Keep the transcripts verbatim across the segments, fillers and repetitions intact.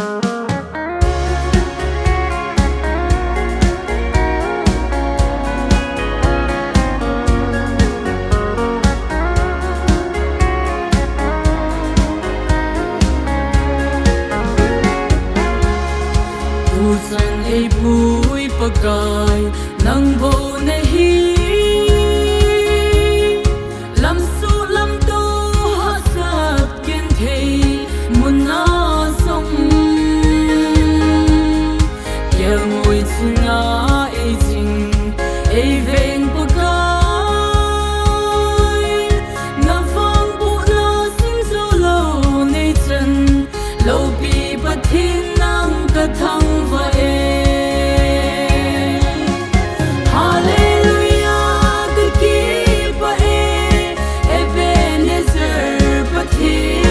Tuchan eipui Pakai, nang bou nahi. Lamsuh lamtoh hahsat genthei mun a jong, kelngoi ching a eiching, eiveng Pakai, na vangbohna sim jou lou nei chan, loupi Pathen nang ka thangvah e. Hallelujah, ka kipah e, Ebenezer Pathen,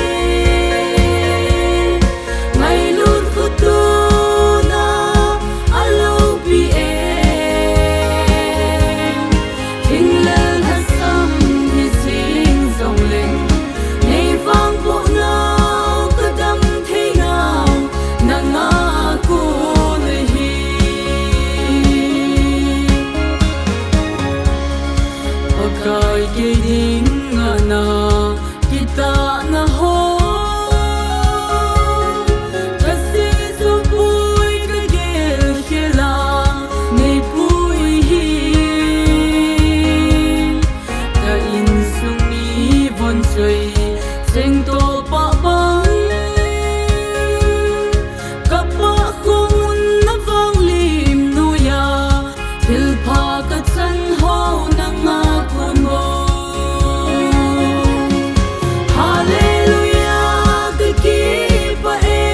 ngailut khotona a loupi e. Thinglel lhasam hi jing jongleng, nei vangboh nau ka dam thei nau, nanga kon ahi. Pakai kei dinga na kitahna ho, ka seijou poi ka gelkhel a nei pui hi. Ka insung mi von choi cheng toh pah bang, ka pah khong un na vanglim noiya, thilpha ka chan ho nanga kon bou. Hallelujah, ka kipah e,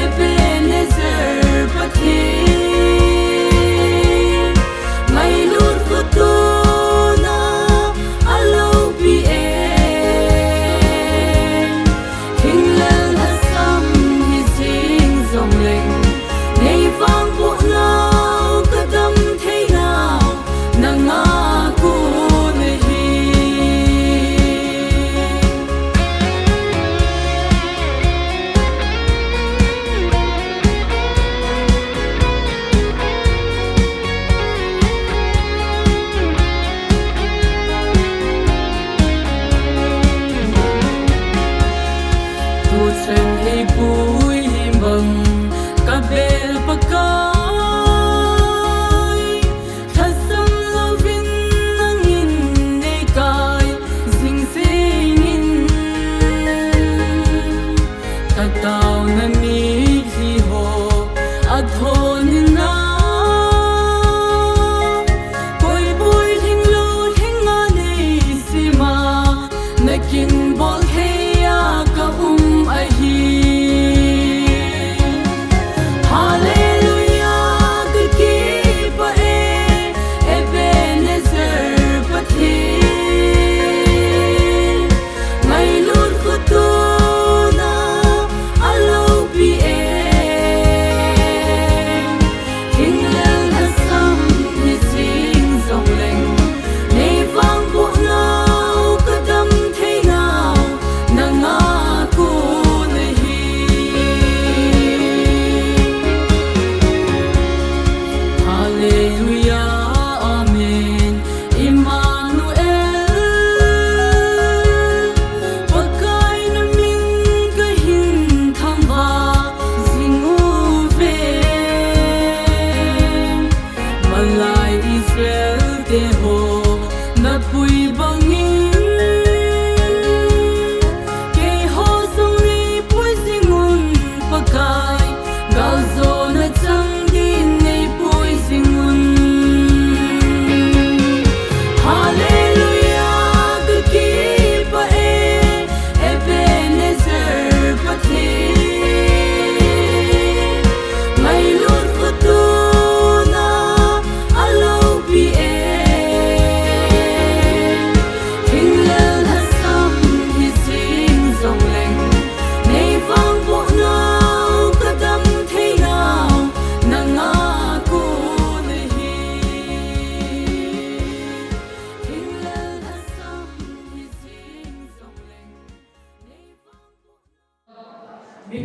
Ebenezer Pathen, ngailut khotona a loupi e. Thinglel lhasam hi jing jongleng, nei vangboh nau ka dam thei nau, nanga kon ahi. Tuchan eipui bang ka bel Pakai, lhasam louvin nangin nei kai jing jingin, ka taona mitlhi ho a thon in a, koi poi lhinglou lhinga nei sim a, na kin bol thei a ka um ahi. Hallelujah, ka kipah e, Ebenezer Pathen, ngailut khotona a loupi e.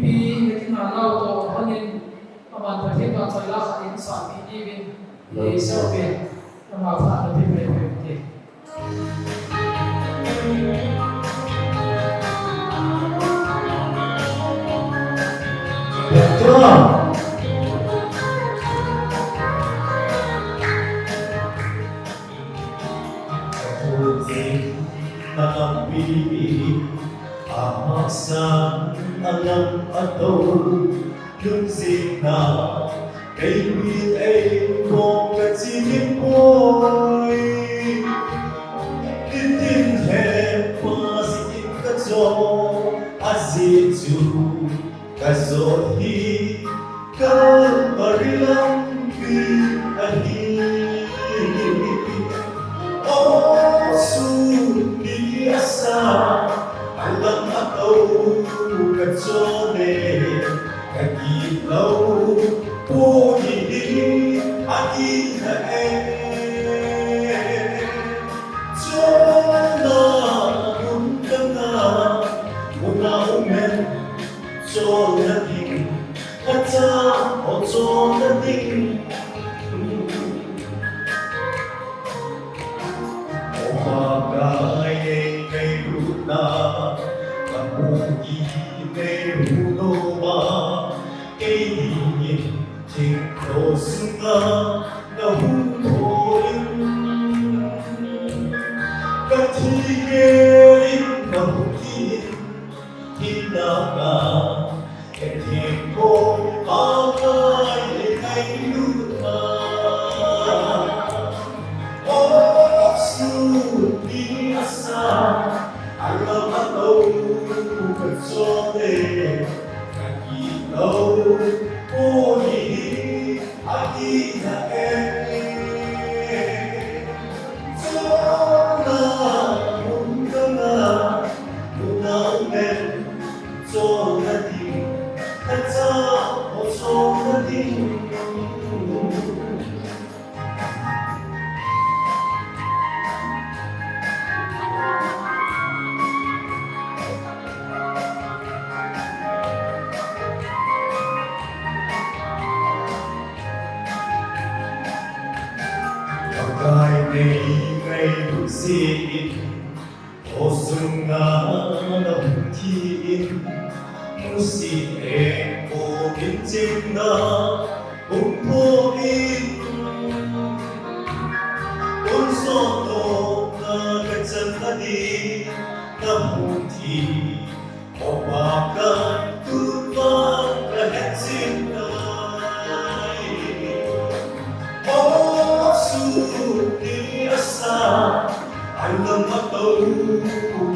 Pi, na kinah nau toh, honin, aman Pathen vahchoi la khat in sahpi diuvin, ei sahpi, ama phat na pe pe pe te. Athuzin alampi, ahahsan alam ato, lungsetna, kei min eibol kachi ding poi. Nitin hepa jeh in kachon, ajeh chu kajot hi Calvary lampi ahi. O, sun ni asa, alam ato kachon e, kagit lou poi, agih na e. Chonna mun kanga, muna umen, chonna ding, kachang o chonna ding. O Pakai, nei ngailutna, kamu i nei huno ma, kei dingin thingtho sunga nahung thou in, kathi gel in nahung kit in, hinna ka, katheng ko, Pakai, nei ngailutna. O, sun ni asa, alam ato kachon e, kagit lou poi, agih na e. Chonna mun kanga, muna umen, chonna ding, kachang o chonna ding. Pakai, nei ngailut jeh in, o sunga nahung kit in, musit e, o kin chingna hung thou in, tonsot tohna kachan nading nahung thei. O Pakai, tun vang kahet jing tai. O, sun ni asa, alam ato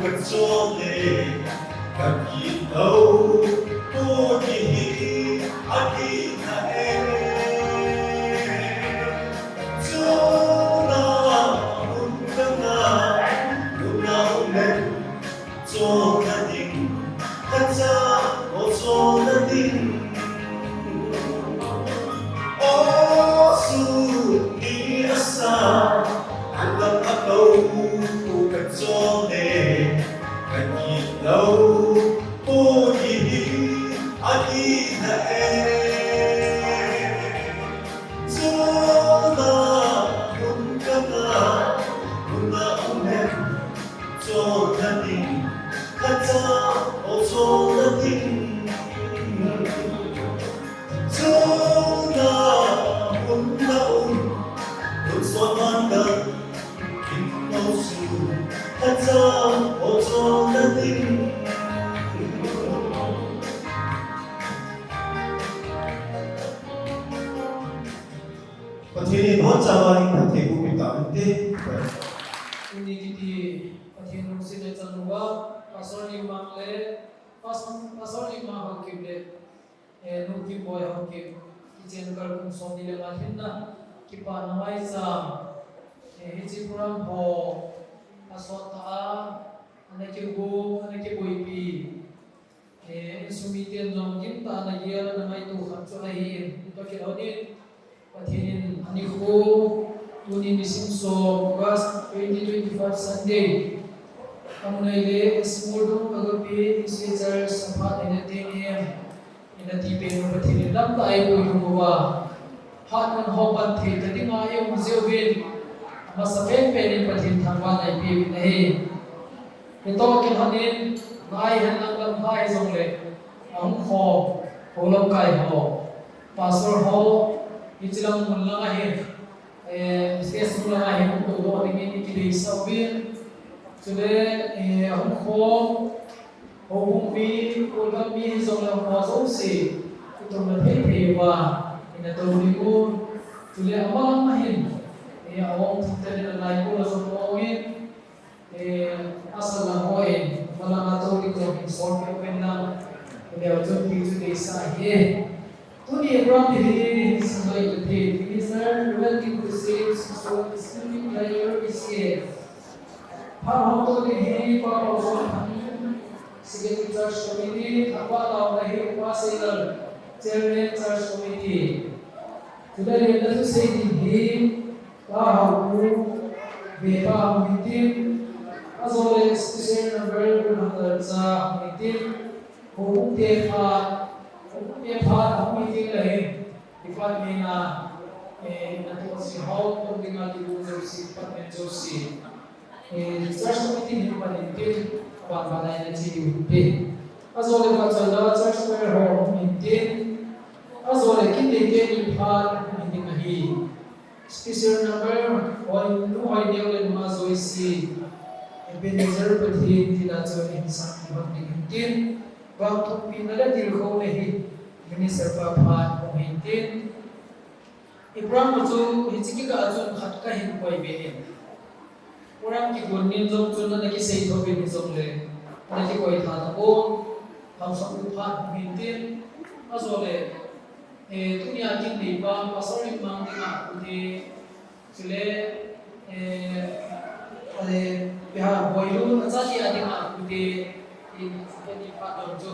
kachon e, kagit lou poi, agih na e. Chonna mun kanga, muna umen, chonna ding, kachang o chonna ding. O, sun ni asa, alam ato kachon e, kagit lou poi, agih na e. Chonna mun kanga, muna umen, chonna ding, kachang o chonna ding. Chonna mun na um, tonsot man dang, kin mo su, kachang o chonna ding. Pathen in hon chama in Pathen bu pita ante. Tuni kiti Pathen lungset le chang uva, Pastor Limang le, Pastor, Pastor Limang Haokip le, eh, Nu Kimboi Haokip, kichen kal kum som ni le nga hinna, kipana maicham, eh, hiche program ho, asot tah a, ana kigo, ana kiboipi, eh, insung miten jong gimtah a ana gel, ana ngaito khat chu ahin, hitoh kilhonin, Pathen in anikho, tuni nisim som, August twenty twenty-five Sunday, Kangnoi le Small Dong Agape Christian Church, Samphat Entertainment, Nati pen u Pathen in lamkai pui lhung uva, phat ngan ho pan thei ta dinga eium jiuvin, amasa penpen in Pathen thangvahna ipeuvin ahi. Hitoh kilhon in, ngai hen lang lam hai jongle, ahung kho, ho lamkai ho, pastor ho, hiche lang mun lang ahi, eh, stage sung lang ahi, hung toudoh dingin ikideisah uvin. Chule, eh, ahung kho, houbung mi, kholgam mi hijongle ho jouse, itomna thei thei uva, ina tou diu. Chule amalang ahin, eh, ahung thip tah in alai kol a jong aum in, eh, asal lang hon, amalang a tou ding jong hin sol peh uvin lang, leu chun ti chu deisah ahi. Tuni program hi hin sunga ipi ti, Minister Reverend Pu Sim Sisot, Student Leader, B C A. Phat hong tou ding hi Pa Pausongthang, Secretary Church Committee, thangvah taona hi Pa Seilal, Chairman Church Committee. Chule lenna thusei ding hi Pa Haopu, Vepa hung hitin, ajole special number Pu Lhanglalcha hung hitin, houbung te phat, houbung te phat hung hitin le hin, department a, eh, natoh si ho, tou dinga kigon jouse, department jouse. Eh, church committee hin pan intin, aban ban a ina che diu hintin. Ajole Vahchoila church choir ho hung hitin. Ajole Kinteite ni phat hung hitin ahi. Special number, hoi, nu hoi neo le numa jouse, Ebenezer Pathen tina chu hin sang kihon ding hintin. Vangthumpina le tilkhouna hi Minister pa phat hung hitin. I program chu hiche kikah a chun khat kahin koi be in. Program kigon nin jong chun ana kisei tho be in jongle, ana kikoi tha tapon, haosa u phat hung hitin, ajole, eh, tunia kin neipa, Pastor Limang dinga, ute, chule, eh, ale, Pi Haopuilu, acha dia dinga, ute, in, ute ni phat dong chu.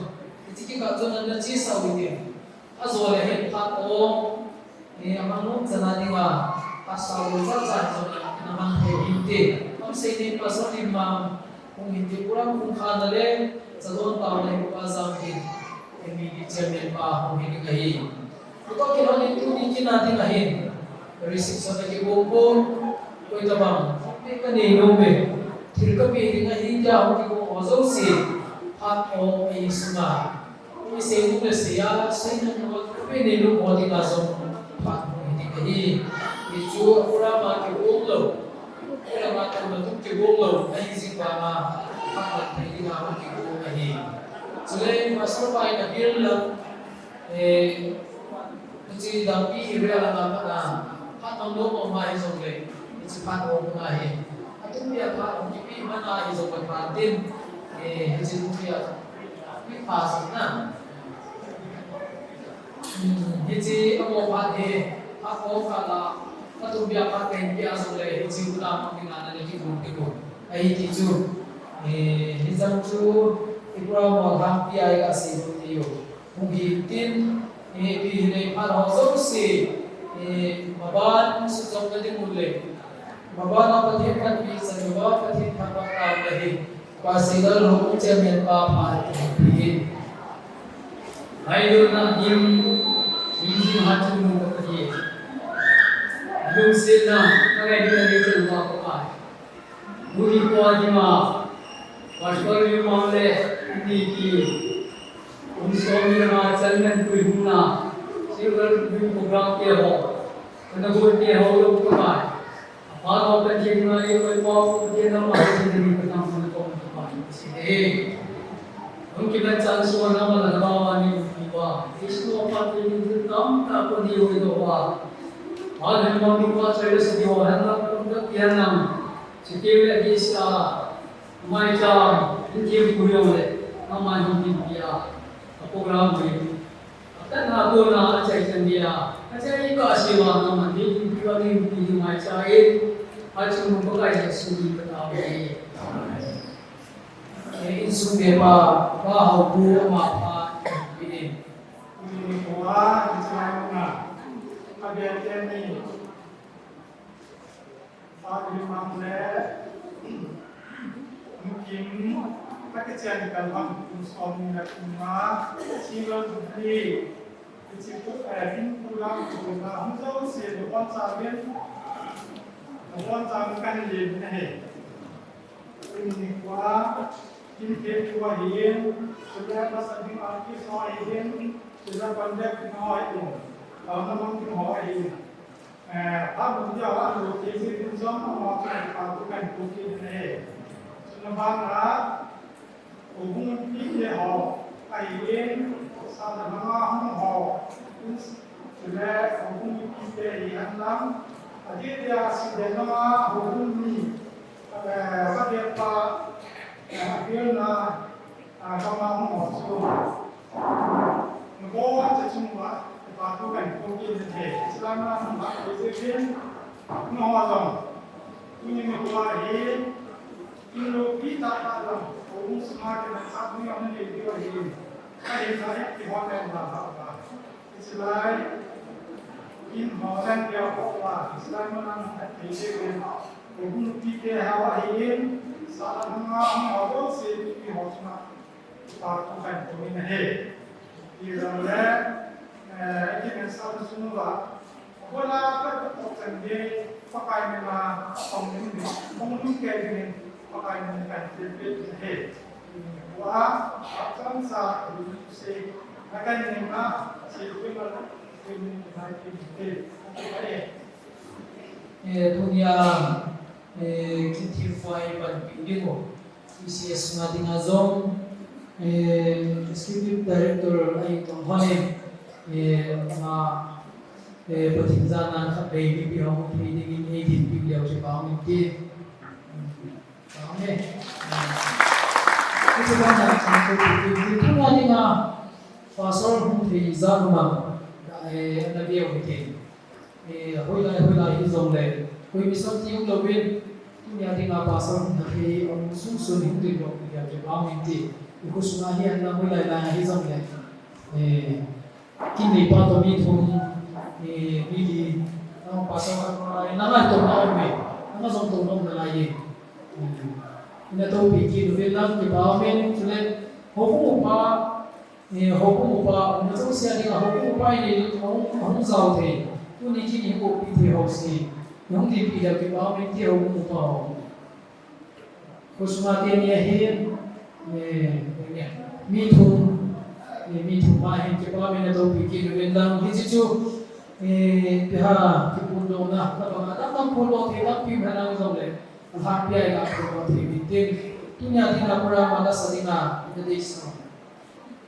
Hiche kikah chun ana chesa u hitin. Ajole hin phat hong, eh, amang nom chana dinga, asal u chacha jong ana mang thei u hinte. Amsei nin Pastor Limang hung hinte, program hung khana le, chadon taona hi Pa Jangtin, M E D Chairman pa hung hi ding ahi. Hitoh kilhon in tuni kin a ding ahin, reception a kibol pon, koi tabang, pe kanei nom e, thil kape ding ahi tia hung kibol ho jouse, phat hong ahi sunga. Isei nom le sei a, sei nom nom a, kape nei nom ho dinga jong phat hung hi ding ahi. Hichu program a kibol lou, program a tou na tum kibol lou, ahi jing vanga, phat hung thei dinga hung kibol ahi. Chule, Pastor pa in abil lang, eh, hiche dangpi area langa pat a, phat hong nom nom ahi jongle, hiche phat hong ahi. Atum pia phat hong kipe man ahi jongle phat tin, eh, hiche tum pia Pi Pha Sina. Hmm, hiche amo phat hi, phat hong kala, atum pia phat kahin pia jongle, hiche u lamang dinga nana kibol kibol. Ahi ti chu, eh, hijang chu, i program ho lhangpi a iga sei lou ti u. Hung hitin, eh, ipi hile phat ho jouse, eh, maban sujong na ding u le. Maban a Pathen panpi chan uva, Pathen thangvah taona hi. Pa Seilal Houbung Chairman pa phat in. Ngailutna dim, dim dim ha chu nu ka Pathen. Lungsetna, ka ngailutna le chu pa ka pai. Tuni kho a dinga, Pastor Limang le, tuni ki, kum som ni lama Chairman Puihungna, Silver Jubilee Program te ho, kana gon te ho, lou ka pai. Apha ho Pathen ngai, koi pa ko Pathen ngai, Pathen ngai, Pathen ngai, Pathen ngai, Pathen ngai. Hung kiman chan suan na ma la na ba wa ni u ti wa. Isu wa pa te ni tu tam ta ko ni u do wa. Wa ni ma mi wa chai le si wa han na ko ta ti han na. Si te le di sa. Mai cha, in ti ku yo le. Na ma ni ti pia. A program ni. Akanna kona achai chan dia, achai ka siwa na man ni, pi wa ni pi ni mai cha e, achung mo pakai ya suni ka ta e. E insung be pa, pa hau pu ama pa, pi ni. Ni ko a, ni cha na, a be te ni. Father Limang le, Mukim, Kichen kal bang kum som ni le kum nga, silver jubilee, kichi pu, eh, in program chu na hung jouse, nabonchauvin, nabonchauvin kahin lemna ahi. Tuni nikho a, kin thei thu ahin, chule lasa ding artist ho ahin, chule conduct ding ho ahin, auna mang ding ho ahin. Eh, phat mun dia a lut thei jeh in jong amaho chunga kipathu kahin thum kit in ahi. Chuna bana, houbung mipite ho ahin, sahna langa hung ho, chule houbung mipite hihen lang, adeh dia Siden langa houbung mi, eh, Pathen pa, eh, apelna, ah, gam a hung ho chu. Nabonchauva chunga kipathu kahin thum kit in ahi. Islam a hung lhah thei jeh in, nangho jong tuni nikho hi, in loupi tahtah jong, houbung sunga kinepna jong nanei diu ahin, kahin sa hi kihoulim dalhah uva. Hiche lai, in ho jong dia ho uva, Islam a hung lhah thei jeh in, houbung nupite ho ahin, sahna langa hung ho jouse, nupi ho chunga kipathu kahin thum in ahi. Hijongle, eh, iti men sa sung uva, abola ka ka tok chan ge, Pakai min a, apang ding ding, mong lung kei ding, Pakai min a kahin thum kit in ahi. Wa, chang sa, sei, na kahin ning a, sei, sei, sei, sei, sei, sei, sei, sei, Eh, tunia, eh, kin thempu a eipanpi ding u, T C S sunga dinga jong, eh, Executive Director ahi Tongthon in, eh, ama, eh, Pathen jana khatvei mipi ho hung thei dingin eidinpi leu chu kipah in tin. Amen. Hiche bana, tunia dinga, Pastor hung thei jat um am, eh, na veu hitin. Eh, hoilai, hoilai hijongle, koi mission ti umlouvin, tunia dinga pastor hung thei, um, sung sun hung ding lou, tia kipah in ti. I khosunga hi ana hoilai lai hijongle. Eh, kin neipa toh mi thum, eh, mi li, nang pastor khat nalai, nang ngai toh na um e, nang jong toh na um nalai e. Eh, ina toupi kit uvin lang kipah in, chule, houbung upa, Eh, houbung upa, umna jouse a dinga houbung upa in ahung, ahung jao thei. Tuni kin i houpi thei ho si. I hung dinpi leu kipah in ti houbung upa ho. Khosunga teni ahin, eh, eh, mi thum, eh, mi thum ahin kipah in atoupi kit uvin lang. Hiche chu, eh, ipi ham, kiphondohna, tabang a, dang dang phondoh thei tampi um henlang jongle, alhangpi a iga phondoh thei uvin tin. Tunia dinga program a lasa dinga, ina deisah.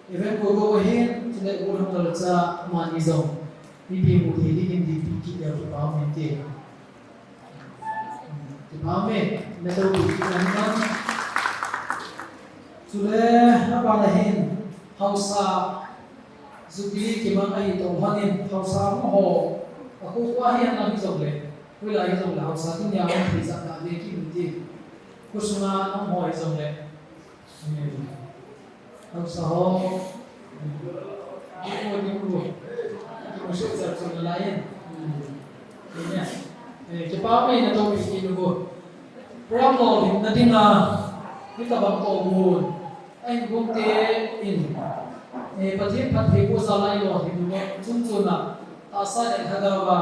Reverend Gogo ahin, chule Golhang Lalcha, amani jong mipi mu thei dingin dinpi kit leu kipah in ti. Kipah in, na toupi kit in lang. Chule, abana hin, haosa, Jubilee kimang ahi Tongthon in, haosa hung ho, akho kho hihen lang hijongle, hoilai hijongle, haosa tunia hung thei jat na ve kit in ti. Khosunga hung ho hijongle. Amen. Haosa ho. Amen. Amen. Amen. Eh, kipah in natoupi kit uvo. Program lolhinna dinga, hitabang tohgon. Ahin gong te in. Eh, Pathen phattheiboh jal a ilolhin uva. Chungchon a, tahsa le lhagao a,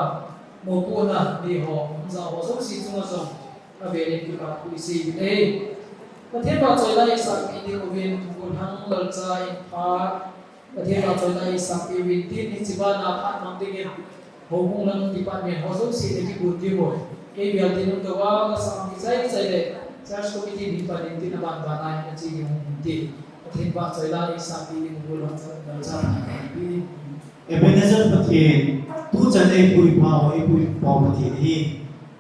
mopohna nei ho, hung jao ho jouse chunga jong. Avel in kipathu isei uve. Pathen vahchoila isangpi ding uvin, Golhang Lalcha in phat. Pathen vahchoila isangpi uvin tin, hiche bana phat mang dingin, houbung lang department ho jouse in kigon diu. Kei vel tin hung doh a, kasang kichai chai le, church committee in pan in tin aban ban a in ache ding uvin tin. Pathen vahchoila isangpi ding u Golhang Lalcha in phat mang ding. Ebenezer Pathen, tuchan eipuipa u, eipuipa u Pathen ahi.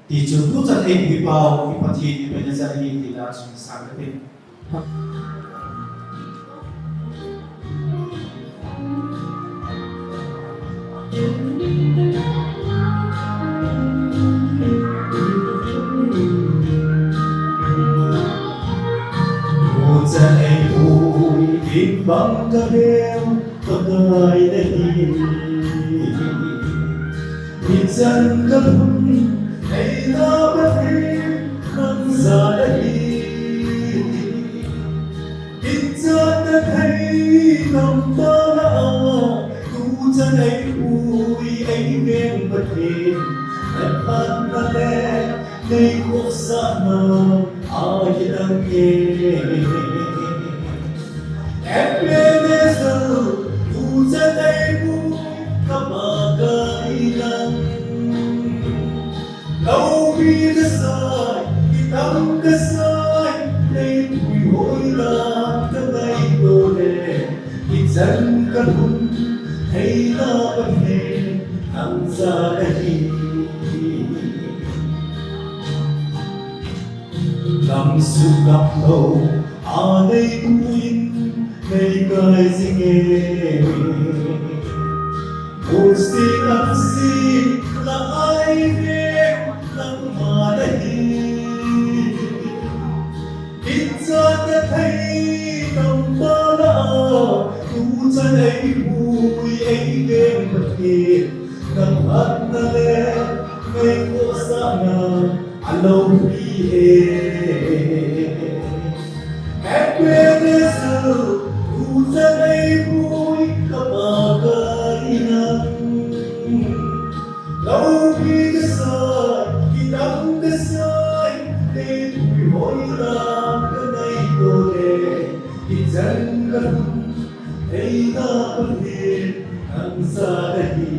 Tichun tuchan eipuipa u, i Pathen Ebenezer ahi ti la chun sang kate. Tuchan eipui ding bang kahe u, Pakai nahi. Hichan kalhun, eina Pathen, nang jal ahi. Eipui eiveng Pathen, natna le neikhohsahna ahilang e. Ebenezer, tuchan eipui, ka Pakai nang. Loupi kasai, kitang kasai, neipui hoilang kangaito le, hichan kalhun theina Pathen nang cha kahi. Gamsung gamlou a neipuiyin neikai jinge. Musit lamset lah a eiveng nangma nahi. Kin jana thei tamtah lah a, tuchan eipui eiveng Pathen, naphatna le neikhohsahna aloupi e. Ebenezer, tuchan eipui, ka Pakai nang. Loupi kasai, kitang kasai, neipui hoilang kangaito le, hichan kalhun theina Pathen nang cha nahi.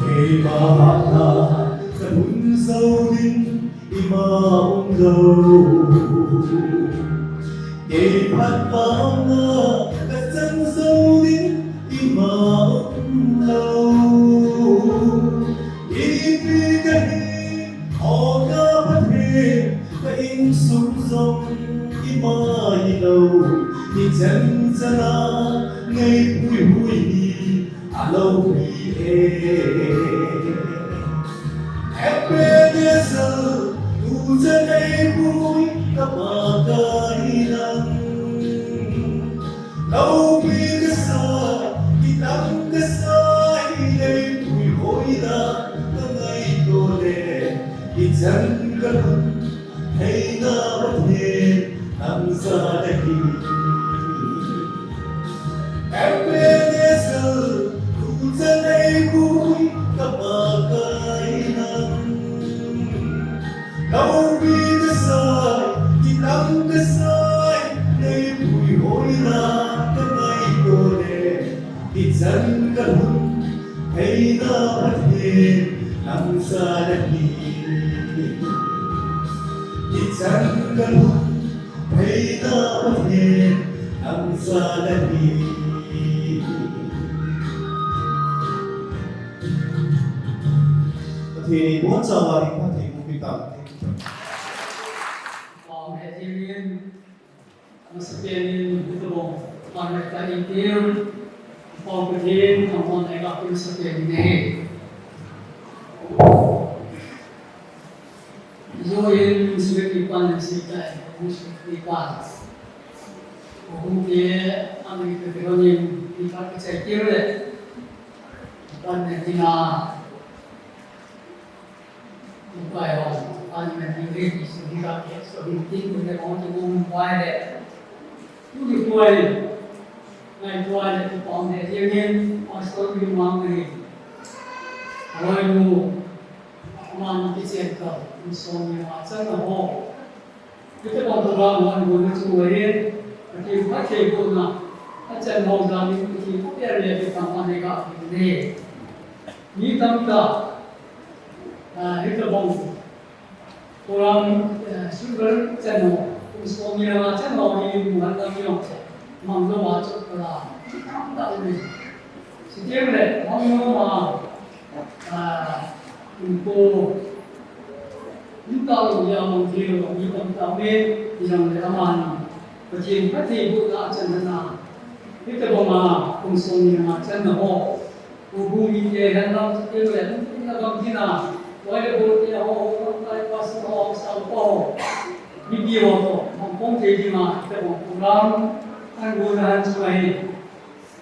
Keima hatna kalhun jou ding ima umlou. Kei phat vanga kachan jou ding ima umlou. Ipi kahi, o ka Pathen, ka insung jong ima hilou. Hichan chana neipui hui hi aloupi e. Ebenezer, tuchan eipui, ka Pakai nang. Loupi kasai, kitang kasai, neipui hoilang kangaito le, hichan kalhun theina Pathen nang cha nahi. Ebenezer, tuchan eipui, ka Pakai nang. Loupi kasai, kitang kasai, neipui hoilang kangaito le, hichan kalhun theina Pathen nang cha nahi. Hichan kalhun theina Pathen nang cha nahi. Pathen in ibonchauva ding phatthei boh tahen. Pau he jingin, amasapen in, hitobang phat neipe in tin, Pau Pathen, nangman neiga peh masapen in ahi. Join, Secretary pan, Secretary pan. Hung te, ami pe pe honin, mi pa ke chai kir le. Pan ne tina. Pai hon, pan ne tina, so hi ka ke, so hi tin, ne hon te hung pai le. Tu ki pai, ngai pai le, tu pang ne, yang yen, pastor yu mang ne. Hoi nu, Aman kichen kah, insung ni ma chan na ho. Hitobang program hon gon na chu ahi, Pathen phattheibohna, achan ho jal in Pathen phatthei le Pathen phatthei ka pe ne. Mi tamtah, ah, hitobang program, eh, silver chan ho, insung ni ma chan ho hi mu han lam yong che, mang lo wa chok kala, mi tamtah le. Chuteng le, mang lo ma, Ah, inko, inko ya mang thei lou, mi tamtah um e, hijong le aman, Pathen phattheibohna chan na, hitobang a, kum som ni nga chan na ho, u bu mi te hen lang, chuteng le, in na gam tina, wai le bo te ho, ho, kai pastor ho, sa ho, mipi ho to, mang phong thei ding a, hitobang program, an bu na han chu ahi.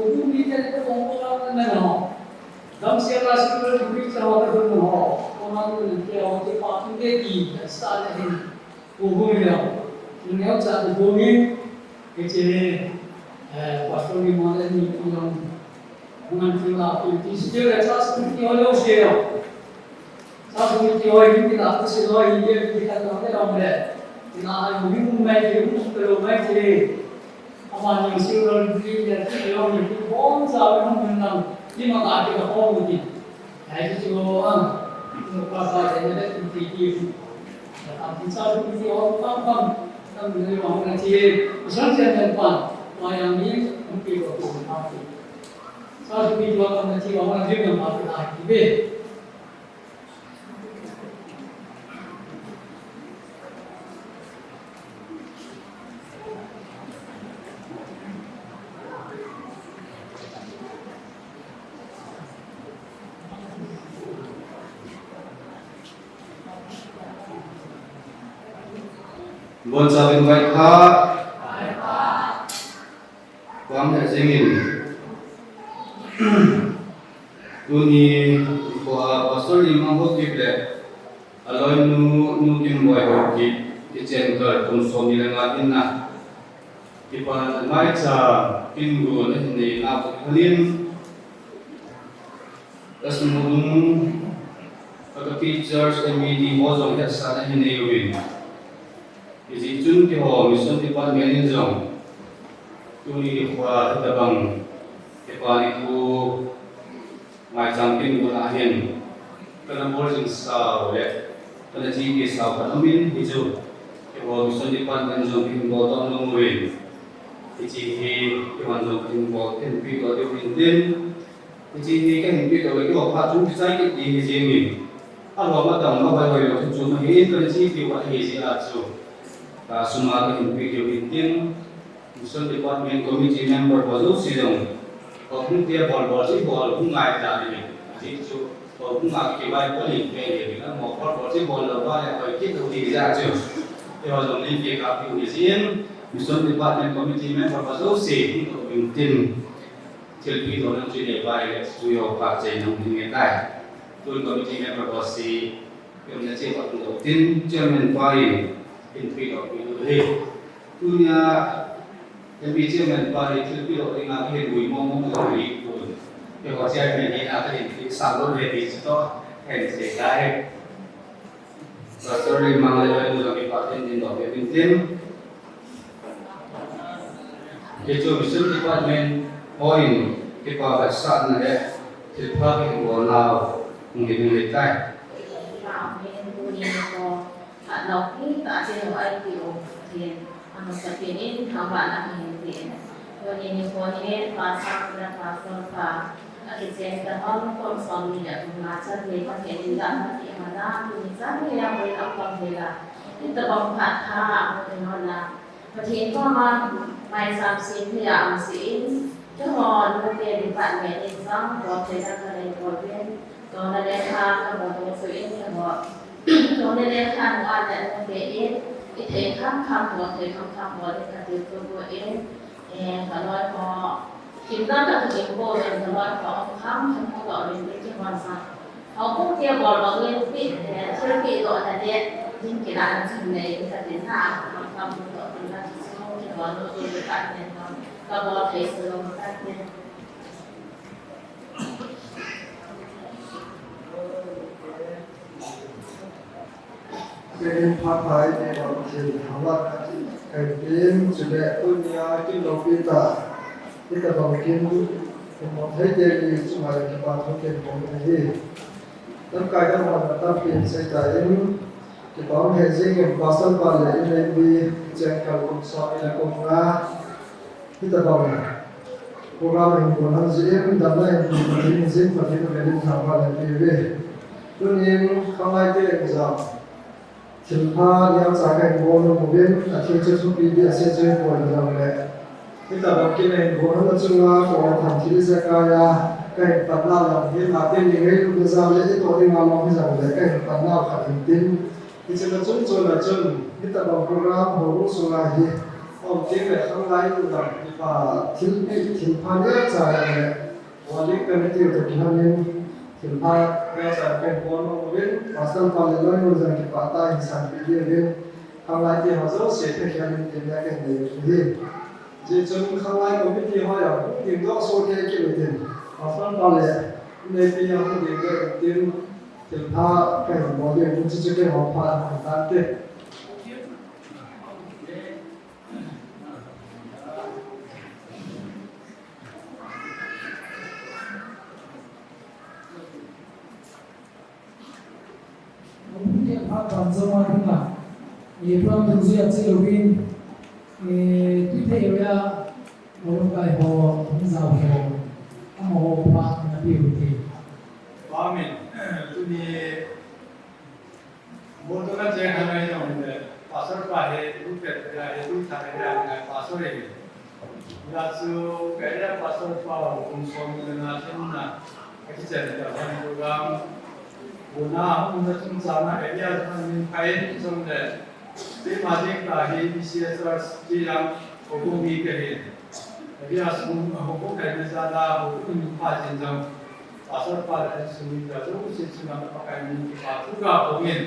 Ko bu mi te ko ko la na na ho. Dam se la si ko bu mi cha ho ka dun ho. Ko ma ko ni te ho te pa tu de ti sa le hin. Ko bu mi ho. Ni ne cha de bu mi. Ke che, eh, pastor ni mo le ni ko long. Ngan ti la ki ti still le cha su ti ho lo se ho. Sa bu ti hoi, ti la, ti si hoi, ti ti ka ta le ong le. Ti la ai mu mu mai ti, mu pe lo mai ti. Ama ni si ro ni ti le ti lo ni ti bon sa mu mu nang. Ti ma ka ti ka ho mu ti. Ai ti ti ho a. Mu ka sa le ne ti ti ti. Ka ti sa bu ti ho pam pam. Tam ni ho na ti. San chen chen pan. Ma yang ni mu pi ko ko ma ti. Sa bu ti ho na ti ho na ti ma ti la ti be. Bon, sa bin bai kha. Pam le jingin. Tuni, ko a Pastor Limang Haokip le, aloinu, Nu Kimboi Haokip, kichen kal kum som ni le nga in na. Kipa maicham, kin gu na hin nei na ko khanin. Kasmudung, ka ka teachers, M E D, ho jong hetsahna hin nei uvin. Hijeh chun keiho Mission Department in jong tuni nikho a hitabang kipa nikho maicham kin gu na hin kana bol jing sao le kana chepi sao khat aumin, hichu keiho Mission Department jong kin bol tong nom uvin. Hiche hi keiho jong kin bol, kin pi to diu hin tin. Hiche hi kahin pe to le keiho phat chung kichai kit ding hi jeng in. Alhom adang ma hoi hoi lou chu chu ma hin kana chepi u ahi jeh a chu. Ka sum a kahin pe diu hin tin. Mission Department Committee member ho jouse jong. Houbung te bol bol chu bol hung ngai ta ni. Ajeh chu houbung a kivaipo lim pe le ni, amaho bol bol chu bol lou va le hoi kit lou ding jeh a chu. Keiho jong lim pe kapi u hi jeng in. Mission Department Committee member ho jouse hin to hin tin. Thilpeh doh nang chu nei pai le chu jo pha chei nang ding nge tai. Tun committee member ho si, yom na che pat lo tin chairman pa in, thilpeh doh peh lo hi. Tunia, M P chairman pa in thilpeh doh ding a kahin vui mong mong lo hi tun. Keiho chairman hi na kahin peh sa lo le ti chu to, kahin sei tai. Pastor Limang le aloinu jong kipa tin tin doh peh uvin tin. Hichu Mission Department hon kipa vetsahna le thilpha kihin bol nau hung hi ding ahitai. Amen. Tuni nikho phat lou hi tah cheh u ahi ti u. Pathen, amasapen in thangvahna kahin pe in. Tuni nikho hi Pastor le Pastor pa akichen ta hon kum som ni le thum na chan hi Pathen in jana kiman a, tuni chan hi a hoi lam pang hi la. Hitabang phat tha a hung hi hon a. Pathen koma maicham sem hi a um jeh in, keiho nute department in jong bol theina kanei bol uvin, tona lekha kamu dungjuiyin keiho, tona lekha nunga le nute in, ithei kham kham bol, thei kham kham bol in kati tutu in, eh, kaloi ho, kimna kakikim pouvin, kaloi ho um kham kham mu doh uvin tin keiho jong. Houbung te bol bang in pi, eh, thilpeh dohna le, ding kilahna chan nei, katin na, kam kam doh, doh, doh, doh, keiho nu tu, tu, ka ten, ka bol thei su lo, ka ten. Min phat hai ni bang thil halat ka tin, chule tunia kin lo pi ta, ita bang kin, kum thei te ni chunga kipa thu kin bang ni hi. Lamkai ka hon na tampi sei ta in, kipa hei jing in Pastor pa le in le bi, chen kal kum som le kum nga, Hitabang program in kon hang jin, damna in kon hang jin, Pathen in thangvah in peh uve. Tunin khanglai te exam. Thilpha niam cha kahin bol nom uvin, athil chu thupi ding ase chu kahin bol nom le. Hitabang kin in kon hang chunga, kon hang thil Hezekiah, kahin panna lam, hi ma te ni ngailut jong le, ito ding a long hi jong le, kahin panna khat in tin. Hiche a chun chun a chun, hitabang program ho sunga hi, aum teng le khanglai u jong kipa thilpeh, thilpha neocha jong le, Worship Committee u toh kihonin, thilpha neocha kahin bol nom uvin, Pastor pa le loi u jong kipah tah in sanpeh diuvin, khanglai te ho jouse phatthei in tin le kahin nei u ahi. Hijeh chun khanglai committee ho jong hung dingdoh soh kei kit u hitin, Pastor pa le neipi jong hung dingdoh u hitin, Thilpha kahin bol ding, hiche chu keiho phat ahi tante. Hung phat pan jong a ding a, eh, program dungjuia che louvin, eh, Tuithei area, Lamkai ho, hung jao ho, amaho phat na pe u hite. Amen. Tuni, motor na che hang ai jong le, Pastor pa hi, Tuithei area hi, Tuithei area hi, Pastor hi. Hijeh chun, area Pastor pa, kum som le nga lhin na, akichen ta hon program. Hung na, hung na chungchang a, area chun min pha in jong le, Keima jeng tah hi, E C S R Church Chilliang houbung mi kahin. Area sung, houbung kahin jal a, houbung mi pha jeng jong. Pastor pa le sung mi tah jouse chunga Pakai min kipa thu kahin bol in.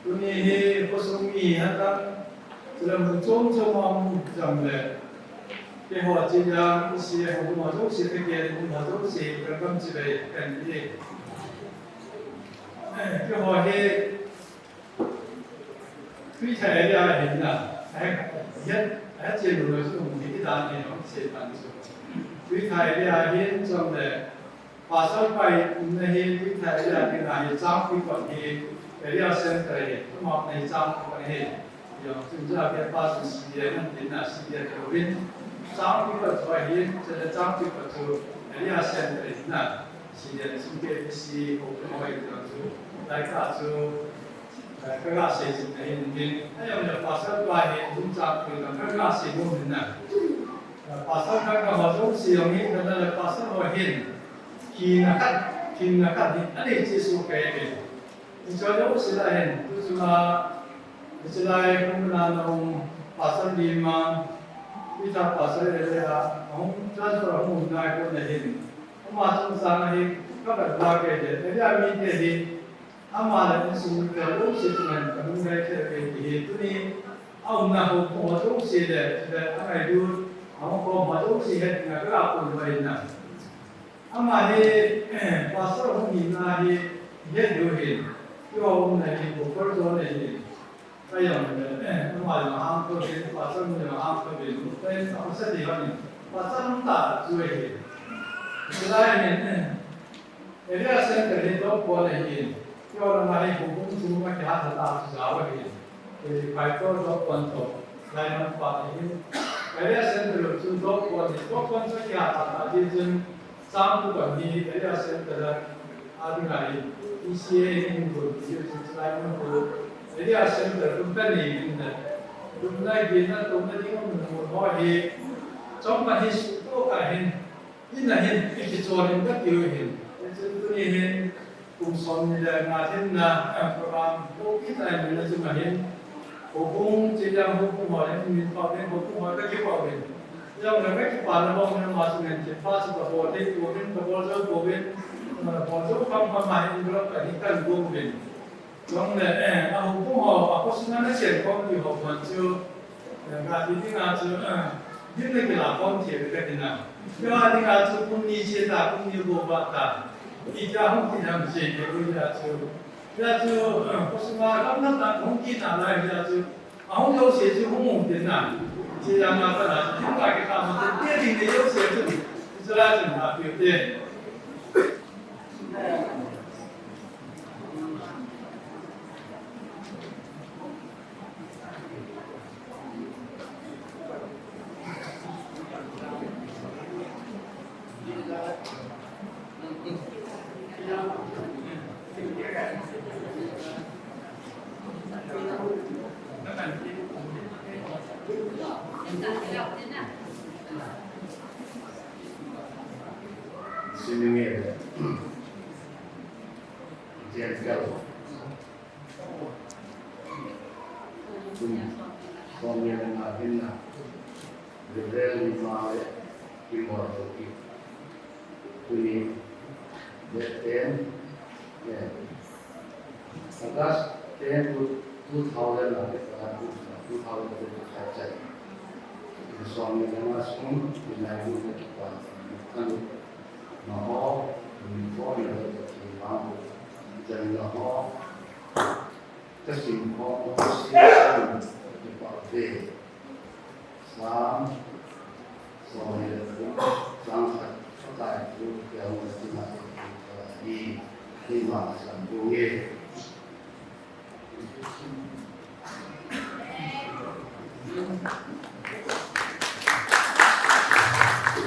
Tuni hi, khosung mi hatah, chule mun chom chom a um jong le. Keiho Chilliang, E C S R houbung ho jouse, keiho houbung ho jouse, welcome chibai kahin ti. Keiho hi, Tuithei area ahin na, ahet, ahet, ahet chen lou lou chu hung hi dan hi hung sei pan chu. Tuithei area ahin chule, Pastor pa umna hi Tuithei area ding ahi, Changpikot hi area center ahi, ama umna hi Changpikot ahi. Jong chun ja ke pa chu C D A nan tin na, C D A louvin. Changpikot chu ahin, chule Changpikot chu area center ahin na. Senior K B C, Open Hoi, Lai Ka Chu, Kaka Sei Sin, Ahin Min, Ayam le Pastor Pa Hin, Jung Chang Pui, Kaka Sei Mo Min Na. Pastor Kaka Ho Jung Si Yong Hin, Kaka le Pastor Ho Hin, Ki Na Khat, Ki Na Khat Hin, Ani Chi Su Kai Hin. Hiche jouse lah hin, tu chunga, hiche lai kum na na um, Pastor Lim a, Peter Pastor Area, ahung transfer ahung um nai kon ahin. Ama chungchang a hi, ka vet uva kei le, area mite hi, ama le insung mite jouse chunga hin, ka nung nai thei kei ti hi, tuni, a umna ho, ho jouse le, le, a ngailut, ahung khom ho jouse het na, ka ga pun uva ahin na. Ama hi, eh, pastor hung hina hi, het diu ahin. Keiho umna hi, buffer zone ahin. Ka jong le, eh, ama jong ahang thou ahin, pastor nu jong ahang thou ahin. Pen a khosa ti hon in. Pastor nu ta chu ahin. Chulai hin, eh, area center hi top pon ahin. Keiho langa hi houbung chu ma kihat tha ta chu jao ahin. Kei Phaitor top pon to. Lai nam pa ahin. Area center chu top pon ahin. Top pon chu kihat tha ta ahin chun Changpikot hi area center a dinga hi, E C A in gun ti chu lai mun ko area center kum ta ni in da. Kum na gi na tum na ding mun ho hi. Chom ma hi su to ka hin, in na hin, i ki chon in ka tiu hin. Tuni hin, kum som ni le nga hin na, eh, program, ko ki tai mun na chu ma hin. Houbung, Chilliang houbung ho hin, min pa hin, houbung ho ka ki pa hin. Jong le ka kipana bang hin ama chun hin thilpha chu ka bol thei pouvin, ka bol jou pouvin, eh, bol jou kham kham a hin envelope ka hin kan gong uvin. Jong le, eh, a houbung ho, a khosung a na chen khom ti ho hon chu, eh, ka ti dinga chu, eh, din le kila khom thei ka ti na. Keiho dinga chu kum ni che ta, kum ni bou ba ta. Itia hung ti ham che ke u ya chu. Hijeh chun, khosung a gamla tah hung kit nalai hijeh chun, ahung jouse chu hung um tin na. Hijeh a ma ta la, hung ka kit ta ma tin, te ding le jouse chu, Israel chun ha piu te. Sining e. Jen kal. Kum somni le nga hin na, Reverend Lima le Kimol Toki. Tuni date ten, eh, August ten to two thousand na, two thousand twenty-five chai. Kum somni le nga sung, kum nai le kipa, kanu, na ho, kum ko ni le kipa, jan na ho. Ka simkhom ho si, ka kipah ve. Sam, som le thum, chang khat, Pakai thu, kiang le tina, hi, hi ma san bu nge.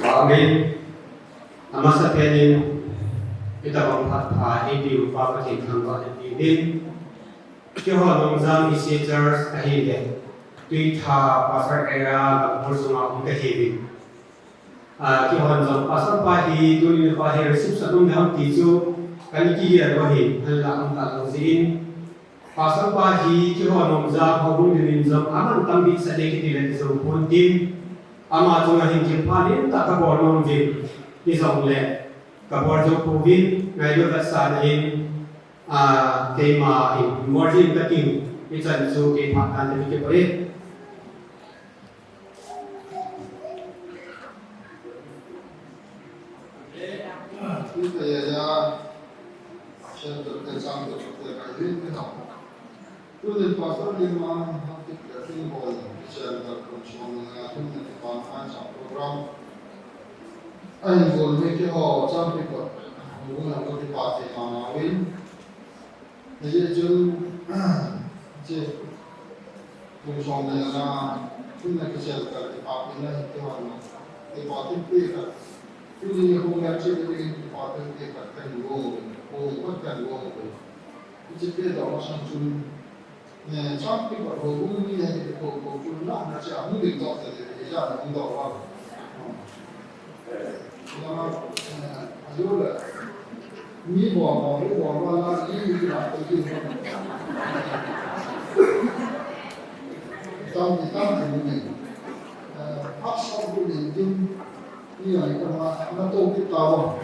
Amen. Amasapen in, itobang phat pha, eipeu Pa Pathen thangvah in eipeh in. Keiho Nongjang E C Church ahile, Tuitha Pastor Area Gambur sunga um kahiuvin. Ah, keihon jong Pastor pa hi, tuni pa hi reception um ding ham ti chu, kana kigel u ahi, hinla um talou jeh in. Pastor pa hi, keiho Nongjang houbung dingin jong, aman tam bit sa le kiti le kijou pon tin. Ama chunga hin thilpha lentah kabol nom uvin, hijongle, kabol jou pouvin, ngailut vetsahna in, Ah, keima in, Morjin kating, hichan chu kei phat tan le kipah e. Hita ya ya, Centre te chang te te ka hin ni ho. Tunin Pastor Lim Mang Hangkip le King Boy, Centre kum somni le nga, tunin Pastor Lim Mang Hangkip program. Ahin bol mi keiho, chang pi ko, bol na ko ti pa te ma ma win. Hijeh chun, hiche, kum somni le nga, tuna kichai kal kipa pina hi kihon, kipa thilpeh khat. Tuni hung lecture ding kipa thilpeh khat kahin gong uve, hung khat kahin gong uve. Hiche pehdoh masang chun, eh, chang kipa houbung mi hi kipa ko chun na, na cha hung ding doh te, ijat hung doh uva. Lama, eh, ajo le, mi bol bol, mi bol bol la, mi mi la, mi mi la. Tam ni tam ni ni. Eh, pastor bu ni tin, ni ai ka ma, na to ki ta wa.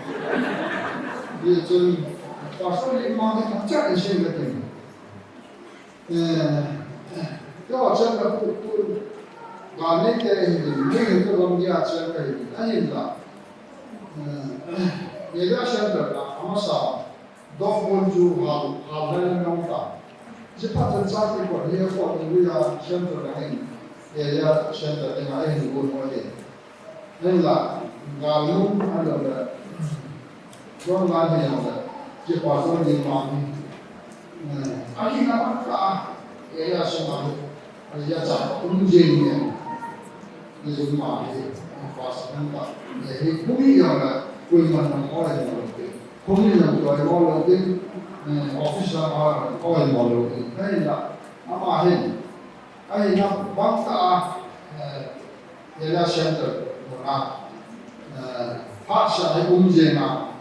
Ye chen, pastor ni ma ni ka cha ni shen ka tin. Eh, keiho chen ka pu, pu, ga nei te hi, nei hi ka bang dia chen ka hi, ahinla. Eh, area center la, amasa, dog bone chu hal, hal hai na nong ta. Ji pa chen cha ki ko, ni ko, ni ya center la hin, area center ni ma hin ko mo ni. Hinla, gal nung, a lo le, John Lai hi jong le, kipa John Lim Mang hi. Eh, ahi na pa ka, eh, ya so ma hi, eh, ya cha, um jing ni. Ni jong ma hi, pa sa nung pa. Eh, hi kumi jong le, kui man nong ko le mo lo ke. Kumi jong ko mo lo ke, eh, office la ma ko mo lo ke. Hinla, ama hin. Ahi na bang ta, eh, area center, muna, eh, phat sa hi um jeng a,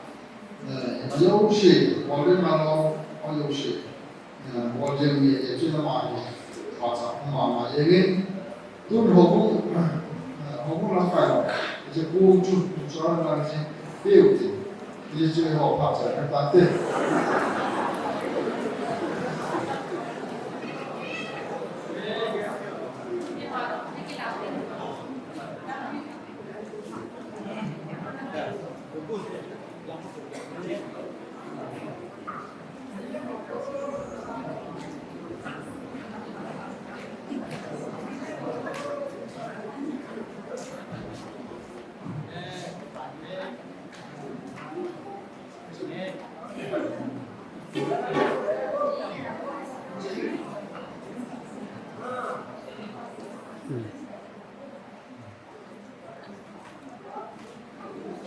eh, a jouse, bol ding a lou, a jouse, eh, bol jeng mi, eh, chuna ma hi, phat sa um ma ma jeng in, tun houbung, eh, houbung lamkai lou, eh, chu kum chu, chu an lang jeng, piu ti. Hiche ho phat sa ka ta te.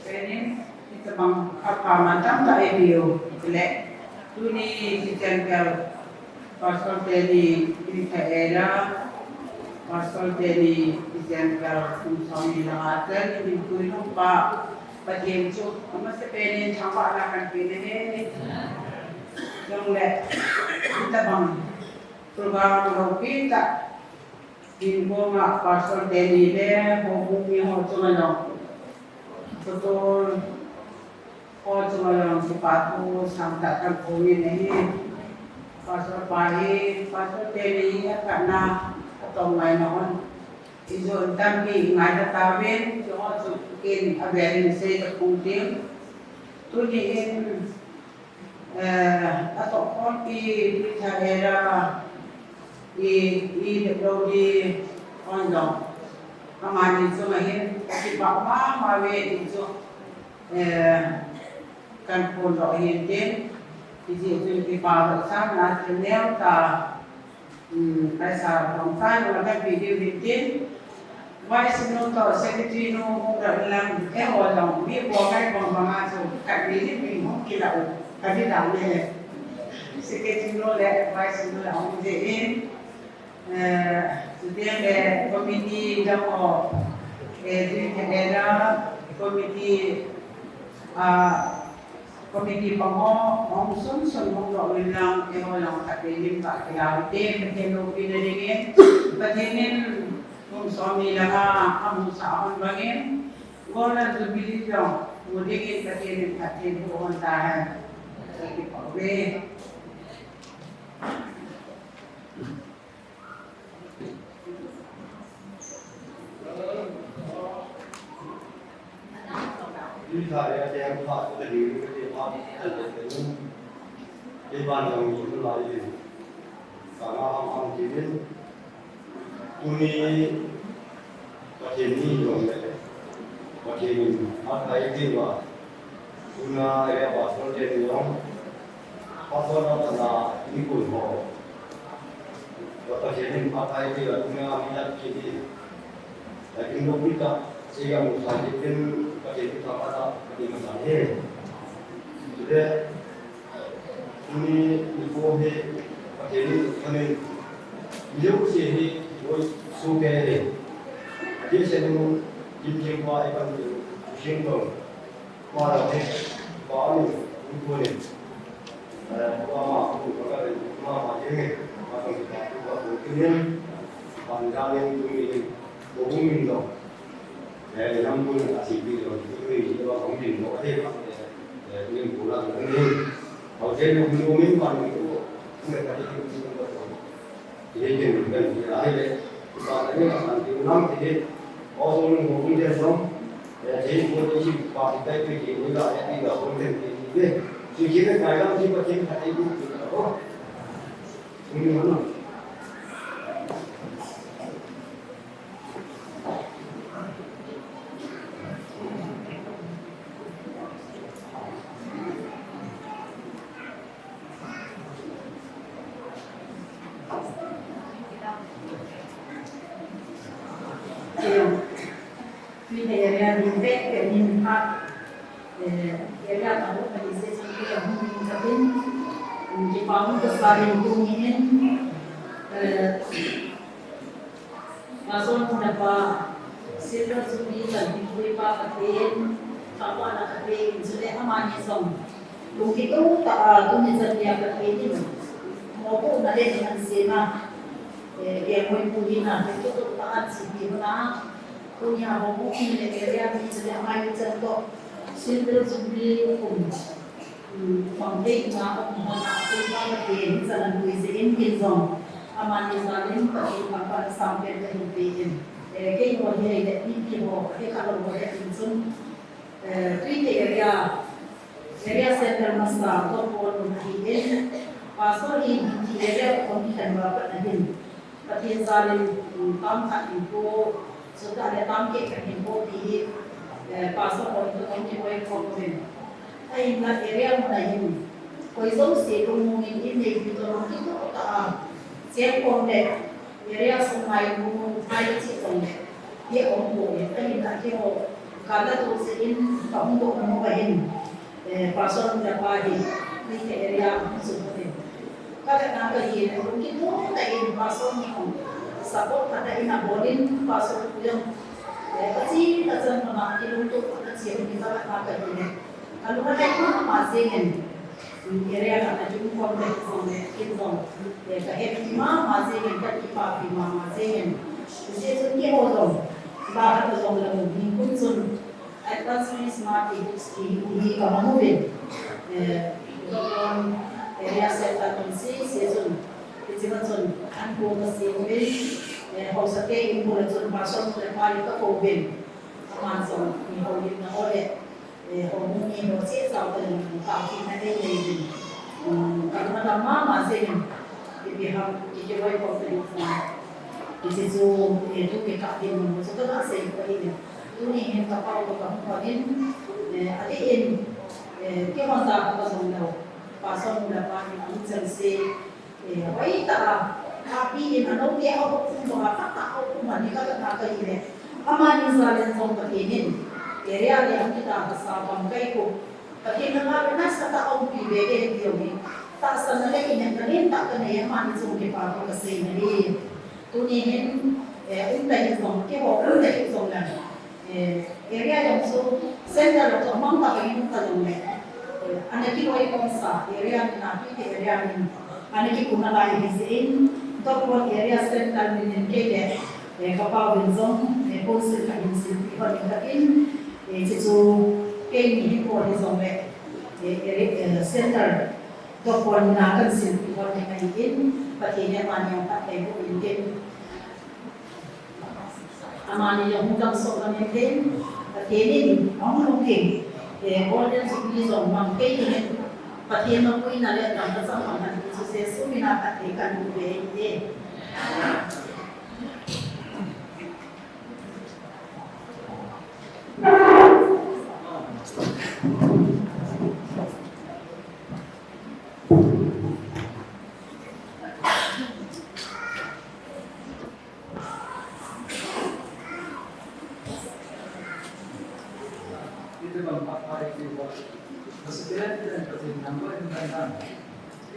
Training, itabang khat pa mantam ta A P O le. Tuni Christian Girl Pastor teni Christian Era, Pastor teni Christian Girl kum som ni langa training in kui lung pa Pathen chu amasa penin thangvahna kan pe na he. Jong le, itabang program lo pi ta. Tin koma Pastor teni le houbung mi ho chunga jong, Pastor ho chunga jong kipa thu sangtah kan phong in ahi. Pastor pa hi, Pastor teni hi aphatna atong ngai na hon. Ijon tampi ngai na tauvin, chu ho chu kin avel in sei ta kung ting. Tuni in Eh, atoh khompi Peter Era i, i Lodi on jong. Amani chunga hin kipa mama ve ti chu, eh, kan phondoh hin tin. Hijeh chun kipa doh sangna thil neo ta. Hmm, paisa bang tan, wa kan pi diu hin tin. Vice nu toh secretary nu hung doh in lang, eiho jong, mi bol ngai bang bang a chu, khat ni ni mi hung kila u, khat ni dang ni le. Secretary nu le vice nu la hung je in. Eh, chuteng le committee dang ho, eh, Jui Thadela committee, ah, Committee pang ho, hung sun sun hung doh in lang, eiho lang khat vei lim kah kilau te, Pathen loupina dingin, Pathen in kum som ni langa amu sah hon bangin, Golden Jubilee jong mu dingin Pathen in phatthei boh hon tahen. Kipah uve. Tuni Pathen ni jong le, Pathen in phatthei diuva, tuna area pastor te ni jong, pastor na tana ni kun ho, Pathen in phatthei diuva, tuna mi lat kiti, lakin lo pita, siga musa kitin, Pathen in phatthei, Pathen in phatthei. Today, Tuni nikho hi Pathen in khanin, mi jouse hi boi sohkei ahi. Adeh seh in, Kimkeng pa ipan tin, Kusing tong, pa la hi, pa amin, Pu Tun in, eh, pa ma, Pu Baka in, ma ma jeng in, pa tong pa, pa Pu Tun in, pan jalin, tuni in, Pu Bung in tong. Eh, lam pun a si pi lo, pi lo, pi lo, hong din lo, eh, eh, pi lo, pu la, pi lo. Hau te lo, pi lo, min pan, pi lo, pi lo, pi lo, pi lo. Ti he ken, pi lo, pi lo, ai le. Pi pa, ai le, san, pi lo, nam, ti he. O, so, lo, pi lo, so. Eh, ti he, pi lo, pi lo, pa, pi lo, pi lo, pi lo, pi lo, pi lo, pi lo. Ti he, pi lo, pi lo, pi lo, pi lo. Tui te area ding vek te nin kha, eh, area ta ho ka ni se chang te hung ding ka tin, um, kipa hung ka sa ding tu ni in, eh, Pastor nu le pa, Silver Jubilee chan hin pui pa Pathen, thangvahna Pathen, chule amani jong lungkitoh tah a tuni chan nia Pathen in mopohna le an sema, eh, kelngoi pu hina, lungkitoh tah a an sema, tunia houbung le area mi chule amani chan toh, Silver Jubilee kum. Bang thei na, um, hon a, Pathen pa Pathen, chalan pui jeh in kin jong. Amani jal in Pathen pang pan sang pen Pathen pe in. Eh, kei ho hi le, pi pi ho, kei kha lo ho le in chun. Eh, Tuite area, area center masa, ko pon um ki in. Pastor in hiche area a kon kikhen uva pat ahin, Pathen jal in, um, tam khat hinkho, chutah le tam keh khat hinkho ti hi, eh, Pastor kon to kon kiboi khom uvin. Ahinla area mun a hin, koi jouse lungmong in, in neipi toh lungkitoh tah a cheng khom le, area sung a lungmong phai le cheh jong le, hi aum poi. Ahinla keiho, kal a toh jeh in kahung doh nom uva hin, eh, Pastor nu le pa hi, Tuite area a hung sun uvin. Ka vetna kahi le, lungkitoh tah in Pastor nu support khat a in abol in, Pastor pu jong, eh, kachi kachan kama kilungtoh khat a che uvin ka vetna kahi le, kalung alai mama jeng in, area khat a kium khom le jong le, kin jong, eh, kahet mama jeng in, kakipapi mama jeng in. Hijeh chun keiho jong, ba khat a jong le, nikum chun, Advance Christmas ti, ti, ti kamang uvin. Eh, Dogon area center kum seh seh chun, hiche ma chun, an kum kasem uvin, eh, haosa te in bul a chun, Pastor nu le pa hi kakou uvin. Aman jong, mi houlimna ho le, eh, houbung mi ho cheh jao tah in, taopina nei nei uvin. Um, kalung adang mama jeng in, ipi ham, kikiboi khom uvin. Hiche chu, eh, thu kikah ding mun chu kaga sei poi. Tuni hin kapao toh kahung phat in, eh, adeh in, eh, keiho jong kajong lou, Pastor nu le pa in ahung cheng seh, eh, hoitah a, happy in, anou te a houkhum banga, phatah a houkhum a ni kaga na kahi le. Amani jal in jong Pathen in, area le ahung kidalhasa bang kahi khu, Pathen langa nasatah a umpi be ding ti jong hi, tahsanna le kinepna lentah kanei, amani chu kipa thu kasei nahi. Tuni hin, eh, um ta hih jong, keiho um ta hih jong le, eh, area jong chu center jong chu amang tah a um ta jong le, eh, ana kiloikhomsa area min a, Tuite area min ana kikun alai ahi jeh in, Dogon area center min in kei le, eh, kapa uvin jong, eh, council kahin silpeh hon in katin, eh, chuchu keini hinkho hi jong le, eh, area, eh, center Dogon a kahin silpeh hon in ahi in, Pathen in amani jong phatthei boh in tin. Amani jong hung damsah lam in tin, Pathen in ahung lungkim, eh, Golden Jubilee jong mang thei in, Pathen mapuina le damna chang mang han chu Jesu min a phatthei kahin boh uve.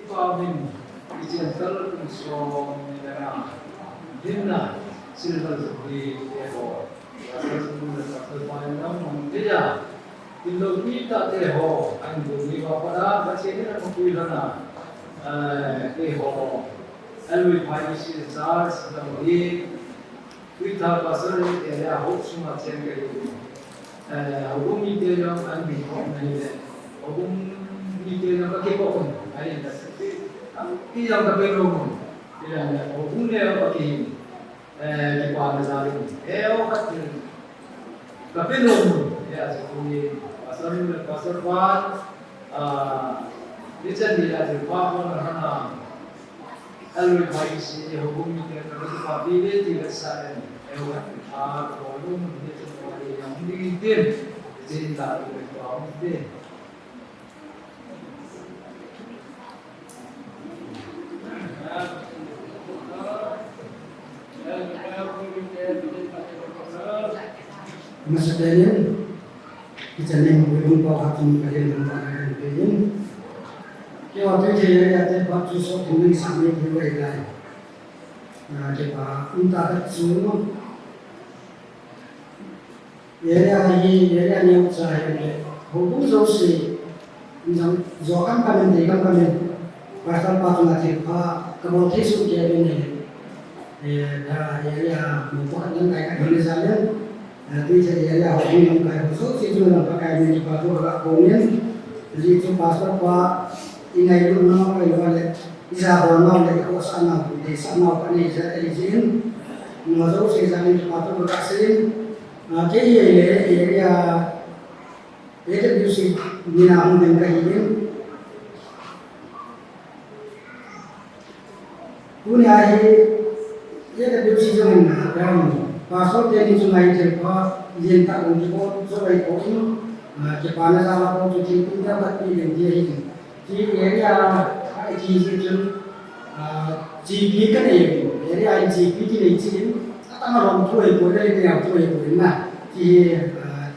Ipa min, ichen tal kum som ni le nga, dinna, silver jubilee te ho, pastor nu le pastor pa in lam mang thei a, tin lou pi tah te ho, ahin bol ni uva pat a, Pathen in amapui lhon a, eh, te ho, L V five C Church, Lhangpi, Tuithal Pastorate area ho sunga cheng kahi. Eh, houbung mite jong ahin khom nahi le. Houbung mite jong kakipah un. Ahin la. Ti jong kape nom un. Ti jong le. Houbung le jong kakihin. Eh, kipana jal in. Eh, o khat in. Kape nom un. Eh, achu tuni. Pastor nu le Pastor pa. Ah, nichan ni a chu pa ko na hana. Alui pai si, eh, houbung mite kakipapi ve ti vetsah in, eh, vat tha, ko lum, ni chu ko le yang ding tin, jin la tu ve pa hung tin. Masa tenin, Kicha nei hung pui hung pau khat chun ka hin hung pau na kan pe in. Keiho Tuite area te pa chu so thum in sa nei hung pui lai. Na ke pa um ta khat chu. Area hi, area neo cha hi le. Houbung jouse. Jang jo kam kam in, dei kam kam in. Pastor pa chunga thilpha kabol thei soh kei in. Eh, da area mo pa kan kai ka hin jal in. Eh, Tuite area ho, hung lamkai ho, jouse chunga Pakai min kipa thu kaga kong in, ajeh chu pastor pa, i ngailut nau, ahilou le, i jabol nau le, i khohsah nau, i deisah nau, kanei jeh ahi jeh in, mo jouse jal in kipa thu kaga sei in, ah, kei hi le, area, A W C, min a hung ding kahi in, Tunia hi, A W C jong in, ah, Pastor teni chunga hi thilpha lentah hung kibol jo ahipoi, ah, kipana jal a bou chu thilpha khat pi ding ti ahi. Hiche area a ithi jeh chun, ah, G P kanei, area in G P kinei jeh in, atama lom thu ahipoi, le neo thu ahipoi na. Hiche hi, ah,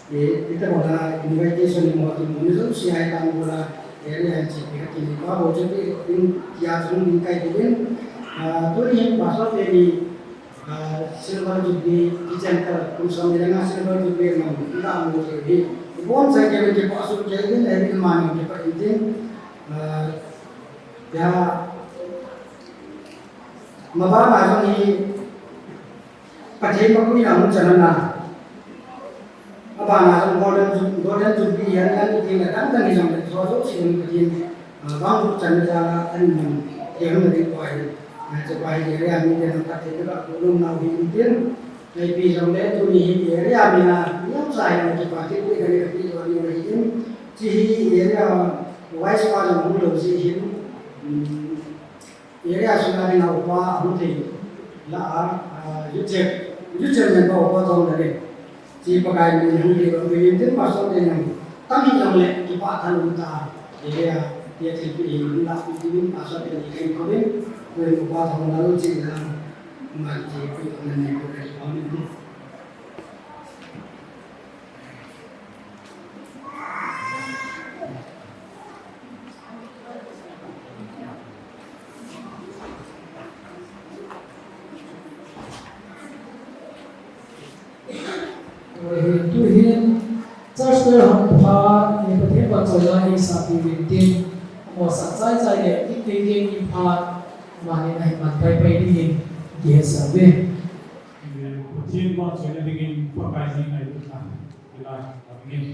I, itobang a invitation imu, imu ni jouse a itobang a area in G P khat kinei pa bou chu ti, in tia chun in kai din. Ah, tuni hin Pastor teni, ah, Silver Jubilee, kichen ka kum som ni le nga Silver Jubilee man, ila mu chu hi. Ibon sa ke kipa su ke din, le man kipa in din. Ah, ya, mabana jong hi, Pathen mapuina hung chan ana. Abana jong Golden Ju-, Golden Jubilee hi an, an ipi ding le dang dang hijongle, hiche jouse hi Pathen, ah, vangboh channa jal a an man, hiche hung na ding pa hi. Ah, hiche pa hi area miten jong Pathen in apuilut nau ahi in tin. Ipi jongle tuni hi area mi a, neocha hi kipa thilpeh kani kati jo ni ahi in. Hiche hi area vice pa jong hung lou jeh hin. Hmm. Area sunga dinga upa ahung thei lah a, ah, youth chair, youth chairman pa upa Thonglalle. Hiche Pakai min hung thei bang in tin Pastor teni jong tam hijongle kipah tah um ta. Area tia thilpeh hi hung lah pi tin Pastor teni khen khovin, upa Thonglalle china man thilpeh anei khovin kipah in tin. Tuhin, church bell hung pha, Pathen vahchoila eisah piuvin tin, amaho sah chai chai le, in nei ding in pha, amanin ahin man pai pai dingin, kihetsah uve. Pathen vahchoila dingin, Pakai jing ahi uva, hilai, amen.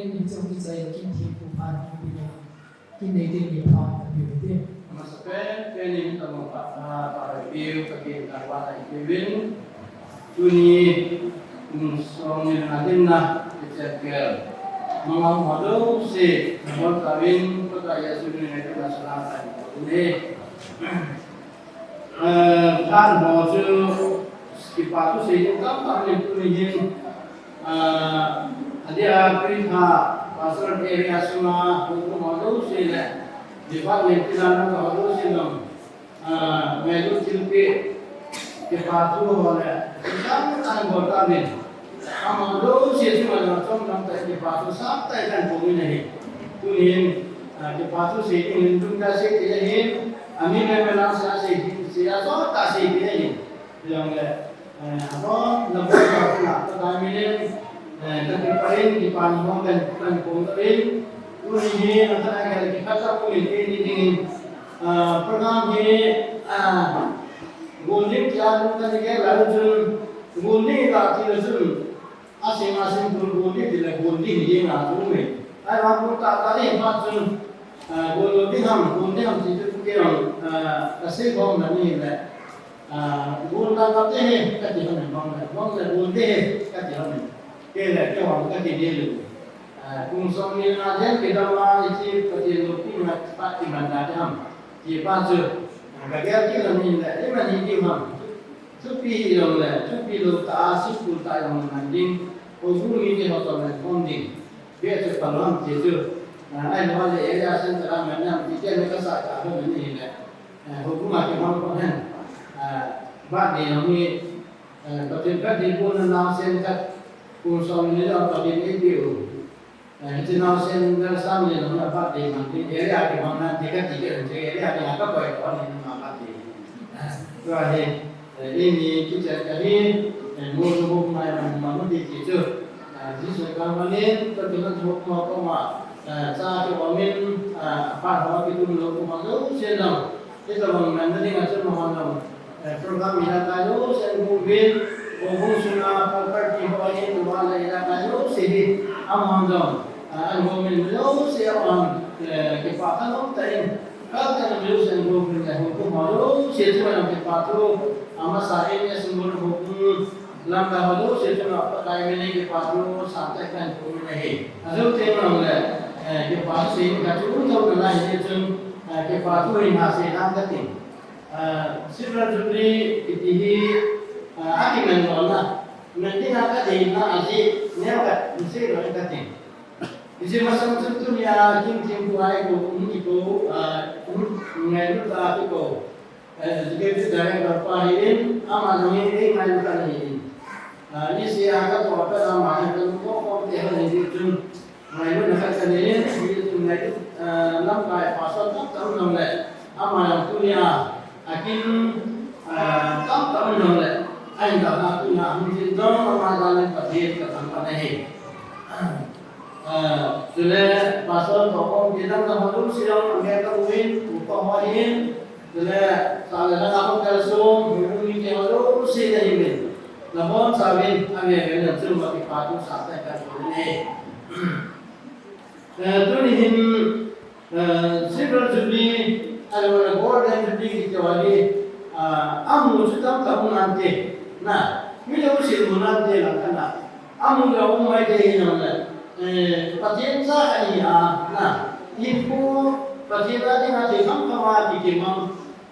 Ni chang ki chai kin thi pu phan ki pi na. Kin nei te ni phan ka pi te. Masa pen pen ni ta mo pa pa pa pi ka pi ka wa ta pi win. Tuni, um, song ni na din na, Ezekiel. Mangau ma do se, na bon ta win, ko ta ya su ni na ka sa na ta ni. Eh, kan ho chu, kipa thu sei ding tam tam ni tuni hin, ah, adia Kritha, Pastor area sunga, ho ho do se le, department ti na na ho do se lo. Ah, ngailut thilpeh, kipa thu ho le, kipa thu kan bol ta min. Ama jouse chunga chom lam tah in kipa thu sap tah in kan bol in ahi. Tunin, ah, kipa thu sei ding in tum ta sei ding ahi. Ami le me lang sa sei ding, sei a so ta sei ding ahi. Jong le, Eh, abang, na bol ka na, ka dai mi len, eh, ka kipa in, kipa in bang kan, kan kong ka in. Tuni hi, na ka na ka kipa ka kong in, in, in, in. Ah, program hi, ah, gol ding kia, nu ka ni ke, la chun, gol ding ka ti la chun. A sing, a sing, gol, gol ding ti la, gol ding hi na, gol me. Ai, ma gol ta, ta ni, ma chun. Ah, gol ding ham, gol ding ham, ti tu ke, ah, ka sei bom na ni le. Ah, gol na ka te he, ka ti hon, bang le, bang le, gol te he, ka ti hon. Ke le, ke hon, ka ti de lu. Ah, kum som ni na den ke dam ma, i ti, ka ti lu, pi ma, pa ti man da de ham. Ti pa chu, ah, ka gel ki la ni le, i ma ni di ham. Thupi long le, thupi lo ta, simple ta long man ding. O gu mi ke ho to man kong ding. Be chu pa long ti chu. Ah, ai lo le, area center a man nam, ti ke ne ka sa ka ho ni le. Eh, hukuma kimang ko hen. Eh, birthday jong hi, eh, Pathen birthday pon a naosen khat, kum som ni jong Pathen eipiu. Eh, hiche naosen gal sang ni jong na birthday mang ding, area kimang nan ti kati kati, area ni ka koi ko ni ma birthday. Eh, tua hi, eh, eini kichen ka hi, eh, mo mo mai man ma mo ti ti chu. Eh, Jesu ka ma ni, Pathen hukuma ko ma, eh, cha ki omin, eh, pa ho ki tum lo ko ma lo se lo. Hitabang ngan na ding a chun amahon jong, eh, program ina kai jouse an bung uvin, o bung sunga property ho hi, tua le ina kai jouse hi, amahon jong, eh, an bung uvin jouse amahon, eh, kipa thanom tah in, kal tah in jouse an bung uvin le, hung kum ho jouse chu an kipa thu, amasa in, eh, sung bung hung kum, Lamkai ho jouse chunga Pakai min in kipa thu sangtah in kan kum in ahi. Ajouse teng jong le, eh, kipa thu sei in ka chu um thou nalai hi chun, eh, kipa thu hin ha sei lang ka tin. Eh, Silver Jubilee kiti hi, eh, akiman lona. Man dinga ka deina ajeh, neo ka sei lou ka tin. Hiche masang chun tunia kin thim thu hai ko, um, i ko, eh, um, ngailut a ki ko. Eh, executive director pa hi in, ama jong hi, eh, ngailut kan hi in. Ah, ni sia ka to pa ama hi kan ko ko te ho ni chun. Ngailut na kan hi in, ni chun ngailut, ah, lamkai pastor tam tam jong le. Ama jong tunia, akin, ah, tam tam jong le. Ahin da na tunia, hung jin jong ama jong le Pathen ka thangvah na hi. Ah, chule pastor to kong kidang na ho jouse jong, nge ka uvin, upa ho hin, Chule, sa le langa hung kal sung, hung hung ni ke ho jouse na hi min. Na bon sa vin, a ve ve na chu ma kipa thu sangtah in kan kum in ahi. Eh, tuni hin, eh, Silver Jubilee, ahilou le Golden Jubilee kiti ho hi, ah, amu chu tam tam um nante. Na, mi jouse mu nante lang khat na. Amu le um mai te hi jong le, eh, Pathen cha ahi a, na, hinkho Pathen a dinga thil kham kham a kikim a,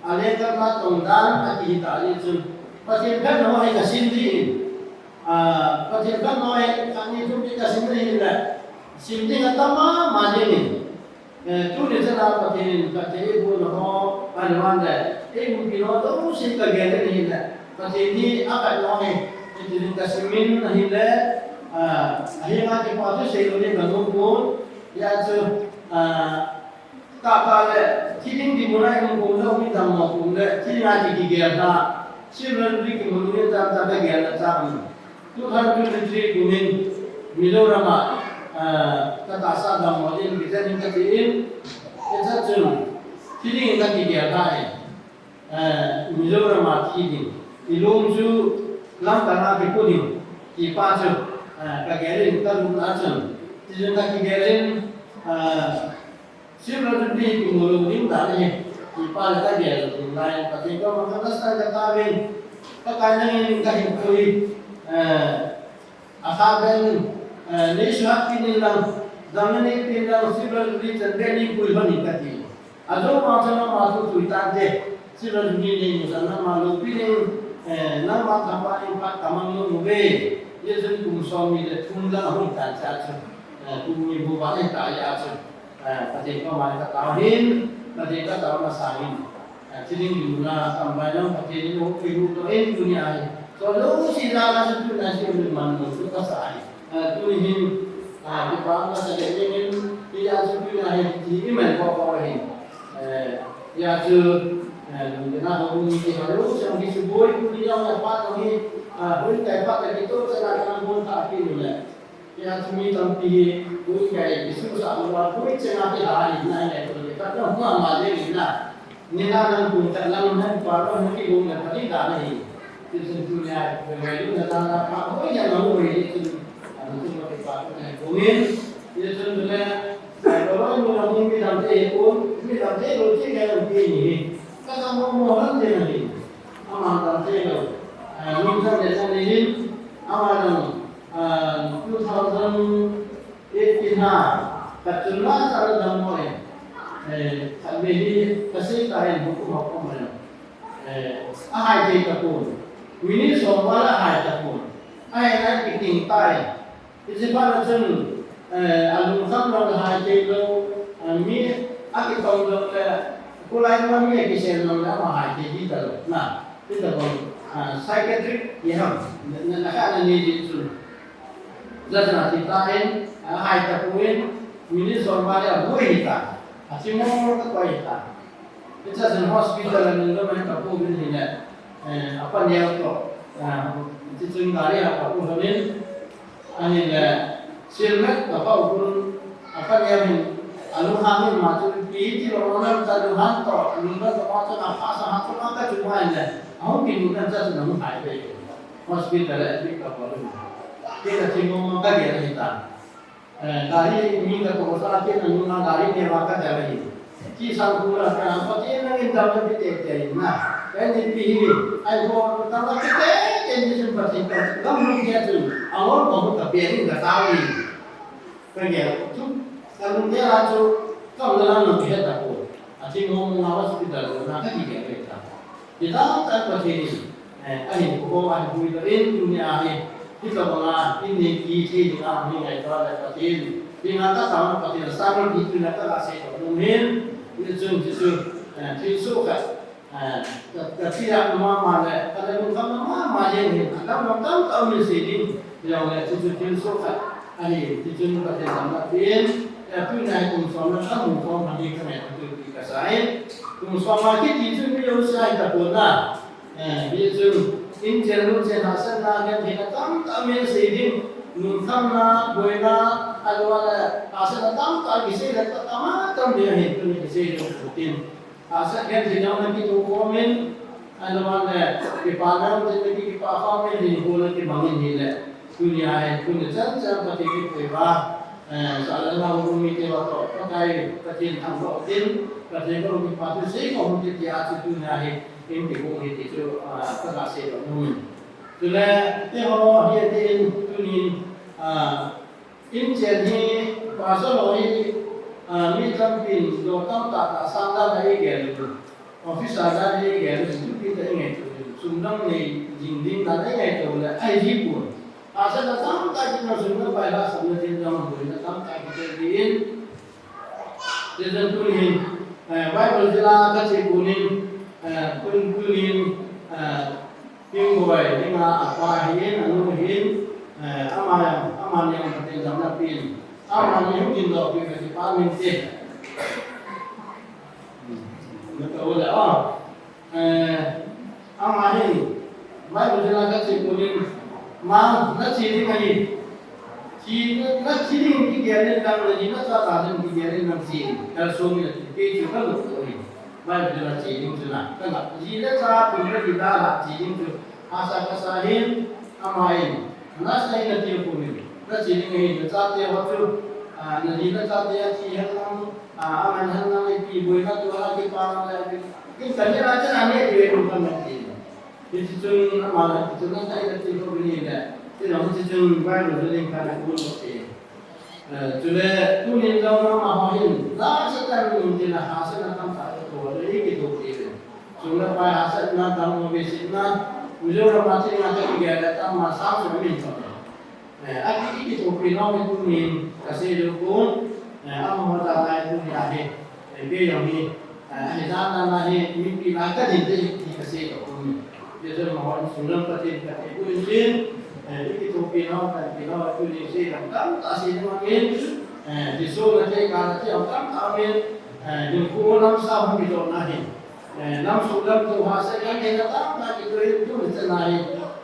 a lengkhat ma tong dan a kihi ta jeh chun, Pathen phatna ho hi ka sim ji in, ah, Pathen phatna ho hi khat ni thum ni ka sim ji in le, sim ding a tam mama ding in, Eh, tuni chan a Pathen in Pathen eiboh na ho, ahilou le, eiumpi na ho jouse ka gel in ahile, Pathen hi akhat na hi, hiti hin ka sim in ahile, ah, ahinga kipa thu sei lou ding ka nom pon, hijeh chun, ah, tah tah le, thi ding dinmun a i um pon le, mi dammo pon le, thi ding a ki kigel na, Silver Jubilee kimu lou ding tam tam le gel na chang. Two thousand twenty-three kum in Mizoram a, ah, ka tahsa dammo ding kichen in ka ti in, hiche chun, thi ding in ka kigel kha in, ah, Mizoram a thi ding. I lung chu Lamka a kipu ding, ti pa chu, ah, ka gel in ka lung a chun, Sijun ka kigel in, ah, Silver Jubilee kimu lou ding dan ahi. Kipa le kagel ding lai, Pathen koma ka sa ka tauvin. Pakai nangin kahin pui, eh, atha ben, eh, nei suhat pi in lang, dam na nei pi in lang, Silver Jubilee chan ben nei pui lhon in kati. Ajou ma chun ama thu tui tante, Silver Jubilee nei mu chan ama loupi in, eh, nangma thangvah in phat kamang lou uve. Hijeh chun kum som ni le thum lang ahung tan cha chu, eh, kum ni bu ba nei ta ya chu. Eh, Pathen koma ka tao hin, Pathen ka tao na sangin. Eh, thi ding ding na tam bai lang Pathen in hung kihuhdoh in tunia hi. Chule jouse jal a chu tuna chu man lou chu kasa ahi. Eh, tuni hin, eh, kipa kasa le ding in, hijeh chun tunia hi, hi i man ko ko hin. Eh, hijeh chun, eh, lungdon a hung ni ti ha lou, chang hi chu boi tuni jong le pa tuni, eh, boi tai pa ta kito cha na ka bol ta ki ni le. Hijeh chun mi tampi hi, boi kai, kisu sa lou a, boi chenga kila ahi, nai nai, boi kai, ka na hua ma le ni na. Ni na nang kum ta lang na pa ro na ki bong na pa ni da na hi. Ti sun tu nya, boi kai lu na ta na pa, boi ya na boi ni sun. Anu tu ma ki pa, boi ni. Ti sun tu na, boi ni na mi dam te, boi, mi dam te, boi chenga na pi ni. Ka ta mo mo han te na hi. Ama dam te lo. Ni sa de sa ni hin. Ama dam. Ah, two thousand eighteen ha, ka chun la sa la dam mo e. Eh, khat ve hi ka sei ta in hukum hukum mo e. Eh, a hai thei ta pon. Minute som val a hai ta pon. A hai na ki ting ta e. Hiche pa na chun, eh, a lungkham lo hai thei lo, a mi a ki tong lo le, kulai ma mi a ki sen lo le, ama hai thei di ta lo. Na. Ti ta bang, ah, psychiatric ti ham, na, na, na ka na ni ji chun. Judge na ti ta in, ah, hai ta pu in, minute som val a boi hi ta. A chi mo mo ta koi hi ta. Ti cha chun hospital a nung ka man ka pu min hi ne, eh, a pa neo to, ah, ti chun gari a ka pu hon in, Ahile, silmet ka pau kun, a pa neo hin, a lunghang hin ma chu, ipi ti lo, nang ta lunghang to, lunghang to, ma chu na pha sa ha chu, ma ka chu ma le, a hung kin nang cha chu nang hai ve. Hospital le, admit ka pau kun. Ke ka thi mo ma ka dia ni ta. Eh, gari mi ka to sa ke nang na gari ne ma ka dia ni. Ki sang khu la ka, Pathen nangin damna pe tei tei na. Ka ni pi hi, ai ho damna pe tei tei ni chun Pathen ka, gam lung kia chun, a ngol ko ka pe ni ka tao ni. Ka nge, chu, ka lung kia la chu, ka la la no ke ta ko. A chi mo mo na hospital na ka ki ke ta. Hita tah Pathen in, eh, ahin puidoh, ahin puidoh in tunia hi, hitobang a, in nei kithei ding a, mi ngaito le Pathen, mi ngaito tah Pathen, sang lo kiti na ka la sei to nom hin, hichun, hichun, eh, thilsoh khat, eh, ka, ka tia mama le, ka le lungkham mama jeng hin, atam lam tamtah um in sei ding, jong le, hichun thilsoh khat, ahi, hichun Pathen lam la tin, eh, tunia hi kum som le, ka mu khom, ahi ka ngai, tu ti ka sa in, Kum som a kiti chu mi jouse ahi tapon na. Eh, hichun, in chen, lung chen, hahsatna, gentheina tamtah um in sei ding. Lungkhamna, boina, ahilou le, hahsatna tamtah kisei le, tamtah tam ding ahi, tuni kisei ding tin. Hahsat gentheina na kitoh khom in, ahilou le, kipana na kipa khom in, hinkho na kimang in hile. Tunia hi, tuni chan chan Pathen kipui uva, eh, sa le nau um mite uva toh, Pakai Pathen thangvah tin, Pathen ka um kipa thu sei ka um ti tia chu tunia hi, in kibol hi ti chu, ah, ka ga sei doh nom in. Chule, keiho hi tin tunin, ah, in chen hi, pastor ho hi, ah, mi tampin dot tamtah tahsan dan a eigel u. Office a dan hi eigel u, duty tah a eingaito u, sum dang nei jing ding dan a eingaito u le, ahi ji pon. Hahsatna tamtah kinei sum na pai hahsatna ding dang boina tamtah kiti in. Tichun tunin, eh, Bible jila kache pon in, eh, tun, tunin, eh, King Boi, dinga apa hin, anu hin, eh, ama, ama niang Pathen damna pin. Ama ni hung kin doh pin ka ti pa min ti. Na ka ula, oh. Eh, ama hin, Bible jila kache pon in, ma, na che ding ahi. Chi, na, na che ding kigel in lang le, na cha ta ding kigel in lang che. Kal so mi na che, kei chu ka lut ko hi. Bible jila che ding chu na. Ka la, ji le cha, kum le ji da la che ding chu. Asa ka sa hin, ama hin. Na sa hin na ti ko min. Na che ding ahi, na chate ho chu. Ah, na di na ta te a ti hen lang, ah, a man hen lang ipi boi na tu a ki pa lang le, kin kan ni la chen a ni ti ve lu kan na ti. Hichi chun ama la ti chun na ta i ti ko ni le. Ti na hichi chun bai lu le kan na ku lo ti. Eh, chule tunin jong amaho hin, la sa ta min tin a hahsatna tamtah atoh le, ikithopi le. Chule pai hahsatna, dam ho, beiseina, Mizoram a thina ka kigel le, tama sang chu min thot. Eh, aki, ikithopi nom in tunin kasei diu pon, eh, amaho jal a hi tunia hi, eh, bei jong hi, eh, ahi dan dan a hi, mipi lai ka din te hi kasei diu pon. Hiche jong amaho insung lam Pathen ka thei pon in tin, eh, ikithopi nom, kapi nom, tunin sei ding tamtah sei nom in, eh, hiche sung a thei ka na thei tamtah in, eh, hinkho lam sa hung kijoh na hi. Eh, lam sung lam tou hahsat lam thei na tamtah kitoh in tuni chan a hi,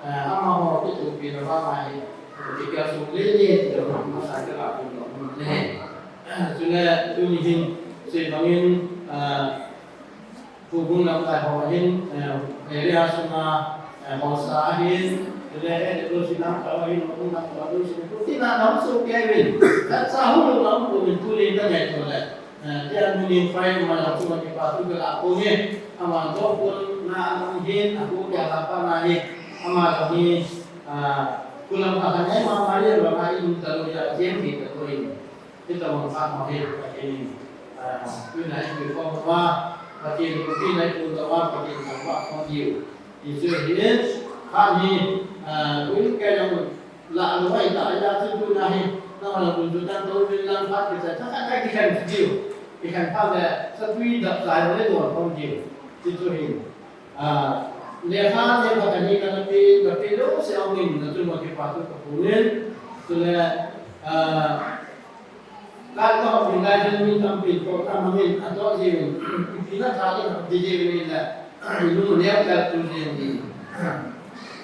eh, amaho kithopi na vang a hi, eh, kikah sung le le ti lo, masa ka la pun lo, ne. Chule tuni hin, sei bang in, eh, Pu Bung lamkai ho hin, eh, area sunga, eh, haosa ahin, chule, eh, L C lamkai ho hin, Bung lamkai ho hin, pu tina na hung soh kei uvin, khat cha hung lou na um uvin, tuni ka ngaito le. Eh, tia nungin pai ma la chunga kipa thu ka la ponge, ama to pon na nung hin, a pu kia la pa na hi, ama to hi, ah, kulam ka kan ai ma ma ri lo na in ta lo ya jem hi ta lo in. Hitabang khat ho hi, Pathen in, ah, tunia ipi khom uva, Pathen in ipi na iphon uva, Pathen in thangvah khom diu. Ti chu ahi, khat hi, ah, tuin kei jong lah lou ahi ta, ahi chu tunia hi, nangho jong tun chu tan tou vin lang phat kichai, khat khat khat kikhen diu. Kikhen phat le, satui dap chai le don khom diu. Ti chu ahi. Ah, lekha, lekha kani kana pe, ka pe lou se ong in, na chu ma kipa thu ka pun in. Chule, ah, Lai ka hop in lai chun mi tampi toh na mangin atoh jiuvin, ipi na tha ding ham ti jiuvin le, i lung neo kal tu jeng in.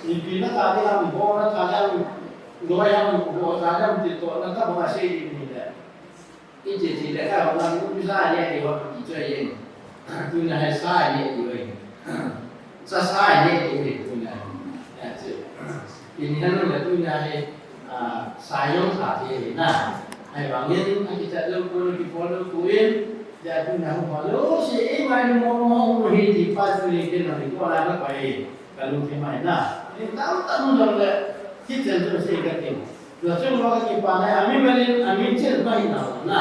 Ipi na tha ding ham, bo na tha ding ham, loi ham, bo tha ding ham ti toh na tabang a sei jiuvin le. I ti ti le ka hop na mi sa le ti hop ti choi jeng. Tunia hi sa le ti hop. Sa sa le ti hop tunia. That's it. Ini kan le tunia hi, ah, sa jong sa ti hi na. Ahivangin, akichat lou pon, akibol lou pon, ja tu na ho lo, si e mai mo mo mo hi ti pa tu ni ke na ni ko la na pai, ka lungthim mai na. Ni tam tam jong le, kichat jong se ka ti. La chung lo ka kipa na, ami malin, ami chen pa hi na na.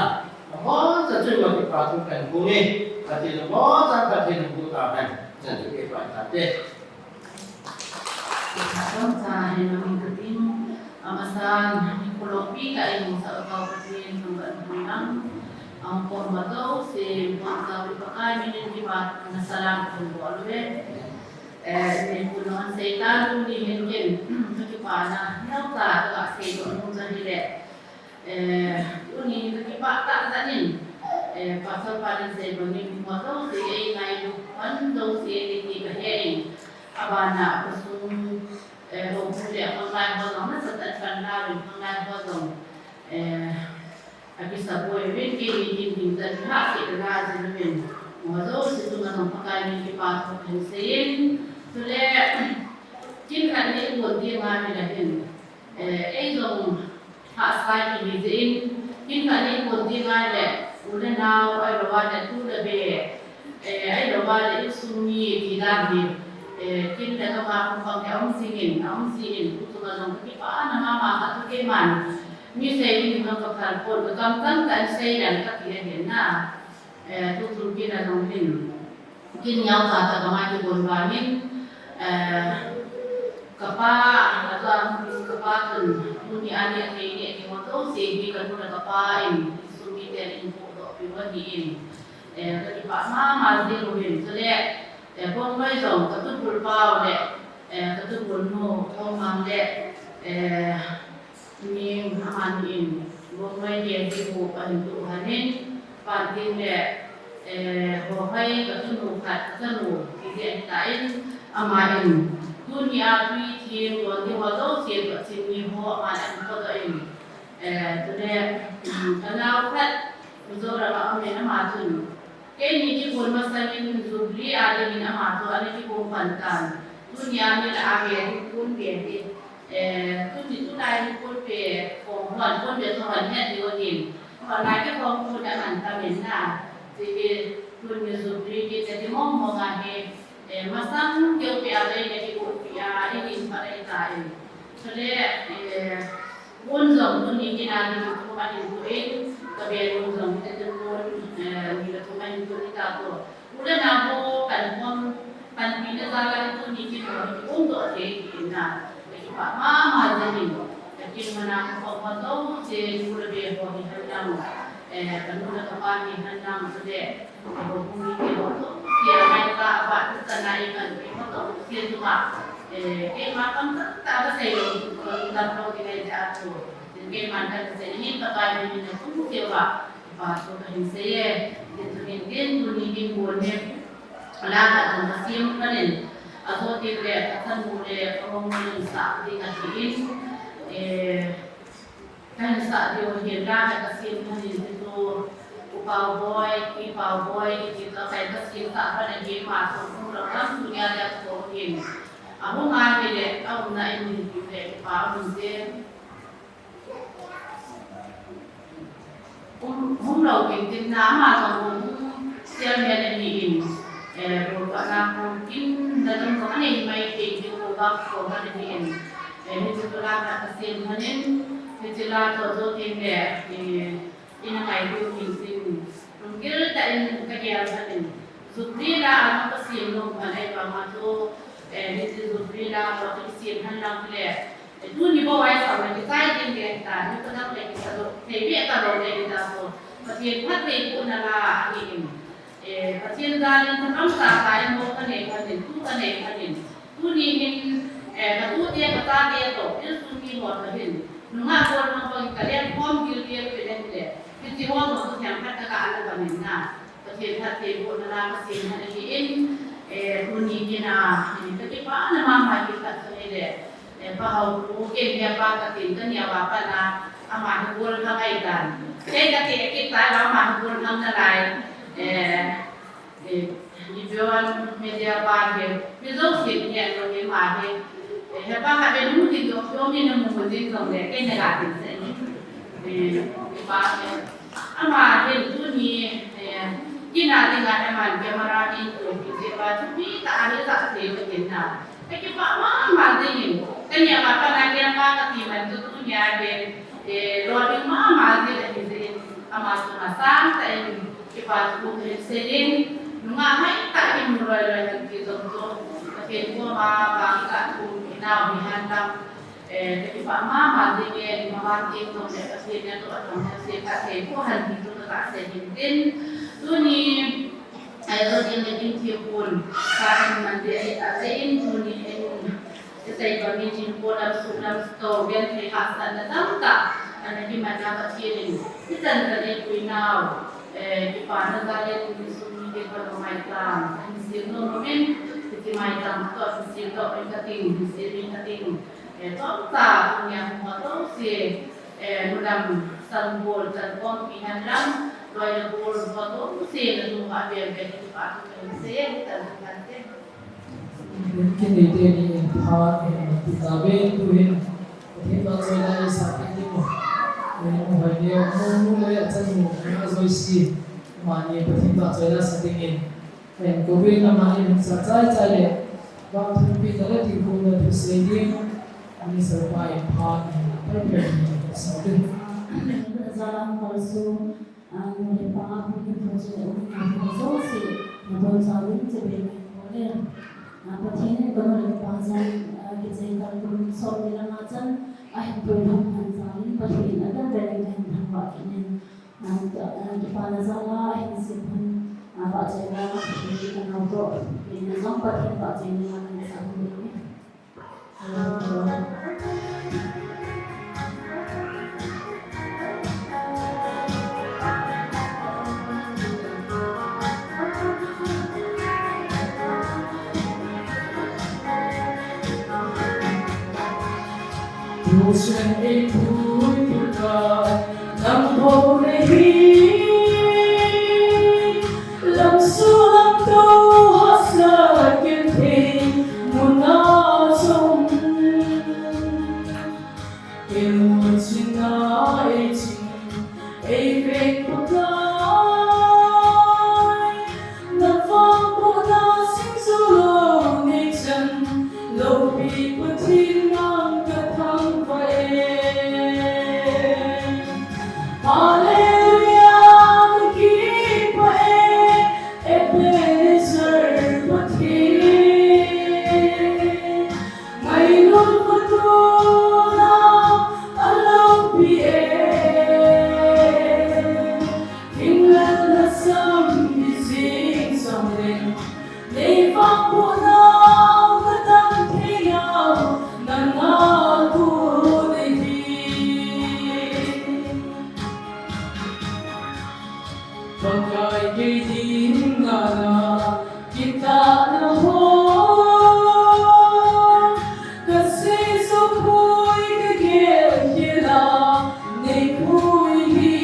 Ho cha chung lo kipa thu kan ko ni, ka ti lo ho cha ka ti lo ko ta kan, cha chu kipa ta te. Khatcha hin amin katin, amasan, hinkho lompi tah in hung sah u Tau Pathen thangvah in umhen lang. Ahung kom ho jouse, hung pang Pakai min in kipana salam kahin bol uve. Eh, hinkho lompi tah in tuni hin ken, kakipana neocha kaseidoh nom chu ahile. Eh, tuni kakipah tah tah in, eh, Pastor pa in asei bangin, mo jouse eingailu, pan jouse eiti kahe in, abana khosung, eh, houbung le khanglai ho jong nasatah in pan lauvin, khanglai ho jong, eh, akisapoi uvin, keini hin hing tah in hahsa tah in ajil uvin, mo jouse chunga jong Pakai min kipa thu kahin sei in, chule, kin khat ni kon ding ahile hin, Eh, ei jong hahsa kihi jeh in, kin khat ni kon ding ahile, u le nao, ahilou le tu le be, eh, ahilou le insung mi ti dan hi, eh, kin le gam a khopang hi aum jing in, aum jing in, tu chunga jong kakipana mama khat chu keiman, mi sei ding jong kaphal pon, kakam tam tah in sei leng kati ahin na, eh, tu chun kin a jong hin. Kin neocha tah kama kibol vangin, eh, kapa, atua, kapa chun, tuni a ni athei ni athei ho jouse hi kanu le kapa in, insung miten eipohdoh piu ahin, eh, kakipah mama jing uvin, chule, eh, Bongnoi jong, katubul pau le, eh, katubul nu, Thongmang le, eh, Ning amani in, Bongnoi K G group ahin tuh u ahin, Panting le, eh, Hohoi kachanu khat, kachanu, kiti ahitan, ama in, tuni a tui thim, don ding ho jouse toh chimney ho, ama in ahin khodoh in, eh, chule, um, kanao khat, Mizoram a um in ama chun, Keini kigol masangin Jubilee a dingin ama chu ana kigong pan tan. Tunia mi lah a ve hi, kon ve hi. Eh, tuni tulai hi kon ve, kong hon, kon ve chu hon het diu ahin. Nai ke khong kun a man ta min na. Ti hi tun ni Jubilee kiti mong mong a hi, eh, masang keu pi a lei le ki ut pi a, i hin pa lei ta in. Chule, eh, un jong tun ni kina ni tu ma hin tu in, ka be un jong te tu, eh, ni tu ma hin tu ni ta tu. U le nao ho panpi, panpina jal a hi tuni kin ho hi um doh thei hi in na. Ka kipah mama jeng in. Ka kin mana ka khom ho jouse, nu le be ho hi hen lang, eh, ka nu le ka pa hi hen lang, chule ka houbung mite ho jouse, a ngai ka, a ba tu ta nai panpi ho jouse chunga, eh, keima kamsat tah a ka sei lou, ka lungdam lou ding ahi jeh a chu. Tin, keiman ka sei in, Pakai min in na kum keu a. Kipa thu kahin sei e, tin tuni, tin tuni kin bol hi, la khat jong kasem lhonin, ajo tin le, kachanu le, kahouin sah ding ahin, eh, kahin sah diu hin, la khat kasem lhonin, tin tu, U Paoboi, Pi Paoboi, tin tu, akai kasem sah lhon ahi, ama chu hung lou lam tunia le athou hin. Ahung a hile, aumna in hin, tin le, kipa um in tin. Um, hung lou ding tin na, ama jong hung, hung sel mel ahi in, eh, bol pa na hung kin na dang jong anei mai thei ding ho vang ko ma ahi in, eh, hiche la khat kasem lhonin, hiche la toh toh tin le, eh, ina ngai diu hin tin, lunggil tah in kagel lhonin, Jubilee la a jong kasem lou lhon ahi vang a chu, eh, hiche Jubilee la toh kisem lhon lang le, Tuni bou a hi sao le kichai ding le ta, ni ko dang le kisa lou, thei be ta lou le ta ko. Pathen phattheibohna la ahi in. Eh, Pathen jal in thakam sa sa in mo kanei phat in, tu kanei phat in. Tuni hin, eh, katu te, kachate toh, insung mi ho toh hin. Nungah golhang bang in kalengkhom gil gil pe le le. Hiche ho jong chu themkhat kagah a la ban in na. Pathen phattheibohna la kasem lhon ahi in, eh, tuni kin a, eh, kakipah na mama kit khat chu ahile, eh, Pa Haopu, ken hi apa katin, kaneo a pat a, ama hi golhang ahi tan. Kei kati kit tai, ama hi golhang nalai. Eh, eh, Ipion media pa hi, mi jouse ngen lou hi ama hi. Eh, hepa khat ve nu tin jong, jong mi namu mu ding jong le, kei naga tin sah in. Eh, pa hi. Ama hin tuni, eh, kin a dinga aman camera in tu, pi je pa chu pi ta a hi sa se ka tin na. Ka kipah mama jeng in, kaneo a pat a camera kati man chu tunia hin, eh, lolhing mama jeng ahi jeh in, ama chunga sangtah in kipa thu kahin sei in, nungah ngaitah in mu loi loi hen ti jong chu, Pathen koma vang ka thu kinau hi hen lang. Eh, kakipah mama jeng e, mama jeng jong le Pathen in atoh atham jouse phattheiboh hen ti chu kasei hin tin. Tuni, eh, Lordin le King Thepun, ka in man ding ahi ta jeh in tuni in, isei bang in hinkho lam, sung lam, store, genthei hahsatna tamtah ana kiman a Pathen in hichan chan eipui nau, eh, kipana jal in insung mite koma maicham ahin sem nom in, hiche maicham toh ahin sem nom in kating, ahin sem in kating. Eh, chomcha tunia hung ho jouse, eh, nu lam sangbol chankhompi hen lang, loi le gol ho jouse na nunga vel vel in kipa thu kahin sei e, hitan hitan te. Kin neite ni in phat, eh, ti tave tu hin, Pathen vahchoila eisa ding u. Eh, nu Hoineo, nu, nu le achanu, nu Joyce, amani Pathen vahchoila sa ding in. Ven kovin amani lungset chai chai le, vangthumpi na le thilpum na thusei ding, ani sir pa in phat in, pai pai in, sa ding. Jalan palsu, ah, nu le pa, pu le pu chu, um, na pu jouse, nabonchauvin chibai ngai kole. Ah, Pathen in kanu le kapa jong, ah, kichai kal kum somni le nga chan, ahin puilhung lhon jal in, Pathen in avel vel in ahin thangvah kit in. Ah, ah, kipana jal a, ahin sem lhon, ah, vahchoila, ah, kanao toh, kei jong Pathen vahchoila, ah, kahin sa lhon ding. Tuchen ei pui tuta, lam ho le hi, lam su lam to, hahsa ken thei, muna chom. Ken mun chin a ei chin, ei ve Pakai kei dinga na kitahna ho, ka seisoh poi ka gelgel a nei pui hi.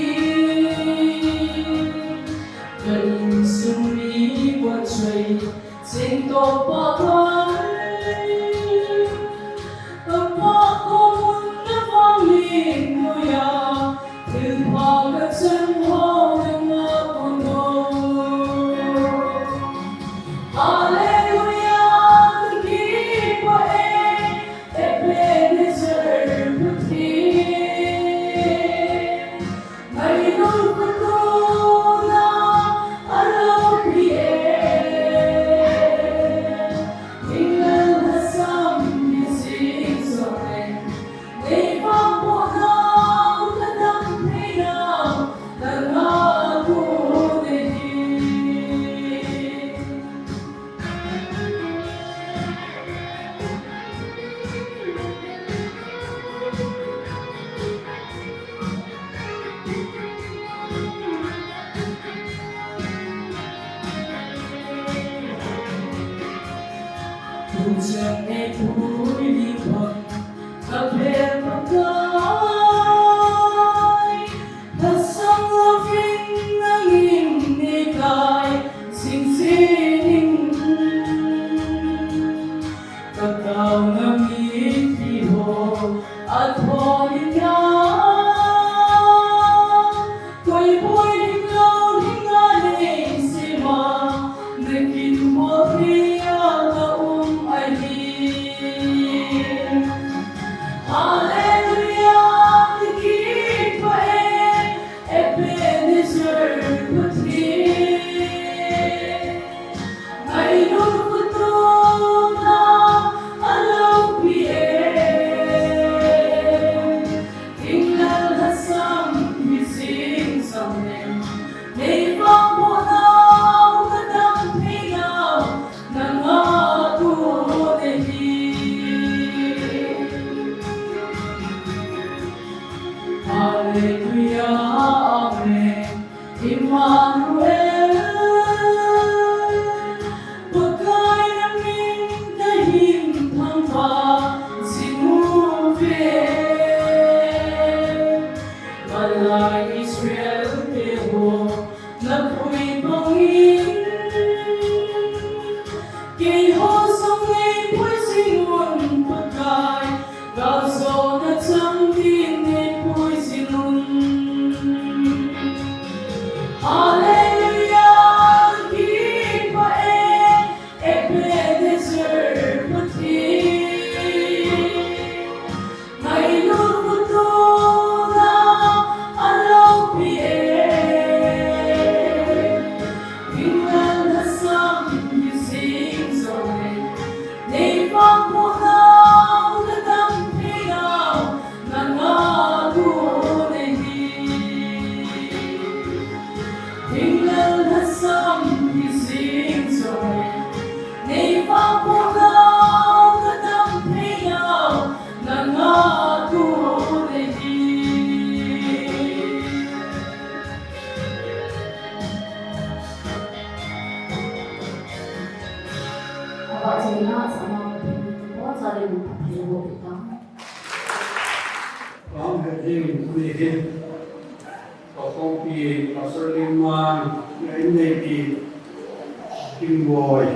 Ka insung mi vachoi, sing to pa pai. Ka pa ko mun na vang ling ko ya, thil pha ka chan ho na nga ko no. Hallelujah, ka kipah e, Ebenezer Pathen. Ngailutna a loupi e, thinglhang lhasam hi jing jong le, nei vangboh nau, ka dam thei nau, nanga kon ahi. Tuchan nei pui ni pang, ka bel Pakai. Lhasam louvin nangin nei kai jing jing in. Ka taona mipi ho athoi na, koi boi ding lou ding a nei sema, na kin bol thei a ka um ahi. Hallelujah, ka kipah e, Ebenezer Pathen. Ngailutna a loupi e, thinglhang lhasam hi jing jong le, nei vangboh nau, ka dam thei nau, nanga kon ahi. Hallelujah, amen. Emmanuel, Pakai na min kahin thangvah jing uve. Malai Israel te ho na pui bangin, keiho jong nei pui jing un Pakai, galjona chang din nei pui jing un. Hallelujah, kipah e, Ebenezer Pathen. Ngailutna a loupi e, thinglhang lhasam hi jing jong le, nei vangboh nau, ka dam thei nau, nanga kon ahi. Thinglhang lhasam hi jing jong le, nei vangboh nau, ka dam thei nau, nanga kon ahi. Abah china sama Pathen, o chale bu Pathen bo pitang. Pang he ding tuni hin. Ka khompi Pastor Limang, ka inneipi Kingboi.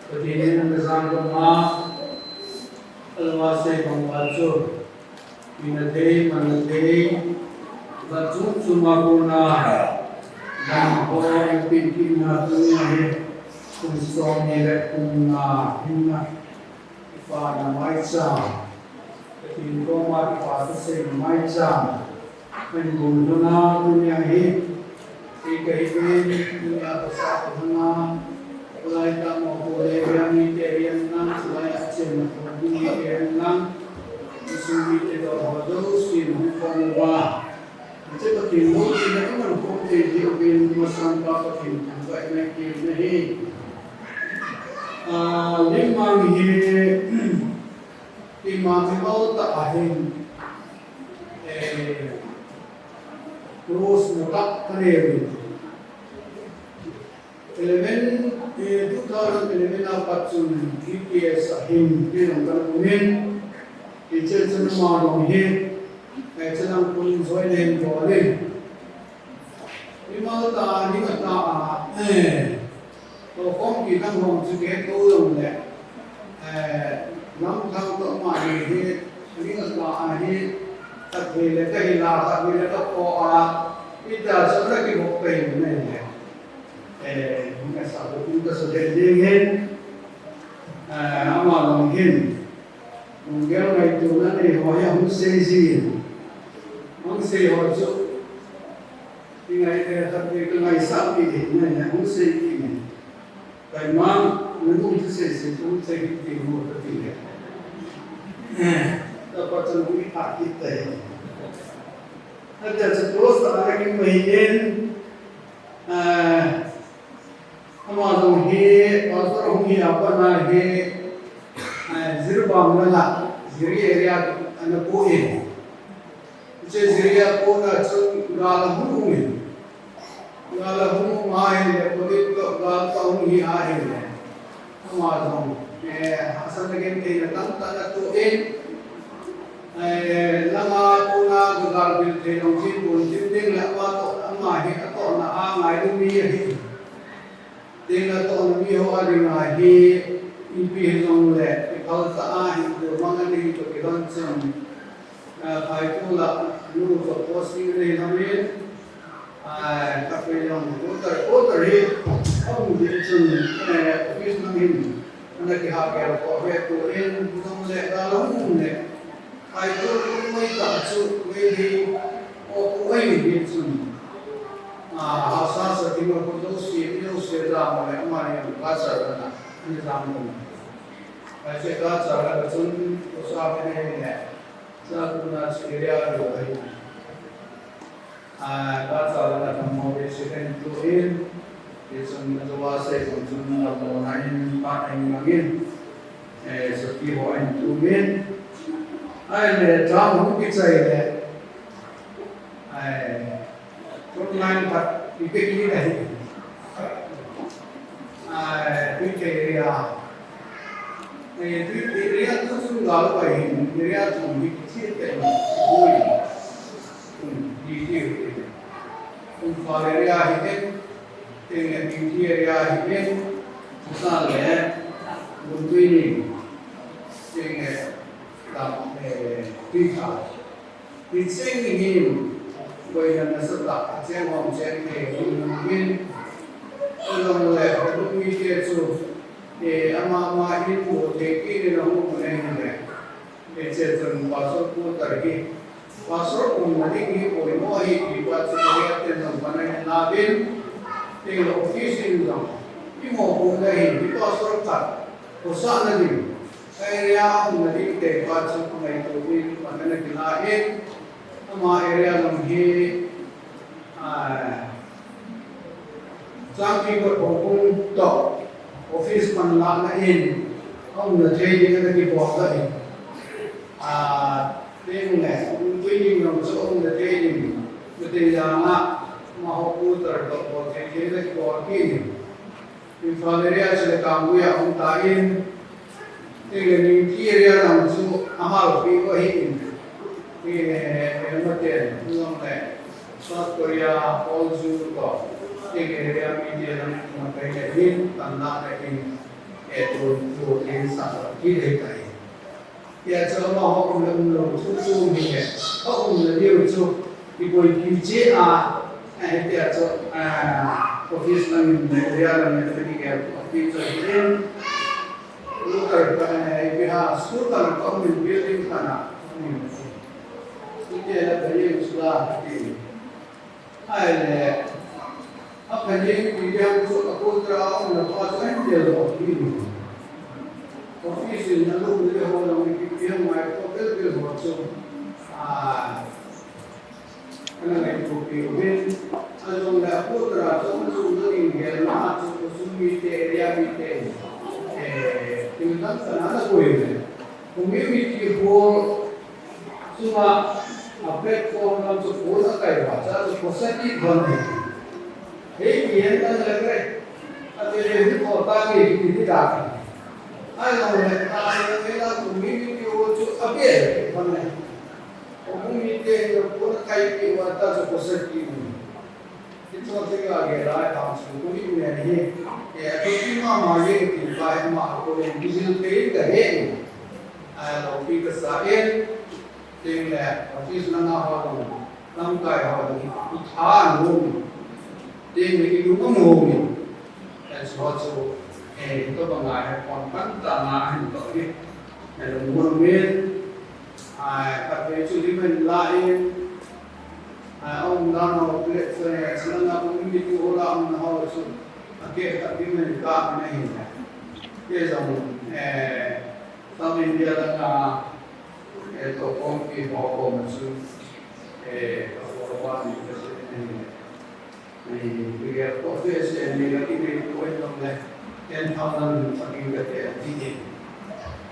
Pathen in ka jang ka ma, alwa sei bang uva chu, mina thei, manna thei, va chu chu ma kona, dang ho, in pin kin na tu na he, kum som ni le kum nga, hin na. Kipana maicham. Pathen koma kipa thusei maicham. Ahin bol lhona tunia hi. Kei kahi uvin, tunia pasal thanga. Lai tamo ko le yang ni te yang nang, lai a chen na ko ni te yang nang. Isu ni te do ho do si mo ko mo ba. Hiche Pathen lungsetna iman khom thei diuvin masang pa Pathen thangvahna kina hi. Ah, Limang hi, keima mi hol tah ahin, eh, cross mu tah ka nei uvin. Eleven, eh, two thousand eleven a pat chun T P S a hin, tin jong kana um in, hiche chun ama jong hi, eh, chun angkun join in bol in. Mimal tah a, ning atah a, eh, tokhom kit nang hong chu kihetto jong le, eh, Lamthang toh ama hi, ning atah a hi, khatvei le kahi la, khatvei le kapho a, hitia chu ana kibok kahi in ahile. Eh, hung kasah, hung kasah den ding hin, eh, ama jong hin. Lunggel ngaito nanei ho hi ahung sei jin. Ahung sei ho chu. Ingai te khat te kangaisah pi ding nai, ahung sei pi ding. Kaimang, nanu chu sei sei, chu sei pi ding mo kati le. Eh, tapa chan hung ipha kit tai. Atia chu close tah a ana kimu ahin. Eh, ama jong hi, pastor hung hi apat na hi, eh, Jiribam langa, Jiri area ana pu in. Hiche Jiri a kona chun gal ahung um in. Gal ahung um ahile, police toh gal toh hung hi ahile. Ama jong, eh, hahsatna gentheina tamtah ana toh in, eh, langa kona gagal bil thei jong chipon chim ding le ama toh, ama hi atohna a ngailu mi ahi. Tin atohna mi ho a dinga hi, ipi hijongle, iphal tah a hin tumang ana hi toh kilhon chun, ah, Phaikul a nu toh posting ana hi lhon in, ah, khatvei jong quarter, quarter hi, aum ding chun, eh, office lang hin, ana kihagel kho ve tuin, jongle, gal hung um le, Phaikul kum noi tah chu, maybe, o kum noi ni chun. Ah, haosa sa ti ma ko jouse, jouse jam le, ama ni ka cha na, ani jam ko. Ai se ka cha la chun, ko sa pe ne ne. Sa ku na chu area lo ai. Ah, ka cha la ka mo be se kan tu in. Hichun na jo a sei kon chun na mo na in pa na in mang in. Eh, sati ho in tu min. Ahile, jam hung kichai le. Ai, front line khat, ipi ki na hi. Ai, Tuikhei area. Ai, Tuikhei area tu chun gal pai hin, area tu hi kichai te. Boi. Hmm, di di. Imphal area hi in, tin le Tingti area hi in, sa le, Guntuining, tin le, Tam, eh, Tuikha. Hicheng hi, boina nasatah, cheng hom cheng thei, hin, hin, along le, mite chu, eh, ama, ama in, bo thei, ki le, hung, ne, ne. Hiche chun pastor quarter hi, pastor umna ding hi poimo ahi ti pa chu area ten jong pan ahin la uvin, tin le office in jong, imo umna hi, hi pastor khat, khosahna ding, area umna ding te pa chu ngaito uvin pan ana kila in, ama area jong hi, Ah, Changpi Got Houbung toh office panlahna in, aumna thei ding ana kibol ahi. Ah, tin le, Guntuining jong chu aumna thei ding, mite janga, amaho quarter toh bol thei thei ana kibol kit in. Imphal area chu le Kangpokpi a um tan, tin le Ningti area lang chu amal pi ko ahin, tin le, eh, amaten, long le, South Korea, Paul Ju ko, tin le area mite lang ma kai le hin, tan la le hin, eh, tu, tu, tin sa, ki le kai. Tia chu amaho umna umlou chu chu mi le, aumna diu chu, iboipi cheh a, eh, tia chu, ah, office lang in le, area lang in le, medical office chu hi in, scooter pa, eh, ipi ham, scooter pa um in building pa na, um in. Tia la building chu la, ti. Ahile, apha jeng ti jeng chu a quarter a umna pa chu ahin del doh kit in. Office in alung le ho jong ipi pi ham ngai ko bel bel ho chu, ah, ana ngaito pi uvin. Ajongle a quarter a chu umna ding gelna a chu khosung mite, area mite, eh, thil dang kana ana koi uve. Community hall chunga, a platform lam chu phone akai uva, cha chu khosah kit uvin ahi. Hei, pi hen kan le kai. Hi ko ta nge kiti ti ta. Ai lo le ta le la ku mi mi ti o chu a be ko ne. Ko mi te ko na kai ti wa ta chu ko se ti. Ti chu ti ga ge lai ta chu ko mi ne ni. E a ti ma ma ye ti ba ma ko le bi sil pe ka he. Ai lo pi ka sa e. Tin le office na na ho lo. Lamkai ho ding, i tha a um. Tin, i lung a um. Hiche ho chu, eh, hitobang a hi kon pan ta na hin to hi. Eh, lungmon um in, ah, khatvei chu lim in la in, ah, aum dan ho, le, eh, chulanga um mi tu ho la um na ho chu, a ke khat lim in ka na hin. Kei jong, eh, South India langa, eh, tohkhompi ho koma chu, eh, ka form a ni ka se ni. Ni, ni ka ko se se ni ka ki ni ko en le, ten thousand ka ki ka te ti ni.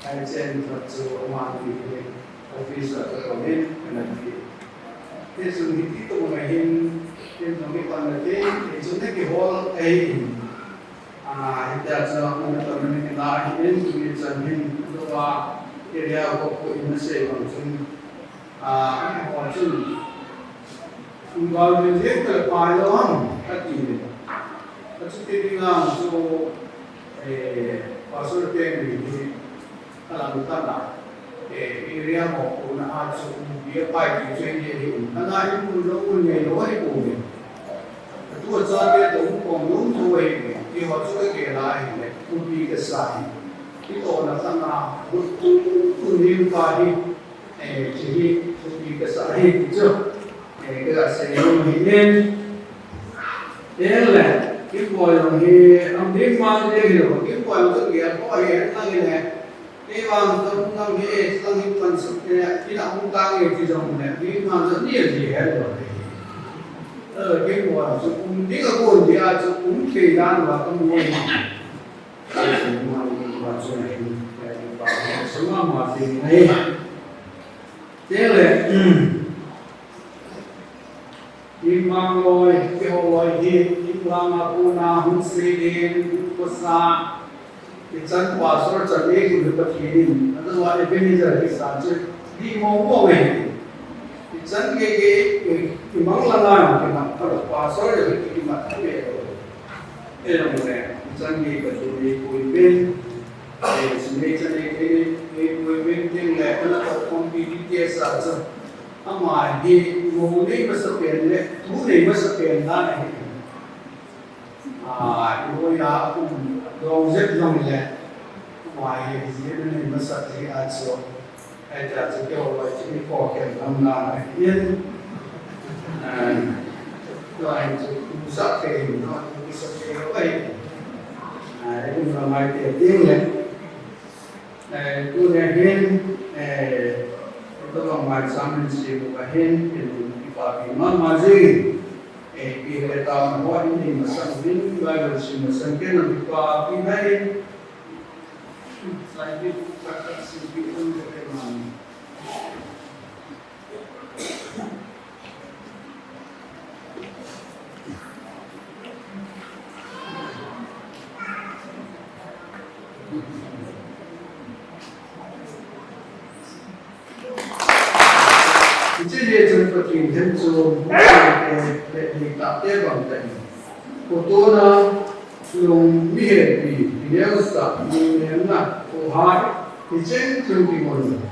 Ai chen ka chu ama ni ni office a ka ko ni ka na ti. Te su ni ti to ma hin, te su ni pa na ti, te su ni ki hol ai. Ah, hitia chu, ana tona ni kila hi in, tuni chan hin, tua area ko ko in na sei bang chun, ah, ko chun, Unggal min jek ta pai lo ham, kati ni. Achuti dinga chu, eh, pastor te ni hi, Alang tana, eh, area mo ko na a chu, bia pai ti chu ni hi. Ana in mun lo mun nei lo ai ko ni. Tu cha te to ko lo to ai ni. Ti ho chu ke la ai ni. Ku pi ke sa ni. Ti to na tana, ku tu tu ni pa ni. Eh, ti hi, ku pi ke sa ni ti chu. Eh, ke la se lo ni ne. Ele, ki ko lo hi, am di ma de lo, ki ko lo ke ko ai na ni ne. Kei vang chu nang hi, eh, nang hi pan suk te, ina hung tang e ti jong le, mi man chu ni a ji he lo. Eh, kei vang chu um ding a kon dia chu um thei dan va ka mu. Ka chu ma ni ma chu ni, eh, ba, suma ma ti ni. Te le, Imang loi, keiho loi hi, imlang a kona hung sei ding, kosa, ichan pastor chan ei kun Pathen in, adang a Ebenezer kisa chu, di mo mo e. Ichan gei gei, imang lang a, imang, pastor le, imang, e lo. E lo le, ichan gei Pathen ei kun pen, e, sinei chan ei, ei, ei kun pen, tin le, kana tohkhompi di kisa chu. Ama hi mo nei masa pen le, tu nei masa pen dan ahi. Ah, ibola um dong jep jong le. Ama hi ji nei masa ji a chu. Ai ta chu keiho loi chu ni ko ken lam na ahi. Ah, tu ahi chu tu sa ke no, tu sa ke ahi. Ah, um na mai te ding le. Eh, tuni hin, eh, tabang mai chairman si bu ka hin, in kipapi mama jing, eh, pi le ta ma ho in, in masang hin, Bible si masang ke na kipapi na hin. Sai bi ka ka si bi un ke man. Hiche hi chun Pathen hin chu, eh, eh, eh, ta te bang te. Kotona Lung mihepi, kineusa, nunnemna, khohai, hicheng chun kigon.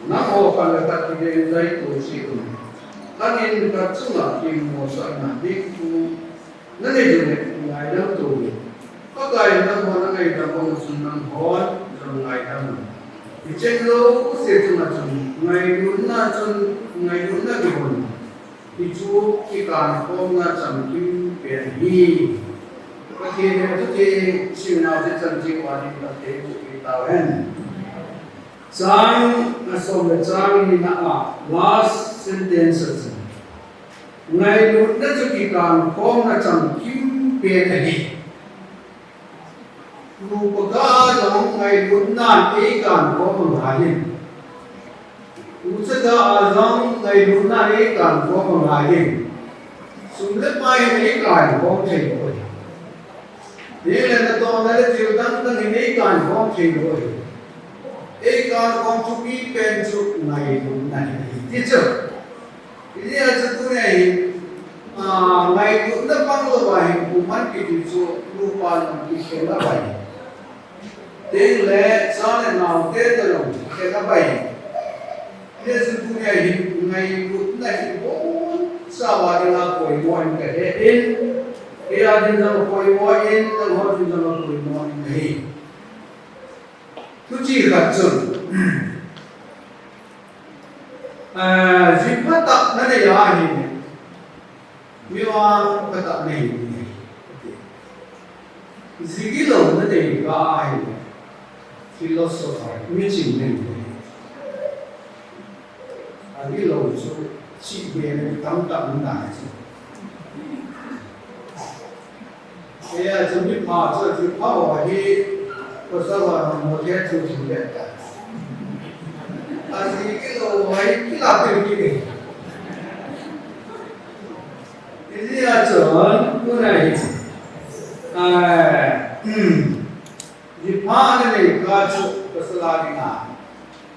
Nangho khat le khat kivengtai tu cheh un. Khat in khat chunga kimosahna ding thu nanei u le ngaidam tou. Pakai in nangho nangaidam bang chun nanghon jong ngaidam un. Hicheng jouse chunga chun ngailutna chun ngailutna kigon. Hichu kikankhomna chamkim pen ahi. Pathen in chuti simna chu chan chu a ding Pathen chu pi tau hen. Chang a som le chang nina a last sentence a chu. Ngailutna chu kikankhomna chamkim pen ahi. Nupa kah a jong ngailutnan eikankhom angai in. Ucha kah a jong ngailutnan eikankhom angai in. Sum le pai in eikankhom thei poi. Hile natohna le thil dang dang hi eikan khom thei lou ahi. Eikan khom thupi pen chu ngailutna ahi. Ti chu. Hijeh a chu tunia hi, a, ngailutna pang louva hi, human kiti chu nupa jong kikhen ahi. Tengle cha le naote toh jong kikhen ahi. Hijeh chun tunia hi ngailutna hi bonchauva dinga poimo in kahe in, kei a ding jong poimo in, nangho ding jong poimo in ahi. Thuchih khat chun, ah, ji phatah nanei ahile, mi vang phatah nanei. Ji gilou nanei ahile, philosopher, miching nanei. Agilou chu, chihbeh tamtah um nai chu. Eia chu mi pha chu, ji pha ho hi, pasal a mo the chu chu le ta. Aji gilou ho hi, kila pil kit e. Hijeh a chu, tunai. Ah, hmm. Ji pha nanei kah chu pasal a dinga,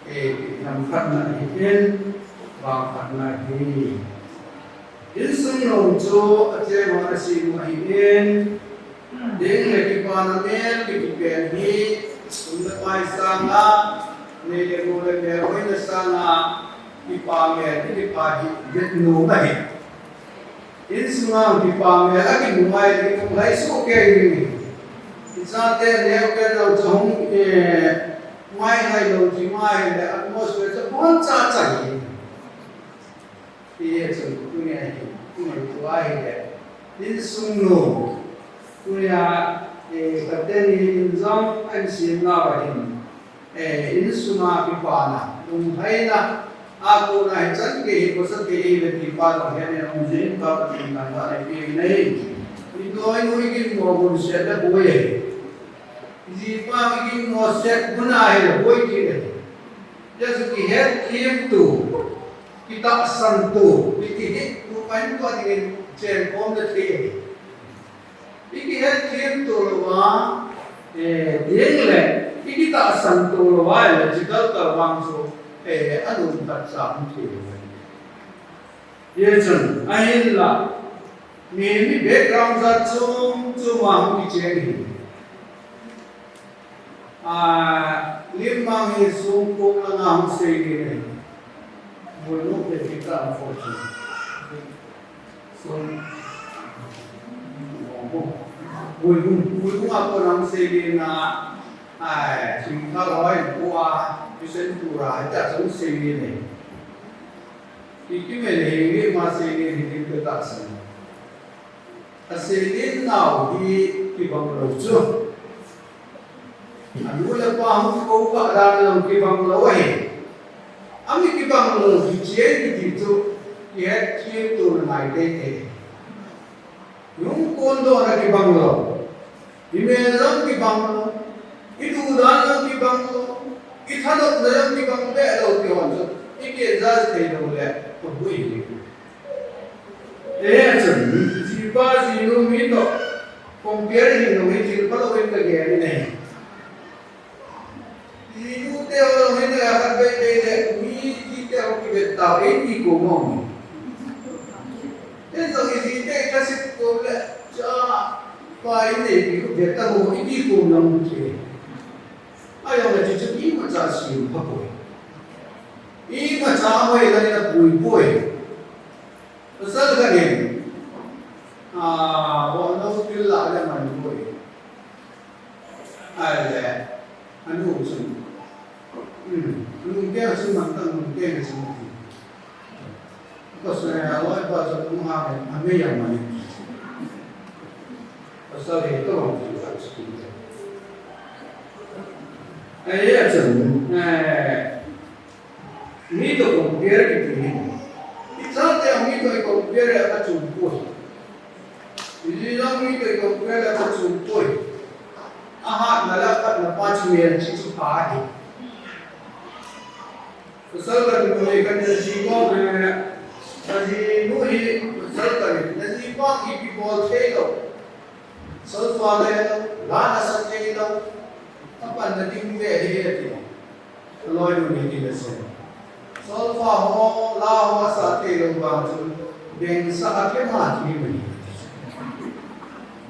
eh, nam khat na ahi in, vang khat na ahi. Insung nom chu acheng hon asem u ahi in, ding le kipana mel kiti pen hi, sum le pai sanga, nei le gou le mel hoina sanga, kipa mel, kipah hi, vet nom ahi. Insunga kipa mel a kinungai le kinunglhai soh kei ding. Ichate neo kei lou chu hung, eh, ngai ngai lou ti ngai le atmosphere chu boncha cha hi. Ti hi chu tunia hi, tunia tua hi le. Insung nom. Tunia, eh, kapten ni in jong an sim na ba hin. Eh, insunga kipana, lunglhaina, a kona hichan gei hi kosa thei ahi ve ti pa jong hiche a um jing pa Pathen thangvah nei peh in ahi. Indoinu iginmo gun set le boi ahi. Jipa iginmo set gun ahi le boi kit ahi. Jesu kihetthem tu, kitahsan tu, kiti hi, tu pa in tua dingin chen khom le thei ahi. Ikihetthem to louva, eh, ding le, ikitahsan to louva, eh, logical tah vang chu, eh, anung khat cha hung thei lou. Hichun, ahinla, mi, mi background jat chom chom a hung kicheng hi. Ah, lim mang hi songkong langa hung seile nei. Moilung te kita unfortunately. Song, moilung, moilung a kon hung seile na, ai, singkha loi, kua, pisen pura, ita song seile nei. Kiki me le hing le ma seile ni tin kita song. Aseilen nau hi kibang lou chu. Anu le apa hung kikou kah dan jong kibang lou ahi. Ami kibang lou hi chie kiti chu kihetthem to na ngai teitei. Hung kondohna kibang lou. Imel jong kibang lou. Idudan jong kibang lou. Ithanopna jong kibang be lou ti hon chu. Iki adjust thei lou le. Pabui hi. Eh, achun, jipa jinu mi toh compare hin lou hi thil phalou in kagel in ahi. Jinu te ho lou hin khat bei bei le, mi ji te ho kivet tau, eiti kom mo. Te jong iji te kasit kom le, cha, pa in neipi vet tau mo, eiti kom lang che. Ajong le chuchu imacha sim pha poi. Imacha hoi la ni na pui poi. Pasal khat in, ah, bol lou thil lah le man boi. Ahile, anu chun. Hmm, anu keng chun man tang, anu keng chun. Pasal a loi pa chun anu ha le, ame yang man. Pasal he to bang chu ka chu. Ahile chun, eh, Mi toh compare kiti hi. Ichate a mi toh i compare le achom poi. Iji jong mi toh i compare le achom poi. Ahatna le aphatna pa chu melchih chu pha ahi. Pasal khat in koi khat in aji kom le, ajinu hi pasal khat in, najipa hi ipi bol thei lou. Cell Solfa le, la na sa te lo. Apan na ding ve hi ati. Loi nu ni ti le se. Solfa ho, la ho sa te lo ba chu. Deng sa a ke ma ti ni.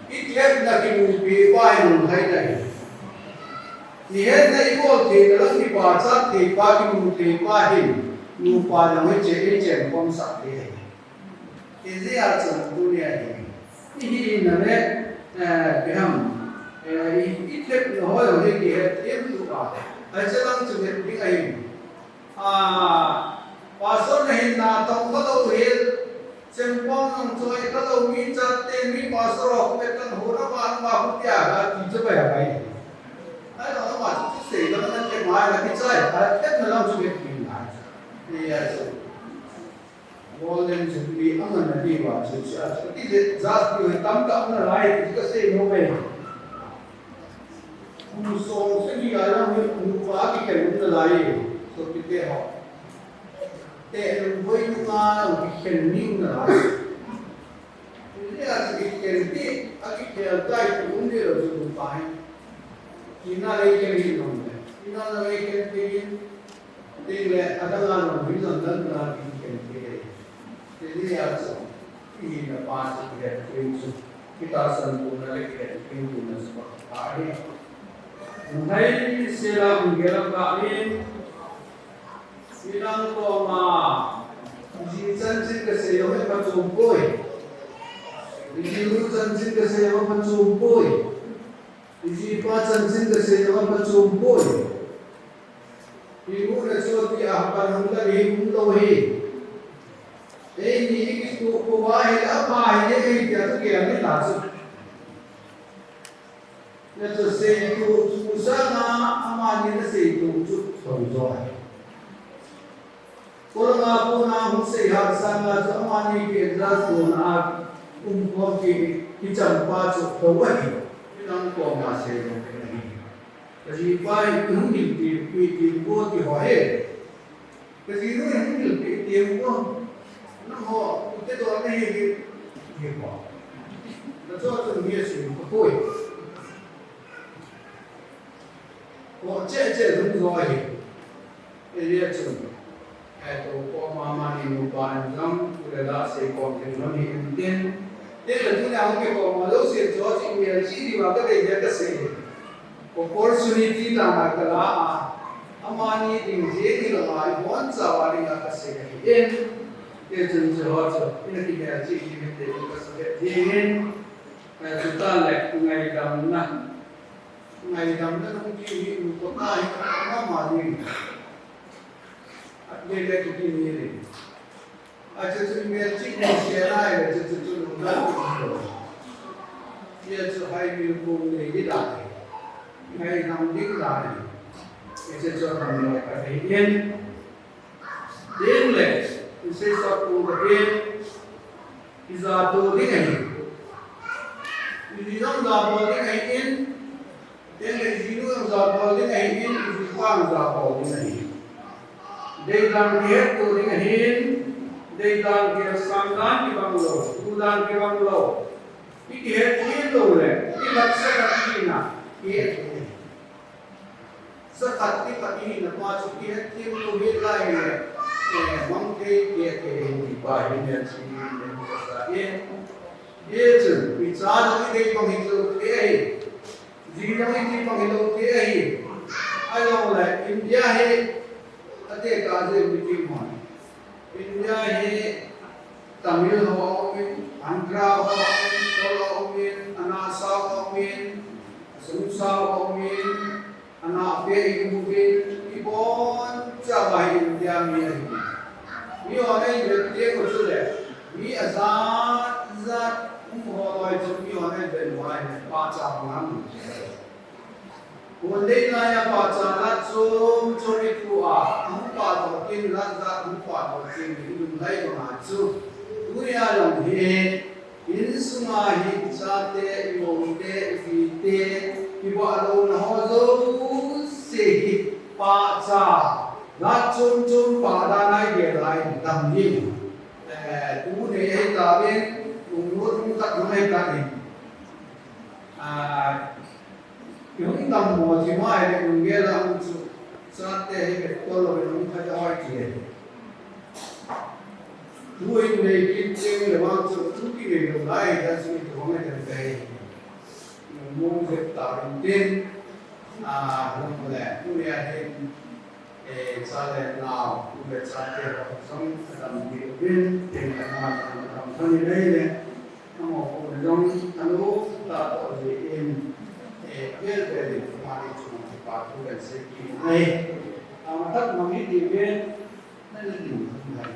I ke na ki mu pi pa hi nu hai na hi. Ni het na i bol te na lang ni pa cha te pa ki mu te pa hi. Nu pa na me che e che kom sa te. Ijeh a chu tunia hi, i hina le, eh, ipi ham, eh, i, i thepna ho jong hi kihet themtu a. Hiche lang chu het ding ahi. Ah, pastor na hinna tong kha lou hel, chempong jong choi kha lou, mi chaten, mi pastor ho, mi tan ho na ba, na ba, hu tia ga ti chu ba ya bai. Ai, na ba chu, chu sei lang na te mai na kichai, ai, thepna lang chu het ding ahi. Ni ya chu. Golden Jubilee aman na diuva chu, chu, chu, ti le, just tu tam tam na lai, ti ka sei mo ve. Kum som sagi a lang hi, kum pa ki ken na lai, so ti te ho. Te lu voi nu ma, ki ken ning na lai. Ti le a ki ken ti, a ki ken tai, kum de lo chu pa hi. Ki na le ken ni no le. Ki na le ken ti. Tin le, adang a nung hin nang dan na ding ken te. Te ni a chu, i na pa chu kihet ding chu. Kitahsan puna le kihet ding puna chu pa ka hi. Ngai sela ung gela ka ni. Midang koma. Ji chanchin kasei jong aphachom poi. Ji nu chanchin kasei jong aphachom poi. Ji pa chanchin kasei jong aphachom poi. Imu na chu ti a pan hung ta hi um lou hi. Eini i kituh pouva hi la pa hi ne kei tia chu kei a ni ta chu. Na chu seituh chu sanga amani na seituh chu thou jo hi. Kolanga kona hung sei hat sanga chu amani ki adjust kona a um khom ki, kicham pa chu thou ahi. Midang koma sei lou ahi. Ka jipa hi hung hilpi, pi, pi, ko ti ho he. Ka jinu hi hung hilpi, ti ko. Nangho, u te do na hi hi, hi ko. Na cho chun mi a sui ko poi. Ko che che lung zo hi. Area chun. Ai to ko mama ni nu pa an jong, u le la sei ko ding lou ni en tin. Tin le tuna hung ke ko ma lo sei cho chi mi a chi di ma ka dei dia ka sei. Opportunity la na ka la a. Amani ding je ni la ma i bon cha wa ding a ka sei hi en. Te chun chu ho chu. Ina ki ne a chi ki mi te ka sa ke ding en. Ai chu ta le ngaidam na. Ngaidam na nung ki ni nu ko ta hi ka ma ma ni. At le le ki ni ni. A chu chu mel chih ni sia lai le chu chu chu lungdam chu chu. Sia chu hai mil kum ni di lai. Hai nam ding lai. Sia chu nam le ka thei in. Ding le, sia sa pu ka in. Ija tu ding ahi. Ija tu ding ahi in. Tin le jinu jong jabol ding ahin, jipa jong jabol ding ahin. Deidan kihet to ding ahin, deidan kihet sang dan kibang lou, tu dan kibang lou. I kihet thim lou le, i lat sa khat i na, kihet thim. Sa khat i khat i na pa chu kihet thim lou hi lai le, eh, mang thei kihet thei hi pa hi ne chi ni ne sa e. Ye chu, i cha dang i dei bang hi lou thei ahi. Jing jong i ti bang hilou te ahi. Ahilouleh India hi, ate ka je mi ti mo. India hi Tamil ho umin, Andhra ho umin, Tol ho umin, Anasa ho umin, Asungsa ho umin, Ana pe i mu bin, i bon cha ba hi India mi ahi. Mi ho nei ve te ko chu le, mi a jat jat um ho loi chu mi ho nei ve loi ne pa cha bang ham. Kon dei lai a pa cha la chom chom i tu a, hung pa to kin la za hung pa to kin i lung lai bang a chu. Tunia jong hi, insunga hi i chate, i moute, i pite, i vahlouna ho jouse hi pahcha, la chom chom pah dan a i gel lai dam ding. Eh, tu nei ahi tauvin, kum lut kum khat hung ahi tauvin. Ah, yung tam mo, si Mai, yung gela, ang su-, sa te, eh, tolo, yung kaya, ay, kiye. Tuin, may kiting, lewang, su, tuki, may yung lai, that's me, tuwang, ay, kaya. Yung mong, zip, tarin, tin. Ah, yung pala, yung yan, eh, cha le nao, u le chate ho jong adam diuvin, teng le nao jong adam thani lei le, amaho jong anu tah toh jeh in, eh, avel vel in amani chunga kipa thu kahin sei kit ahi. Amatah mang hiti uvin, nana ding thum ahi.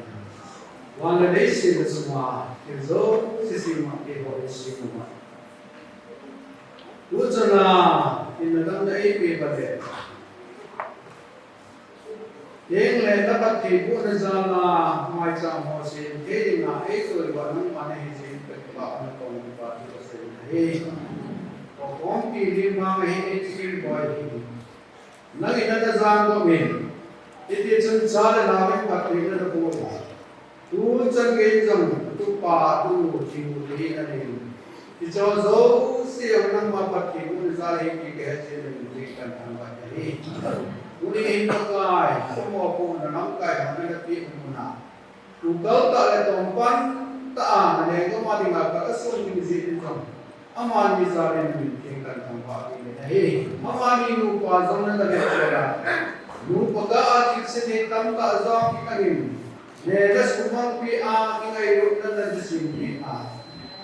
Van le leiset le chunga thil jouse sempa keiho in sem uva, tuchan a in nadamna eipeh uva le, Teng le na phattheibohna jal a maicham ho sem thei dinga eikoi uva nangma nahi jeh in kakipah a nakoma kipa thu kasei ahi. Ka khompi lim mang ahi, Eichikim boi hi. Nangin nana jangdoh in, hiti chun cha le nao in phattheina naboh uva, tuchan gei jong atupa atu thing u thei nanei. Hiche jouse jong nangma phattheibohna jal ahi ti kahet jeh in nangin jong kathangvah nahi. Tuni hin Pakai, kamopohna lamkai hon nana peh u muna, tukal tah le tongpan tah a nalenggam a dinga kal asun ding jeh in jong, amani jal in nangin jong kathangvah nahi. Amani nupa jong nana vetpeh a, nupa kah a thilse thei tamtah jong nangin, neh le sumang peh a, kingailutna nana jui peh a,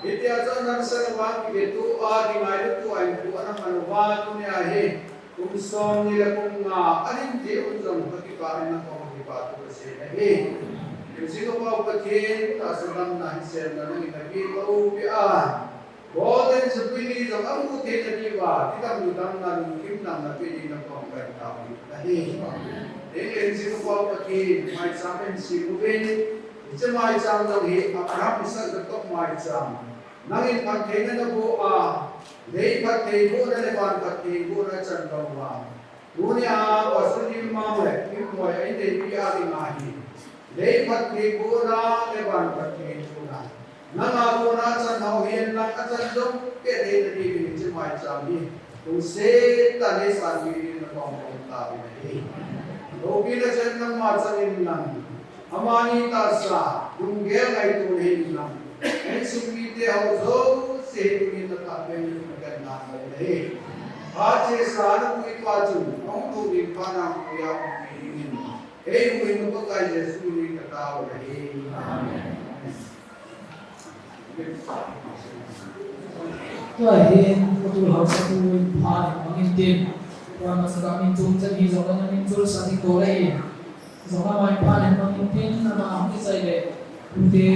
hitia chu anansa uva kivetoh a, kingailut a, ahin pu ana man uva, tunia hi kum somni le kum nga ahin ding un jong kakipah in nakoma kipa thu kasei ahi. Lemjing Pau Pathen, tahsa damna hisenna nangin napeh tauve a, Golden Jubilee jong amu thei nadiuva, thidam damna lungkim damna peh dingin nakoma kahin taovin ahi. Teng le Lemjing Pau Pathen, maicham ahin sem uvin, hiche maicham jong hi Abraham, Isaac, Jacob maicham. Nangin phattheina naboh a, lei phattheibohna le van phattheibohna chan bang uva, tunia Pastor Limang le Kimboi a in neipi a dinga hi, lei phattheibohna le van phattheibohna, nanga kona achan hou hihen lang achan jong peh thei nadiuvin hiche maicham hi lungset tah in neisanpeh dingin nakoma kahin taovin ahi. Loupina chan nangma chang in lang, amani tahsa lunggel ngaito nahi in lang, insung mite ho jouse hi tunin natahbeh in nakan nalai ahi. Phat chesa napui pa chun ahung lhung ding phat a puiya umpi dingin, eihuhhingpa Pakai Jesu minin katao ahi. Amen. Tua hin, Pu Tulhao Satu in phat hin mang intin. Tua masa ka min chom chan hi jong le na min chom sa ding bol ahi. Jong le mai phat hin mang intin, na ma hung kisei le. Pute,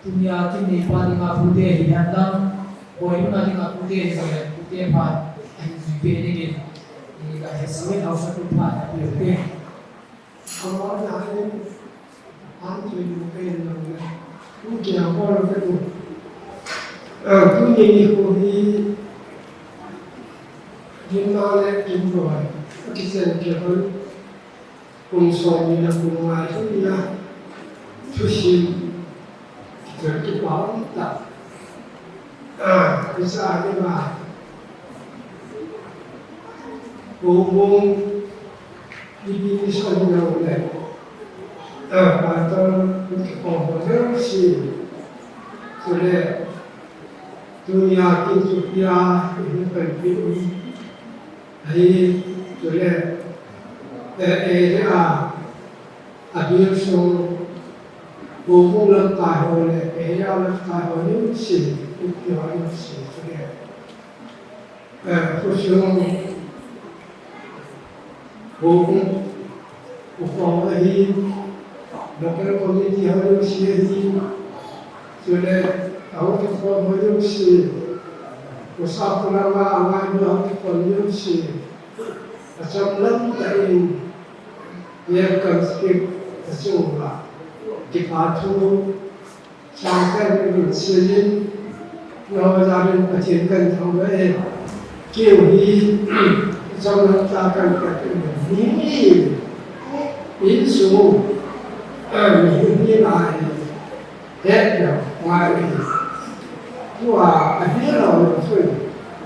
tunia kin neipa dinga pute hihen lang, boina dinga pute hi jong le, pute phat ahin jui peh dingin, ni ka hetsah in Haosapu phat ape ute. Kawlna hin, an tui mu pen lo le, tu kia kawlna tu. Ah, tuni nikho hi, Limang le Kimboi akichen kit hon, kum somni le kum nga hi a, thusim kichoi kipa um tah. Ah, hiche a hi ma, houbung ipi mission hilou le, ah, pastor, kikhom ho jouse, chule tunia kin chu pia, ihin panpi um ahi, chule, eh, eh, a, a bil sung, houbung lamkai ho le, eh, a lamkai ho jouse, ipi ho jouse, chule, eh, khosung, houbung, Ukhom ahin, local committee ho jouse ahin, chule, ahung kikhom ho jouse, usa pulanga angai ho ahung kikhom jouse, achom lam tah in, welcome speech achung uva, kipa thu, Sangkhan min seiyin, nao jal in Pathen kahin thangvah e. Keu hi, chomlam tah kahin pe hi, insung, mihem hi ngai, het lou ngai hi. Tua, ahi lou lou sui.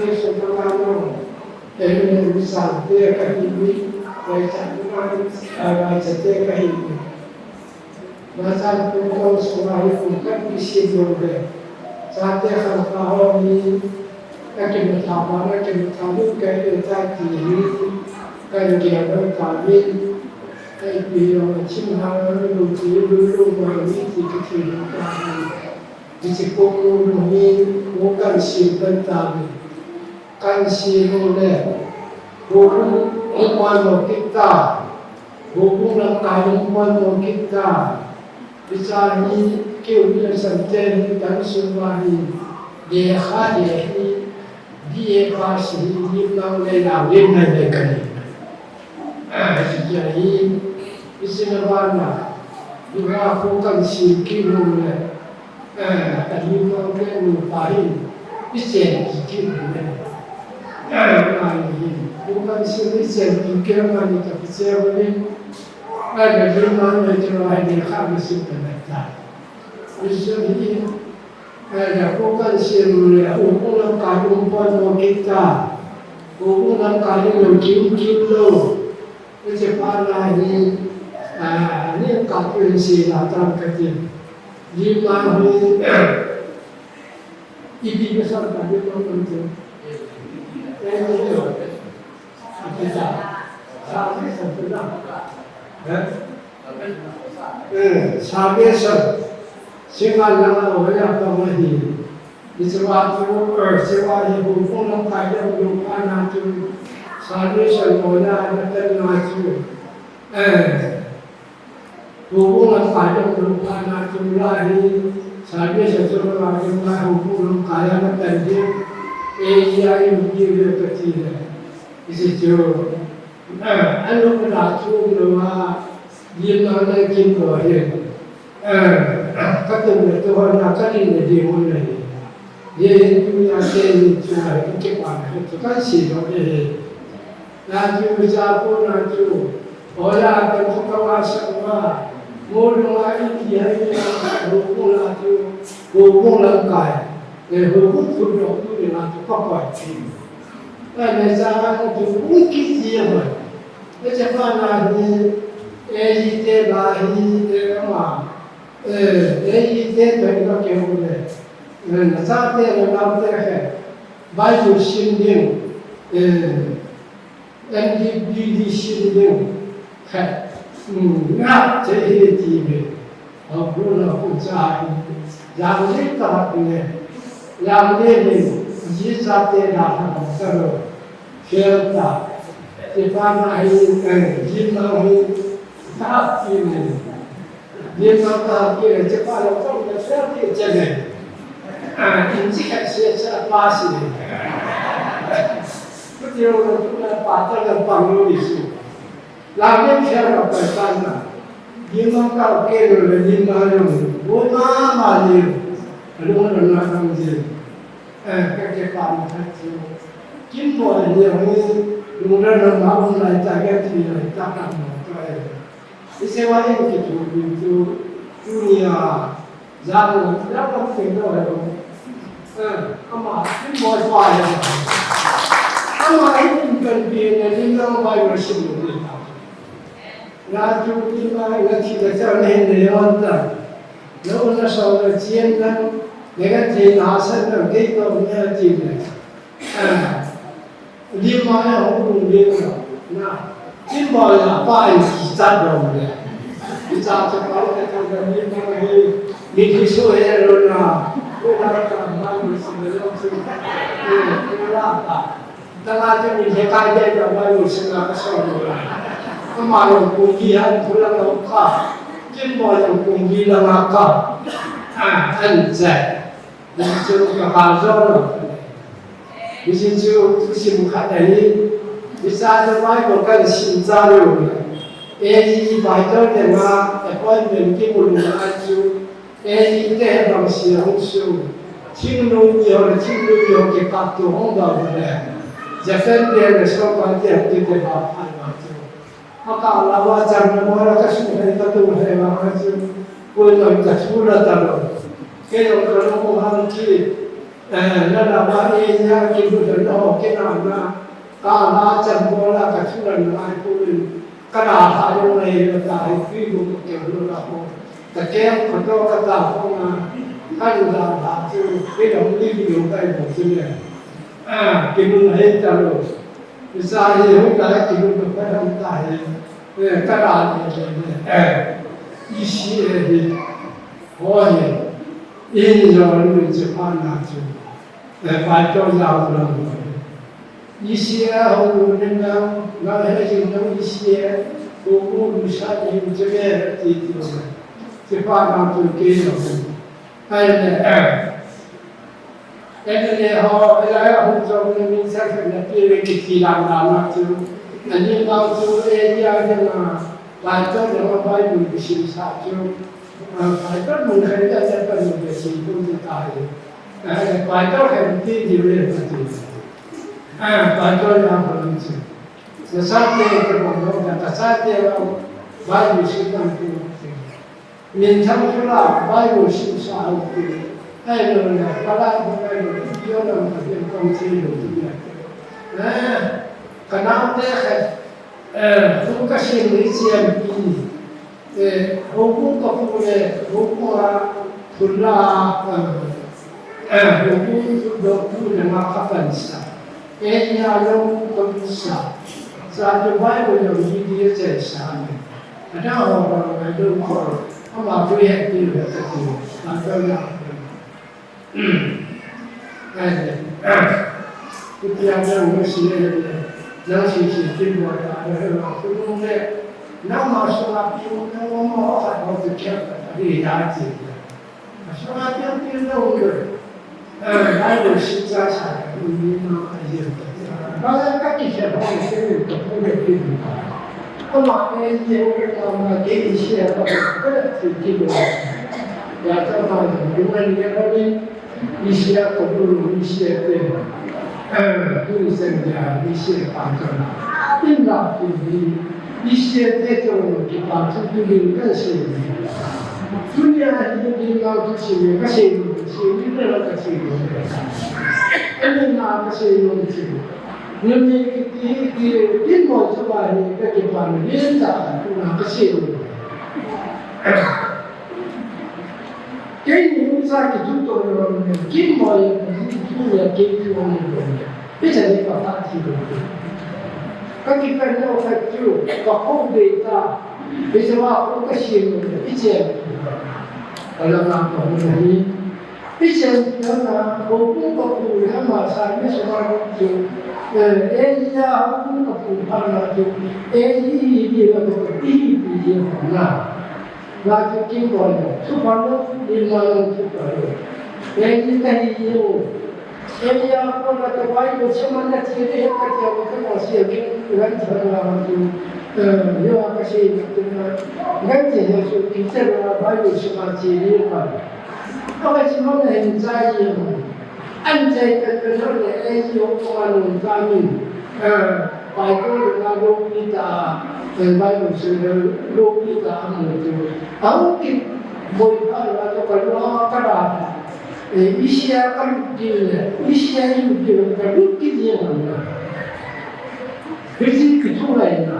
Jesu Christa, eh, mi sante kahi mi, vaichat mi, ah, vaichate kahi mi. Vaichate pu tong sunga hi kum kan kisim lou le. Chate khangthah ho hi, akimatha pa, akimatha lut kahi le chate hi, kan gel lou tauvin. Ipi jong a chim hang lou ti, lou lou ma mi ti kiti lou tauvin. Hiche kum lou hi, kum kan sim lou tauvin. Kan sim lou le, houbung hung pon lou kit ta, houbung lamkai hung pon lou kit ta. Hiche hi keu le san te hi kan sum uva hi, lekha le hi, B A pass hi, lim nang le nang lim nai le kan hi. Ah, hiche hi, hiche na bana, hiva kum kan sim kit lou le, Eh, ka nu le nupa hin, i chenpi kit u le. Eh, ani hin, kum kan sim i chenpi kit u ani ka pi che u le. Eh, ka nu le nupa hin lekha ma sim ta ta. I sim hi, eh, kum kan sim le, houbung lamkai hung pon lou kit ta. Houbung lamkai hung kiu kiu lou. Hiche pa na hi, ah, ni ka pu hin sei la tan ka ti. Lim nang hi, ipi ka san ka lim nang kan ti. Eh, ni lo. Ipi sa. Sa ni sa tu na. Eh? Eh, salvation. Singa langa oya pa ma hi. Hiche va chu, eh, hiche va hi houbung lamkai jong lou pha na chu, salvation oya na tan na chu. Eh, houbung lamkai jong lou pha na chu la hi, salvation chu la hi ma houbung lamkai a na tan hi. Eh, ya i mu ki ve ka ti le. Hiche chu. Eh, anu ka da chu lou a, lim nang le kin ko hi. Eh, ka tum le tu hon na ka lin le di hon le. Ye hin tu ya se ni chu na hi ki pa na hi tu kan si lo de hi. Na chu cha ko na chu. O ya ka tu ka wa sa wa. Mo lo wa i ki hai ni na ko ko la chu. Ko ko la kai. Le ko ko tu lo tu ni na tu ka pa ti. Na le cha na tu u ki ti ya wa. Hiche pa na hi, eh, i te la hi, eh, ama, eh, eh, i te to i ka keu le. Eh, na chate na nao te he. Bible sim ding, eh, M D, B D sim ding he. Hmm, na te hi ti ve. Abu na ku cha hi. Yang le ta ne. Yang le ni, ji cha te na ha ta ro. Fel ta. Ti pa na hi, eh, ji na hi. Ta ti ne. Lim a ka ha ki le che pa lo ka na sa ki che ne. A, in chi ka se sa pa si ne. Ku ti lo na tu na pa ta na pa lo ni su. La ne che ra pa ta na. Lim a ka ke lo le lim a lo. Wo ma ma ni. A lo na na ka ni. Eh, ka ke pa na ka ti. Kin mo ni ni. Lu na na ma um lai ta ka ti lai ta ka mo ta. Ise wa in ki tu tu tu ni a. Zan, zan ka pu ken to he lo. Eh, ama, kin boi pa he. Ama, in kin kan pi ne, nin na bai ma sim lo ni ta. Na tu kin ma, na ti da cha ne ne yon ta. Na un na so na chien na, ne ka ti na sa na ke to ne ti ne. Eh. Lim a ya hung lung lim a. Na. Lim a ya pa in ki cha dong le. Ki cha cha pa le ka ka lim a hi. Ni ki su he lo na. Ko na ka ma ni si le lo su. Ni la ta. Ta la cha ni he ka de da ma ni si na ka so lo la. Ka ma lo ku ki ha ku la lo ka. Lim a ya ku ki la ma ka. A, an cha. Hichu ka kal jo lo. Hichu thusim khat ahi. Hiche a chu Bible kan sim cha lou. A G Pastor te ma appointment kimu lou a chu A G te bang sia hung su. Thingnoi ni ho le thingnoi ni ho kikaptou hung dau le. Japan te le Soviet te hung kite ba phan ma chu. Ka la wa chang na mo la ka su hai ka tu hai wa ka su. Ko no ka su la ta lo. Ke yo ka lo mo han ki. Eh, la la wa e ya ki bu da no ke na na. Ka la chang mo la ka su la na ai ko ni. Ka la ha yo nei la ta ai ki bu ke lo la ko. Ka ke ko to ka ta ko na. Ka lu la la su ke lo ni ki lo kai mo su ne. Ah, ki bu hai ta lo. Isa hi hung ta ki bu ka pa ham ta hi. Eh, ka ra ni ni ni. Eh, isi eh hi. Ho hi. In jo ni che pa na chu. Eh, pa to ja ko la. Isi eh ho ni na, na he ji na isi eh. Ko ko lu sa ni che me ti ti. Che pa na chu ke jo. Ai le, eh. Ene le ho, ela ya hu jo ne min sa sa na pi le ki ti lam lam na chu. Ani ma chu e ya ne ma, Bible ne ma Bible ki sim sa chu. Ah, Bible mun khai ya ya pa mun ki sim tu ni ta ye. Eh, Bible khai ti ni le ma ti. Ah, Bible ya pa mun chu. Na sa te ke mo no, na sa te lo, Bible sim na tu. Minthang chula Bible simsa hou ti. Ahilou le, Pakai Bible, Pathen Bible, Pathen kong thei lou ti. Eh, ka naote khat, eh, thu ka sim ni chiam pi. Eh, houbung ka pu le, houbung a, thula, eh, Eh, houbung chu dohbu le nga kha pansa. Area lo pansa. Sa tu Bible lo ni dia chesa ni. Ada ho ba lo do ko. Ama tu he ti le ta ti. Anta na. Ai. Ku ti ang na mo si le. Na si si ti mo ta le. Ku le. Na ma so a pi mo na mo mo ha ko ti cha ta ri ya ti. Asung a piang piang na ung. Eh, Bible sim cha sa, ung ni ma a yin. Ba la ka ki se ba se ni ko ko ni ki. Ko ma e ye ko ma ma ke ni se ba ko ti ki lo. Ya ta ma ni ma ni ya ni. Ni se ko ni se te. Eh, tu ni sen ya, ni se pa ta. Tin la ki ni. Isi te te o ki pa tu tu ni ka se ni. Tunia hi ni ma tu se ni ka se ni, se ni ka la ka se ni. Ani na ka se ni se. Ni ni ki ti ki ni mo tu ba ni ka ki pa ni ta tu na ka se ni. Keini hung sa kituh toh lou, kin mo ye, kituh ye, kituh ye. Hiche hi ka phat hi lou. Ka kipan lou khat chu, ka khou dei ta. Hiche va khou ka siam lou, hiche. Ka la na ka hung hi. Hiche na, khou pu ka pu le ama sa ni sa ma chu. Eh, eh, ya khou pu ka pu pa na chu. Eh, i, i, i, ka pu, i, i, i, na. Laju kim boi lo, chu pa lo, lim ma lo chu pa lo. Ei ni ka hi yo. Ei ya ko na ka bai lo che man na che de ka che ko ka se ni ran cha la ma chu. Eh, yo ka se ni tu na. Ngan che yo su ki che la bai lo che ma che ni ma. Ka ba che man na hin cha yi ma. An chai kan kan hon le ei si ho ko ma nun ka min. Eh, Bible le na lo pi ta, eh, Bible se le lo pi ta a mu tu. Au ki boi pa la to ka lo ka la. Eh, isia ka lu ki le, isia i lu ki le, ka lu ki ni ma na. Ki si ki tu la na.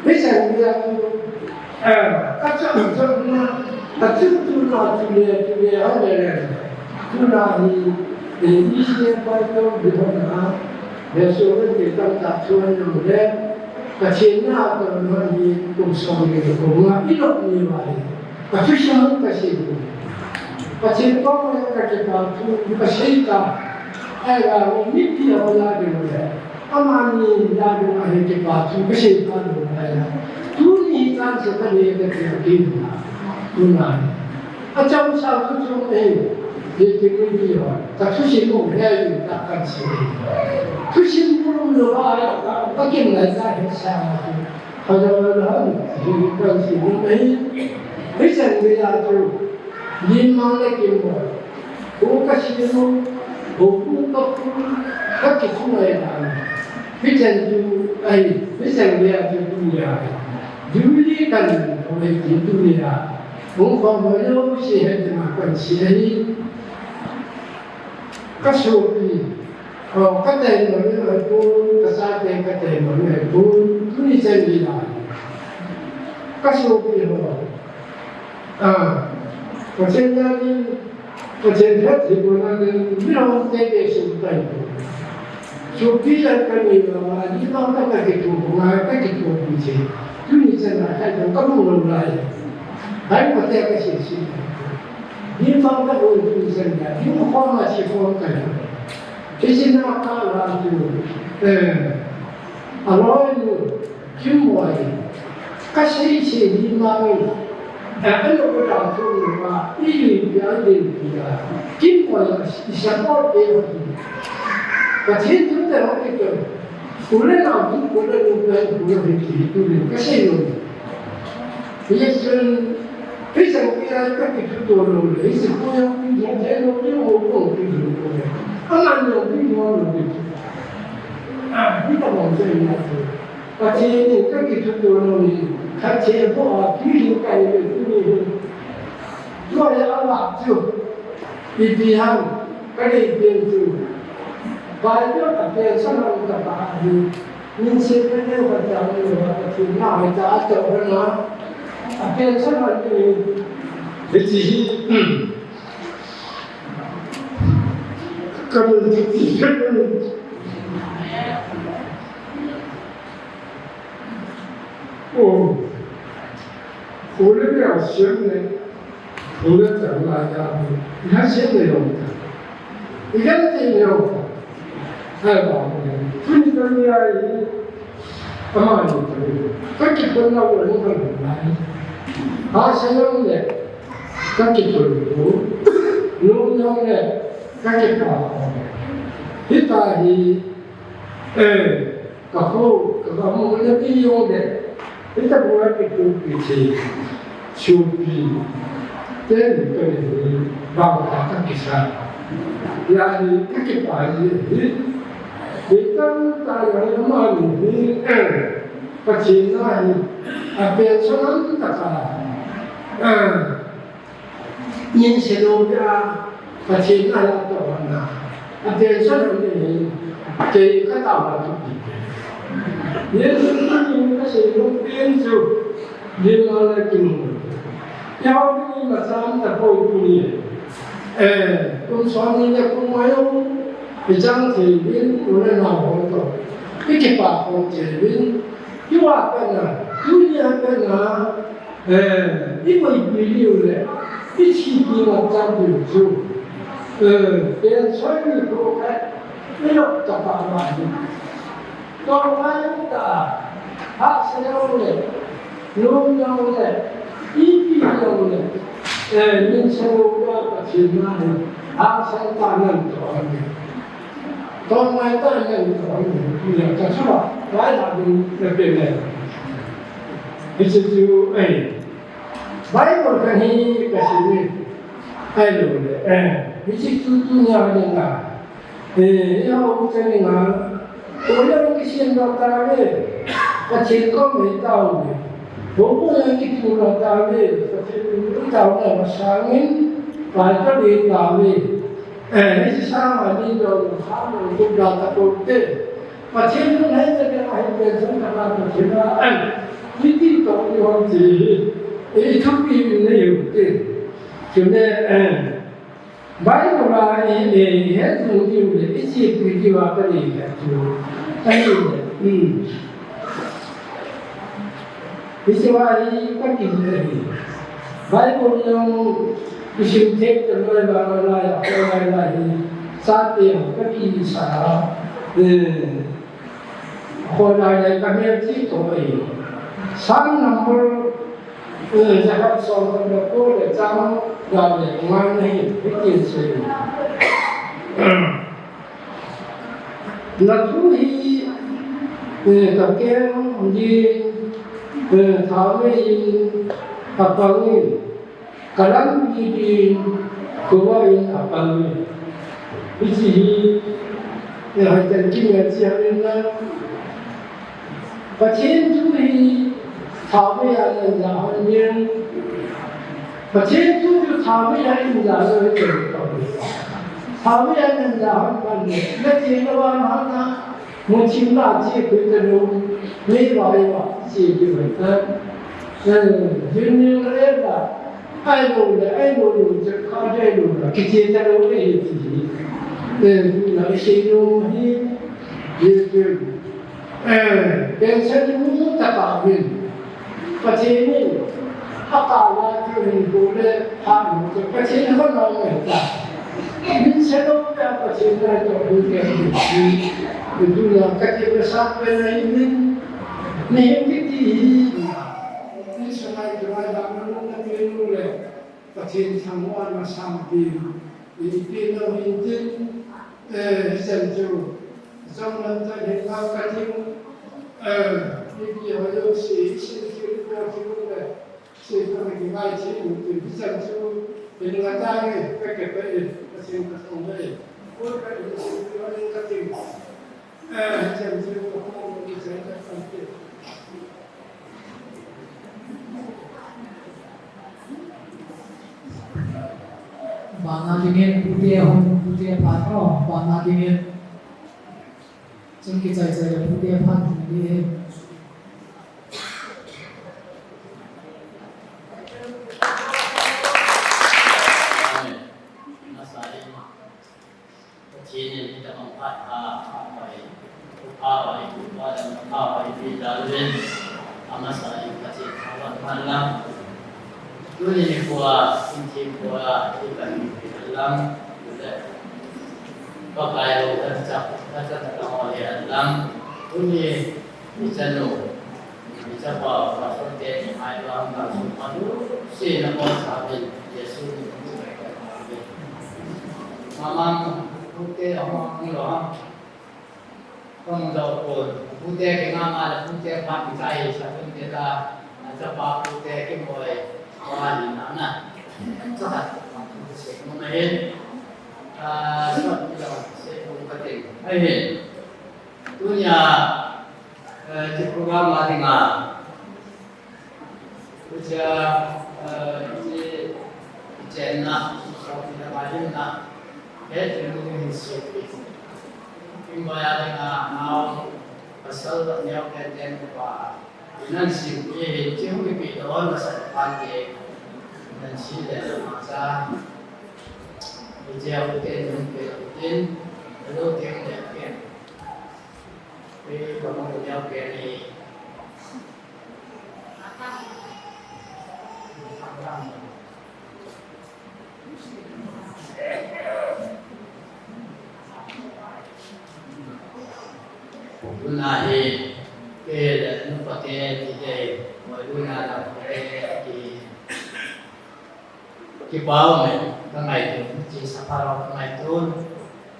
Hichan geiya chu, eh, kachang chang na, kachang tu na tu le, tu le, ha le le. Tu na hi, eh, isi pai to bi ho na, le so le ke tam ta chu na le. Kachin na to na hi kum som le kum na i lo ni wa hi. Ka thusim ka sei u. Pathen koma ka kipa thu ka sei ta. Ahileh mipi a la ding le. Amani la ding a hi kipa thu ka sei ta lo ahileh. Tuni tan se ka le ka ti a kin na. Tuna. A cham sa thu chu e. Ye ti ni bi ho. Ka thusim mo he ta kan sei. Thusim mo lo ba ka kin na ta he sa. Hajau la han, hi kan si ni mai. Hichan geiya chu, lim mang le kim boi. Ko ka si no, ko ku ka ku, ka ki ku ngai na. Hichan chu, ai, hichan geiya chu tu ya. Juli kan, ko ai ki tu ya. Ko ko mo yo si he ma kan si ai. Ka sopi, oh, ka taimang u ahi pon, ka chate ka taimang u ahi pon, tuni chan geiya. Ka sopi ho. Ah, Pathen na ni, Pathen phatthei bohna ni, mi hon te te sum tai. Sopi la ka ni la ma, ni ma ka ka ke tu, ma ka ke tu ni che. Tuni chan na ka ka bu lo lai. Hai ko te ka se se. Lim mang ka bol tu san ya, lim khom a chi khom ka ya. Kisin a ka la tu, eh, a loi nu, kim boi. Ka sei sei lim mang, eh, a lo ka tu nu ka, i li pi a din pi a. Kim boi a si sa ko pe ho tu. Ka thin tu te ho ki tu. Ku le na tu, ku le nu pe, ku le pi tu le. Ka sei lo. Hichun, hichun kei a ka kithuto lou le, hichu koi a kithuto lou le, ho ho kithuto lou le. Aman lou kithuto lou le. Ah, hitabang sa ina chu. Pathen in ka kithuto lou le, ka che bo a kithuto kai le tu ni. Lou ya a chu. Ipi ham, ka dei pen chu. Bible a pen sa na ka pa hi. Min se ka ne ka ta ne ka ta chu na ka ta ta na. A pen sa na ni. Hichi hi. Ka pen chu ti. Oh. Ko le ka siam ne. Ko le ka la ya. Ina siam ne lo. Ina te ne lo. Hai ba. Tuni ka ni ai. Ama ni ka ni. Ka ki ko na wo ni ka ni. Ha sa yo ne. Ka ki ko ni. No no ne. Ka ki pa. Hita hi. Eh. Ka ho, ka, ka mu na pi jong le. Hita bu a pi tu pi che. Chu pi. Te ni ka ni ni. Ba ka ka ki sa. Ya ni ka ki pa ni ni. Ni ka ta ya ni ma ni ni. Eh. Ka chi na ni. A pen so na ta ka. Eh. Min se lou pia, Pathen a la to na. A pen sa lou ni, kei ka ta ma tu. Yen tu ni ka se lou pia chu, yen ma la kin. Ya ni ma sam ta ko tu ni. Eh, kum sa ni ya kum ma yo, i chang thei bin, u le na ho to. I ki pa ko thei bin, i wa ka na, tu ni a ka na, Eh, i koi pi liu le, i chi pi ma chang pi chu. Eh, pen soi ni ko ka, i lo ta pa ma ni. Tong mai ta, ha se lo le, lum lo le, Ipi jong le, eh, min selo a Pathen na hi, hangsan tah nan toh ahi. Tongmai tah nan toh ahi. Ila ka chua, vai la ding na pe le. Hiche chu, eh, Bible khat hi ka sim e. Ahilou le, eh, hiche chu tunia ding a. Eh, eiho chani nga, koilang kisem lou tauve, Pathen kom hi tauve. Houbung jong kitu lou tauve, Pathen tu lou tauve, masangin, Bible hi tauve. Eh, hiche sanga ni lou, ha lou, tu lou ta kote. Pathen tu hai ta dia hai pe jong ka Pathen a, eh, hiti toh ni hung ti hi. Eh, thupi nei u te. Chule, eh, Bible a i, i, i het jing diu le, i chepi diu a ka dei le chu. Ahile, hmm. Hiche va hi ka ti le hi. Bible jong i sim thei ta loi va la la ya, ko la la hi. Sa te ho ka ti sa. Eh. Ko la la ka me ti to ai. Psalm number Eh, Jakob som le ko le chang nga le nga na hi, hitin sei. Na thu hi, eh, ka keng ding, eh, tha mei in, ka pang in, ka lampi ding, kova in, ka pang in. Hiche hi, eh, hai ten kim ya chi ha in na, Pathen thu hi thaovei a neiya hon in. Pathen thu chu thaovei a neiya lou hi thaovei. Thaovei a neiya hon pan le. Na che na wa na na. Mu chim na che ku ta lou. Mei wa mei wa che ki wa ta. Eh, jin ni re la. Ai lou le, ai lou lou, che kha de lou la. Ki che ta lou le hi chi. Eh, na sei lou hi. Ye che. Eh, pension mu ta ka min. Pathen in, a ka la ti hin ko le, ha mu ko Pathen ko no me ta. Min se lo ka Pathen na to bu ke ti. Tu la ka ti ka sa pe na min. Ni hin ki ti hi. Ni sa mai tu ai da na na pe nu le. Pathen thangvahna sang ding, i, ipi nau hin tin, eh, hichan chu, jong lam chan hin ngau ka ting, eh, ipi ho jong si, si thil ko thil le, si ka ma ki ngai thil u tin, hichan chu, hin nga ta nge, ka ke pe in, ka sing ka song le, ko ka in si thil ho jong ka ting. Bana dingin pute hon, pute phat o, bana dingin. Chun kichai chai le pute phat ding. Pathen in hitabang phat pha, pha hoi, pha hoi, pha dang pha hoi, pi dalvin, amasa in Pathen thangvah phat lang. Tuni nikho a, in thim kho a, i kan mi pi lang, le. Pakai lo, kan chak, kan chak, kan hoi, lang. Tuni, i chanu. Chapa, pastor te ni mai ba, ka su ma lu, se na ko sa bin, Jesu ni ko sa ka ma bin. Mamang, pute, mamang lo ha. Kong do ko, pute ke nga ma la, pute pa mi kai, sa pute ta, na chapa, pute ke moi, wa ni na na. Sa ha, pute se mo na he. Ah, sa pute se mo ka te. Ai he. Tunia, eh, ti program a dinga. Tunia, eh, ti, ti chenna, ti na ma dinga. He ti mu ni si. Ti ma ya dinga, nau, pasal da neo ke ten pa. Nan si, ye, ti mu ki pi don, pasal pa ke. Nan si le ma sa. Ti ya u te nun pe u tin. Lo ti mu le ke. Ei, ka mong ka miau ke ni. Tuna hi, ke le, nu pa te, ti te, mo tuna la, ke, ki. Kipa ume, ka ngaito, chi sa pha lou ka ngaito.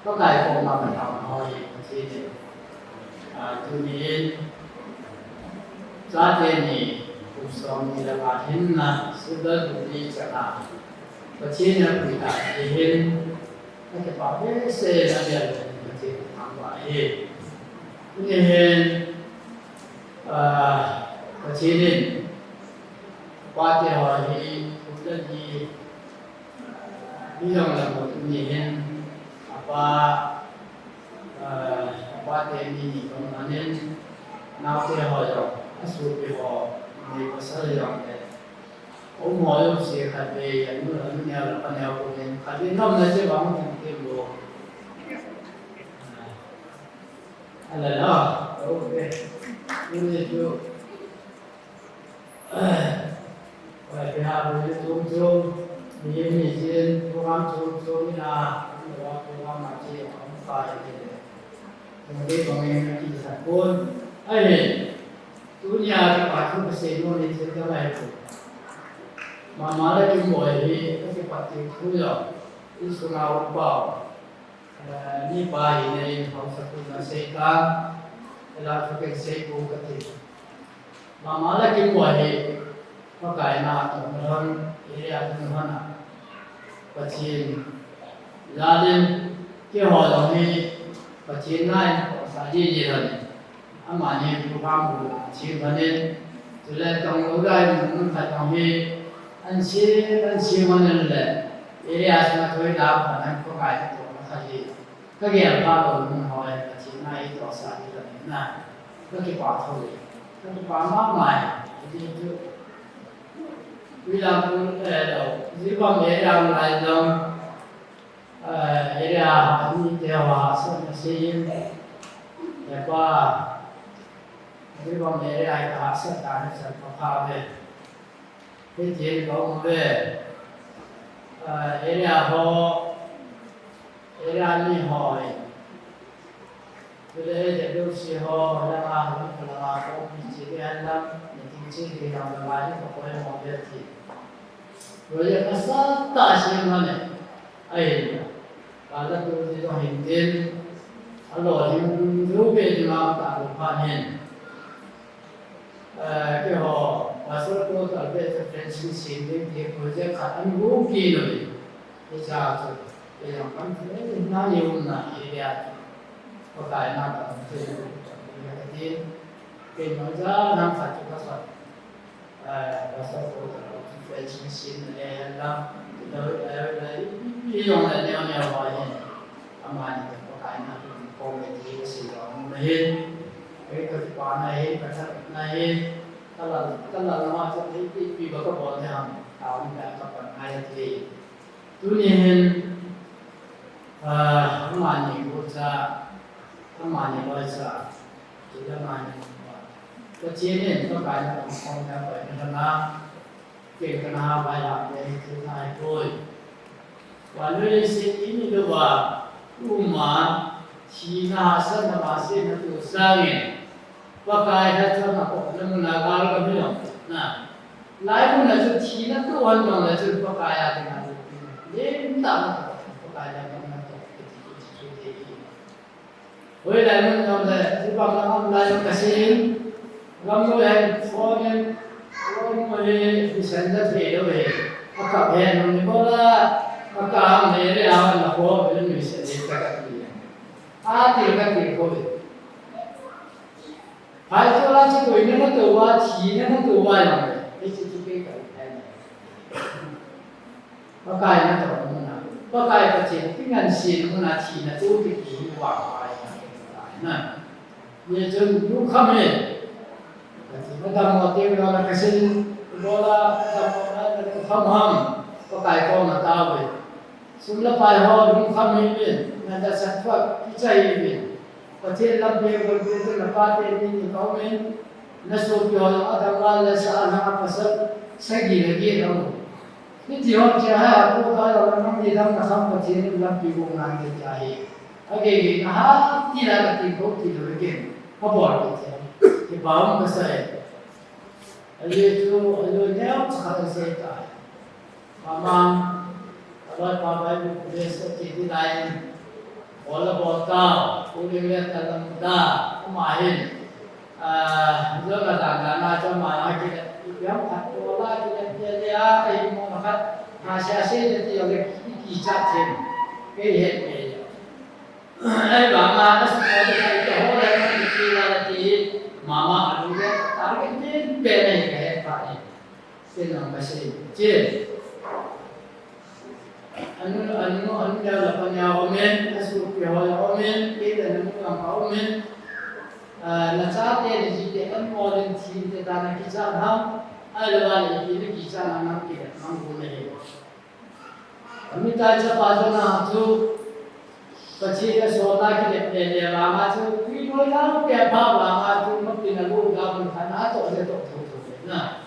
Pakai koma ka thangvah hi, chi ni. Ah, tuni in, chate ni, kum som ni le nga hinna, silver jubilee chang a, Pathen in apui ta ti hin, ka kipa behseh in avel in Pathen ka thangvah ahi. Tuni hin, ah, Pathen in, pate ho hi, kum le ni, Ni jong le mo tuni hin, apa, ah, apa te ni ni jong manin, naote ho jong, asopi ho, ni pasal jong le. Um ho jong si khat vei, anu, anu neo le pa neo ko nin, khat vei nom le si bang tin tin lo. Ala la, okay. Tuni chu. Oi, pia bu ni chung chung, mi mi jin, program chung chung ni a, ni wa program ma chi, ang pa ni le. Ni bang ni ki sa kun. Ai, tuni a kipa thu ka sei nom ni chi ka lai ku. Mama le Kimboi hi, ka kipa ti thu yo. I sunga u pau. Eh, ni pa hi nei hausa ku na sei ta, ela thu ken sei ku ka ti. Mama le Kimboi hi, Pakai na tong na lhon, area tong na lhon a. Pathen, lalin, keiho jong hi, Pathen na in, ko sa di di lhon. Amani program bu la, chi lhon in, chule tong lou lai mun mun khat jong hi, an si, an si lhon in le, area sunga thoi la, pha nan ko kai to na kha hi. Ka gel pha lou mun ho, Pathen na i to sa di lhon in na. Ka kipa tho le. Ka kipa mama e. Ti chu. Ui la pu, eh, lo. Jiribam area lai jong. Eh, area ni te ho hahsatna sei in. Hepa, Jiribam area hi ka hahsat dan hi chan pha pha ve. Hitin ka um ve. Eh, area ho, area ni ho hi. Tule A W C ho, langa, langa, langa, ko pi chi ve han lam, ni ting chi ve lam, langa, ni ko ko mo ve ti. Project asat tah sem lhon e. Ahin, ka la tu ti jong hin tin, alolhing jou be ding a ka lhung phat hin. Eh, keiho, Pastor Paul Talbot te fencing sem ding ti project khat ana hung kit u hi. Hiche a chu, kei jong kam thei na ni um na area chu. Pakai na kam thei na ka tin. Kei jong ja nam khat chu ka sot. Ah, Pastor Paul Talbot chu fencing sem na le hen lang. Lo, lo, lo, i, i, i jong le neo neo ho hin. Amani te Pakai na tu ko me ti si lo mu na hin. Kei ka pa na hin, ka sa na hin. Ka la, ka la ma chu i, i, i ba ka bol te ham. Ka um ka ka pa na ya ti. Tuni hin, ah, amani bocha, amani loicha, tule amani bocha. Pathen in Pakai na pangkhom na pai na na, ken kana ha bai la, ken thil na hi poi. Vannoiya leiset i mi louva, uma, thina hahsatna, vahsetna toh sangin, Pakai lhacha na ko na mun a gal ka mi lou na. Lai mun a chu thina toh hon jong le chu Pakai a ding a loupi. Len tah na toh, Pakai a ding na toh, ti ti ti ti ti. Hoilai mun jong le, ti bang na mun lai jong ka sei in. Lam lo hen, phone in, phone mo he, hi senda thei lou he. A kap he, nung ni bola, a kap he, le a na ko, le ni se le ka ka ti. A ti ka ti ko le. Phai chu la chu koi na na to va, thi na na to va yang le. Ei chu chu ke ka le. Pakai na to mun a. Pakai Pathen ti ngan sin mun a thi na to ti ki wa pa na. Ye chun du kham he. Ka ti na dam mo te na ka sin bola dam mo na na kham ham. Pakai ko na ta ve. Sum le pai ho lungkham hih uvin, na tahsan thuak kichai hih uvin. Pathen lampi a golpe chu na pate ni ni ka um in, na sopi ho jong a dang val le sa a lhang a pasal sagi le get a um. Hiti hon che hai a pu ta jong na nang ni dang na kham Pathen in lampi gong nang te tia hi. A gei gei na ha ti la ka ti ko ti lo ke. Ka bol ke che. Ke ba um ka sa e. A le chu, a lo neo cha ka sa e ta. Mama, Loi pa Bible college a ti ti lai. Bola bol ta, uling le talam da, ama hin. Ah, jona dan dan a chama na ki le, yang khat bola ki le, le, le, a, ai mo na khat, ha, sia se le ti le, ki, ki cha them. Ke he, ke he. Ai ba ma, a su ko de ka, ho le, ki la ti, mama, a lu le, ta ke, ke, ke, ne, ke, pa, ne. Kei nang ka sei che. Anu, anu, anu ya la pa nya omen, asu pi ho ya omen, kei ta nang ka omen. Ah, na chate ni ji te an mo len thi te ta na ki cha ham. Ai la ba le ki ni ki cha na nang ki nang gu ne he. Ami ta cha pa cha na chu. Pathen a sona ki le le le ba ma chu. Pi mo la pe pa ba ma chu ma pi na lu ga mun kha na to le to to to na.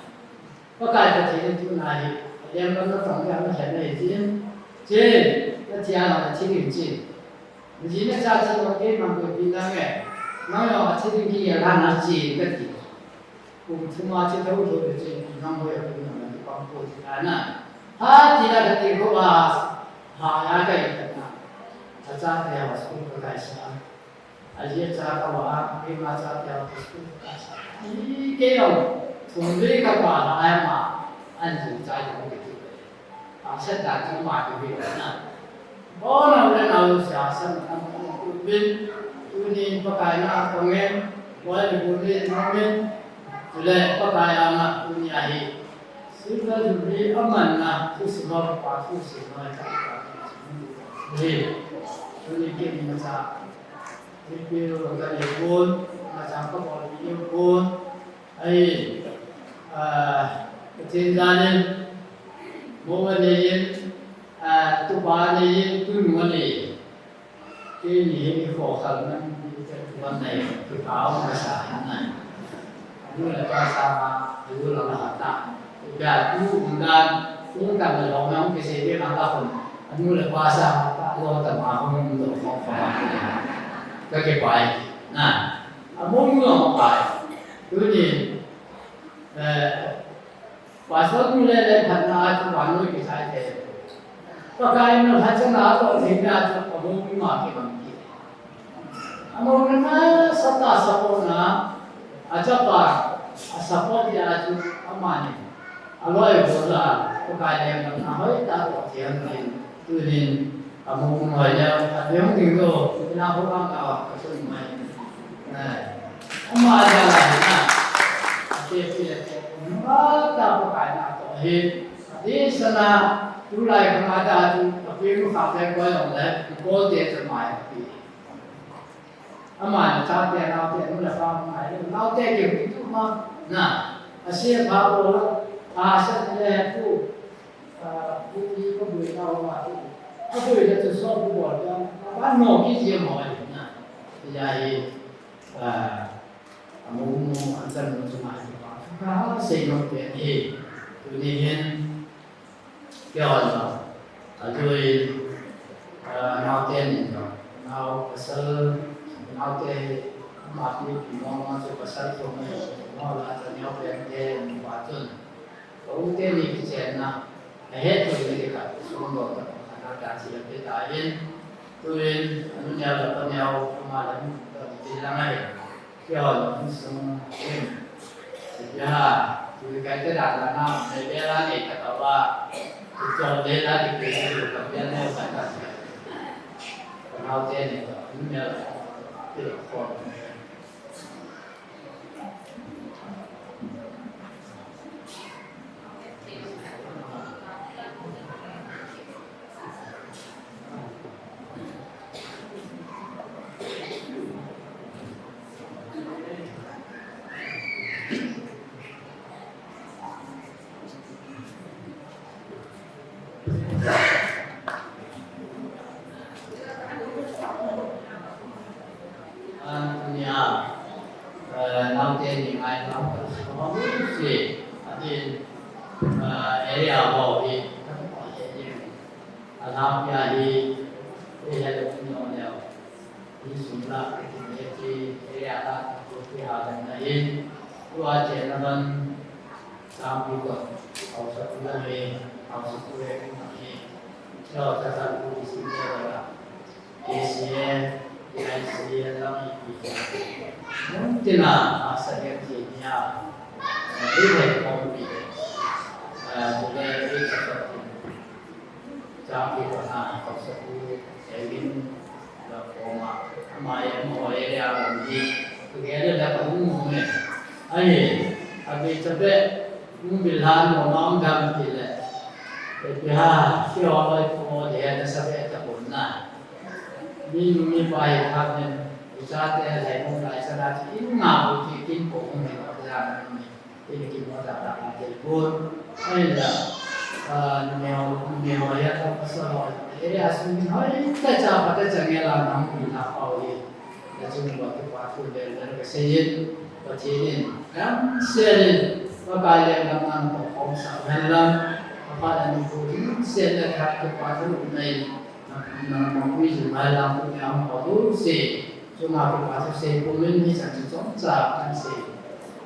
Pakai Pathen in tuna hi, a lian lam na tong lian na hen na hi chin. Chin, na tia la na chin in chin. Ji na cha chin lo kei mang ko pi na nge. Nang lo a chin in ki ya la na chin ka ti. Kum thuma chi tho tho le chin, nang ho ya kum na na ti pang ko ti na na. Ha ti la ka ti ko ba, ha ya ka i ka na. A cha te ya ba school ka kai sa. A ji a cha ka wa, keima cha te a school ka sa. I kei lo, thum le ka pa la ai ma, an ju cha ka mo ke tu. A sa da chu ma ke bi na. Bo na le na lu sa sa na tam tam ku bin. Tuni Pakai na ko ngen, ko le bu ni na ngen. Tu le Pakai a na tuni a hi. Silver Jubilee a man na, tu si ma pa, tu si ma ka pa. Ni, tuni ke ni ma cha. Repeal ka nei pon, machang ka bol pi pon. Ai, ah, Pathen janin, mo va nei in, ah, tupa nei in, tunu va nei in. Keini hi kikhokhal nan, kitupa nei, kipah um kasa han nai. Anu le pa sanga, anu lang la ta. Ipi a tu umdan, tu tam le long nang kisei be nang la khun. Anu le pa sanga, ta lo ta ma khun do khong khong. Ka kipai. Na. Among long pai. Tuni, eh, Pastor nu le le phatna a chu vannoi kisai te. Pakai nu phatchana a toh theina chu among ima kibang ki. Among na sata support na, a chapa, a support dia chu amani. A loi bola, Pakai le na hoi ta toh thiam ni. Tunin, among hoi le, a thiam ding lo, ina ho ka ka, ka sun mai. Ama jala hi na. Ate pi le te. Ama ta Pakai na toh hi. Ati sana tulai ka ma ta tu. Api mu kha te ko yong le. Ko te te mai api. Ama na cha te nao te nu le pa mai. Nao te ke pi tu ma. Na. Asia ba ko la. Asa le tu. Ah, pu ni ko bui na ma tu. Ko bui le tu so bu bo ta. Ba no ki je mo ai na. Ya hi. Ah, among mu an chan mu chunga hi pa. Ka sei nom pen hi. Tuni hin, kei hon lo. A lui, ah, naote nin lo. Nao pasal, naote, ama pi pi mo mo chu pasal thum mo la cha neo pen te, pa chun. Ka u teni kichenna, ahet thei le khat, sum lo ta, ana ta chi le ta in, tuin, anu neo le pa neo, ama le mu, ta ti la ngai. Kio lo mu sum, in. Ya, tu kai te da da na, me be la nei ta ka wa, tu chon le la ti pe tu ka pe ne sa ta chi. Ka nao teni ka, anu neo le, ti lo ko. An nia, eh, naote ni ngai nau ka sa ma bu si, a tin, eh, area ho hi, ka pa he ni. A la pia hi, e he lo ni no leo. Ni sum la, e ti, area la, ko ti ha dan na in. Tua che na ban, Sangpi ko, haosapu lang e, haosapu e, kung e. Chao ta ta ku di si ne la. K C A, K I C A, lang i ki. Mun tina a sa ya ki ni a. Ni hai kong ki. A, tu le ni ka ta ki. Chang ki ko na ko sa ku. Egin la ko ma. Ma ye mo ye ya ni. Tu ke le la ko mu ne. Ai, a bi ta be. Hung bilhan mo mang dam ti le. Te pi ha, si ho loi ko de na sa be ta ko na. Mi nu mi pa hi khat nen, u cha te lai mo lai sa na ti in nga bu ti kin ko hung he ko ja na ni. Tin kin mo ta ta ka te ko. Ai la, a, ni ho, ni ho ya ta pa sa ho. E a sun ni ho, ta cha pa ta cha nge la na hung na pa ho ye. Nachung uva kipa thu lel lel kaseiyin, Pathen in damsel in, Pakai lenggam nang toh khomsah uhen lang, aphat a nikho dimset le khat kipa thu umna in, nang, nang mapui jing uhen lang, pu nang ho jouse chunga kipa thu sei pumin, hichan chu chomcha kahin sei,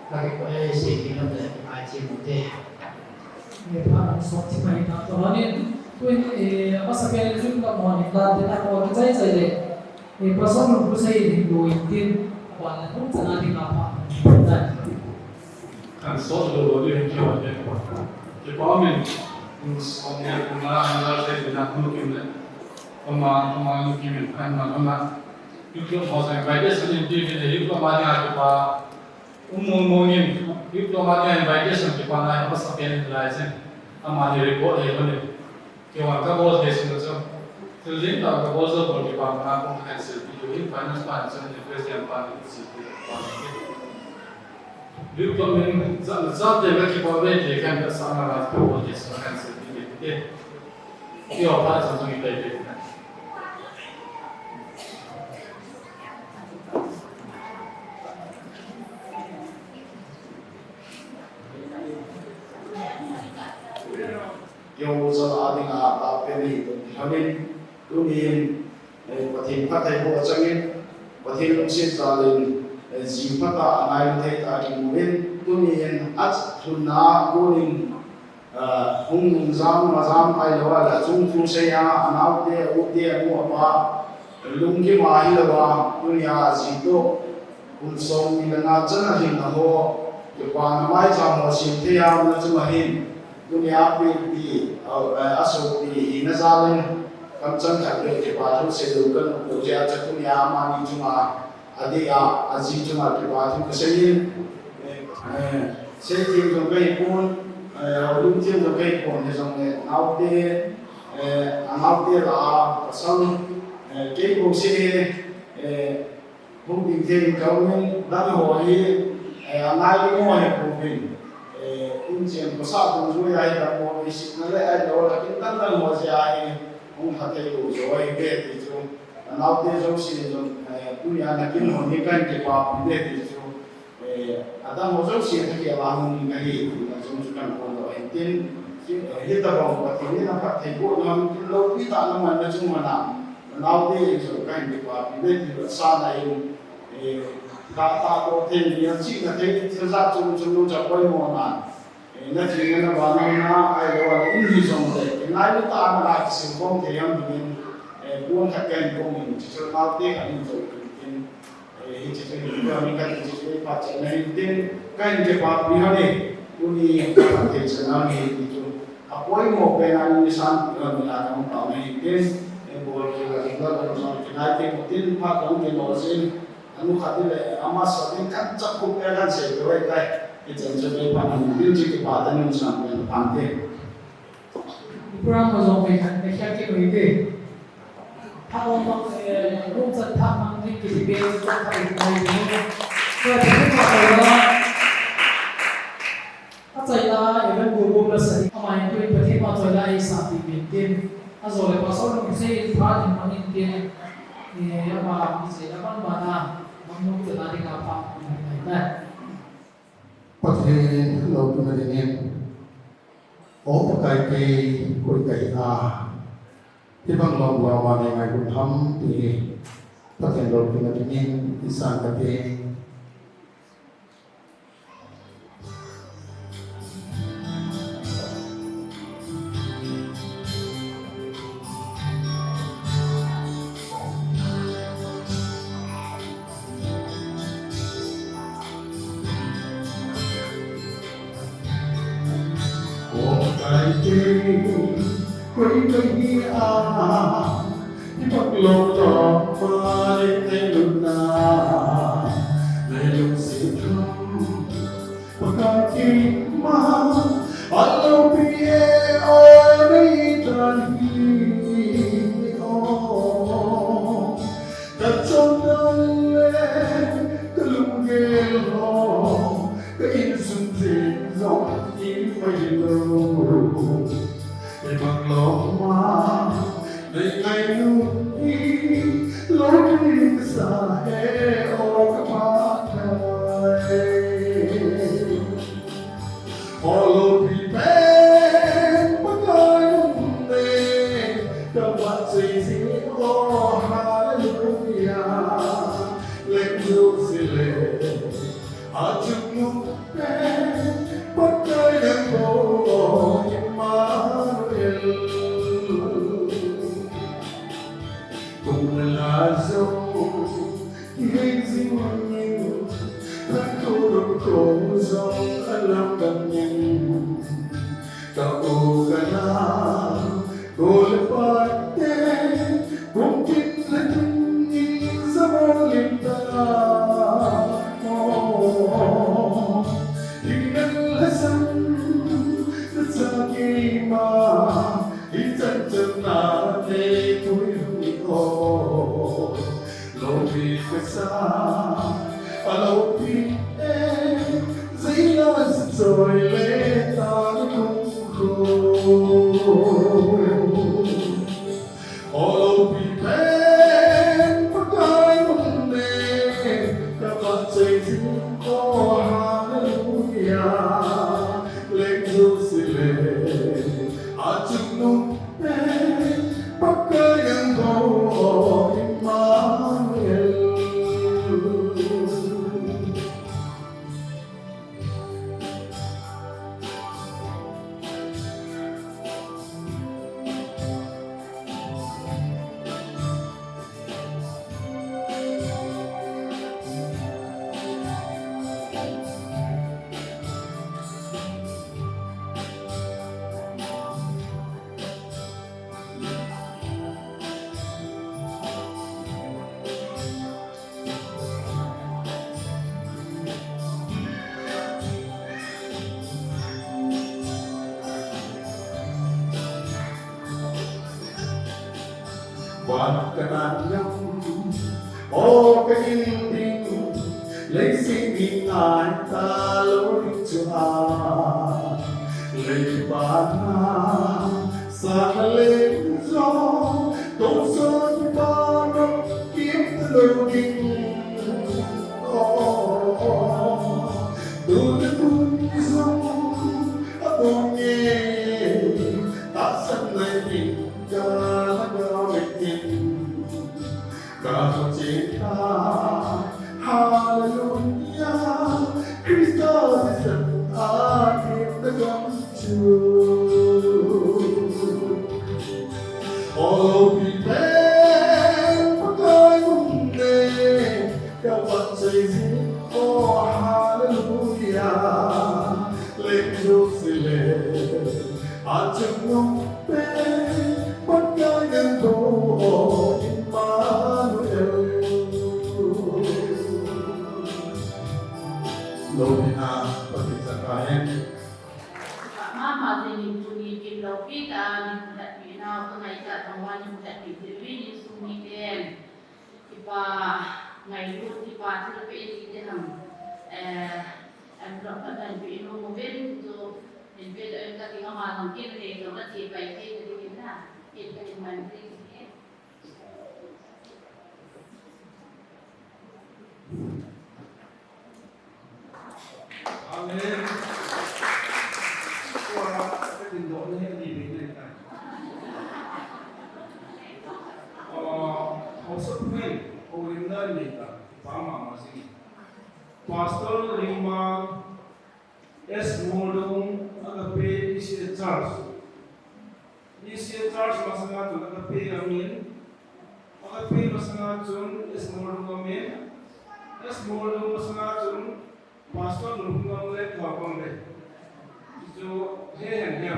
kakipah e, sei ding lam le kipa i thim ute. Phat hung sot thim ahi ta, tua lhonin, tuin, eh, amasapen in jun ka mo ni, la te na ko kichai chai le. E, Pastor Lungpusei in hin lou in tin, aban le hung chana dinga pha. Kan sot lou lou ding hin kiho te. Kipa min, in sot ne kuma, in la te dina nu kim le. Kuma, kuma nu kim in, kan ma, kuma. Yu kim ho sa invitation in ti le, yu kuma dinga kipa. Um mong mong in, yu kuma dinga invitation kipa na, amasapen in lai sin. Ama ni report le, kone. Keiman kabol thei sung chu, thil ding tah kabol jou bol kipa mana kong cancel pi u hin, finance pa chu ni president pa ni si pi pa ni. Bill ko min za, za te ka kipa ve te kan ka sa na ra kabol thei sung cancel pi u te. Keiman pa chu chu ni pai te. Jong jal a dinga tahpen hi tum ti lhonin, tunin, eh, Pathen phattheiboh achangin, Pathen lungset jalin, eh, ji phatah a ngailu thei tah a kimun, tunin, alhunna konin, eh, hung nung jam, ma jam ahilou a, la chung thu sei a, anaote, aute, anu, apa, lunggim a hilou a, tunia ji toh, Kum somni le nga chan a hinna ho, kipana maicham ho sem thei a umna chunga hin, tunia pipi, a, a, asopi hina jalin, kamchang khat beh kipa thu seilou kanom lou jeh a chu tunia amani chunga adeh a, aji chunga kipa thu kaseiyin, eh, eh, sei thim jong kahipon, eh, houlim thim jong kahipon, hijongle naote, eh, anaote lah a, pasal, eh, kei bou seh hi, eh, Hung ding thei in ka um in, dang ho hi, eh, angailu mo ahi pouvin, eh, inchen khosah dungjuia hi dang ho hi sihna le ahilou le kin dang dang ho jeh a hi hung lha thei lou jo ahi ve ti chu, anaote jouse jong, eh, tunia nakin hon hi kahin kipapi ve ti chu, eh, adang ho jouse thakhel a hung ding kahi tina jong chu kahin phongdoh ahin tin, eh, hitobang Pathen in aphattheiboh jong tin loupitah na man na chung man a, Naote in jong kahin kipapi ve ti lou, sana in, eh, ka tahdoh thei, mi achihna thei, thil jat chom chom nung cha poimo nan, eh, na thina na vana na, ahilou le in hijongle, kingailu tah a na kisil khom thei ham dingin, eh, pon khat kahin pon in, chuchu naote khat in jong in, eh, hiche chu hin, mi khat in chuchu phat chan na hin tin, kahin kipapi ham e, tuni ka phat thei chan na hi ti chu. Apoimo pen a in mi sanpeh hon in a kahung tao na hin tin, eh, bol kila kila kan jong kinai te mo tin phat kan kilo jin, anu khat in le, amasa ding kan chah khup e kan sei peh uve tai. Hichan chu bei phat na hin tin chu kipa tah in sanpeh phan te. Program ho jong bei khat, eh, khat kilo te. Phat hung mang, eh, room chan phat mang ding kiti be chu phat in ngai ding. Ko te phat ko la. Achaina, Reverend Gogom Lasari, ama hin tuin Pathen ma chaina eisahpeh uvin tin, ajole Pastor Lungpusei in phat in mang in tin, eh, ama kichaina man man a, mang nom chan a dinga phat in mang in tai. Pathen loupina dingin, O Pakai kei koi kahi a, hibang lom lom a nei ngailut ham ti hi, Pathen loupina dingin, isan kate. Koi kahi a, ipak lom lom ma le ngailutna, ngailutna se tham. Pakai keima, alopi e o, nei tan hi o. Ka chondan le, ka lunggel ho, ka insung jeng jong in mai lou. Ibang lom ma, nei ngailut hi, lopi kasa e o ka Pakai. O lopi pen Pakai um e, ka vachoi jing o hallelujah. Leng jouse le, achungnung pen Pakai nang bou o Emmanuel. Kum la jong kihei jing in, lhagao lungkham jong alamdang in. Ka u ka nao, ka u le pa te, kum tin le tin in sa mo lim ta. Oh, in nang la san, na cha keima, in chan chan na ne pui hui o. Lopi kasa, alopi e, jai la sa choi le ta kung ko. O lopi pen Pakai um e, ka vachoi jing o hallelujah. Leng jouse le, achungnung pen Pakai nang bou o Emmanuel. Van ka tan jong, o ka in ding, leiset mi ngai talou ding chu a, leiset pa na, sa na le jong, tonsot pa na, kim talou ding. Oh, tu le tu jong, a tong e, tahsan nai ding, ka la ka le kin. Ka ching ta, hallelujah, Christa thisan a thip na gam chu. O lopi pen Pakai um e, ka vachoi jing o hallelujah, leng jouse le, achungnung pen Pakai nang bou o Emmanuel. Lopi na, Pathen jal a hen. Mama jing in tuni kin lopi tah a nei houlimpi nau ka ngaichat thangvah in nei houlimpi thei uvin insung miten. Kipa ngailut, kipa thilpeh ti te ham. Eh, envelope khat hin pe nom uvin, chu hin pe doh in kati, ama jong kin le jong ache pai thei ta ding in na. Kin ka hin man thei ding in. Amen. Tua, ka tin doh na hi ani ve nai tai. Ah, Haosa Pui, houlimna nei ta, pa mama jing. Pastor Ringma, S Moldung, Agape E C A Church. E C A Church masanga chun Agape amin. Agape masanga chun S Moldung amin. S Moldung masanga chun Pastor Nunghung le Thapang le. Chu he hen he.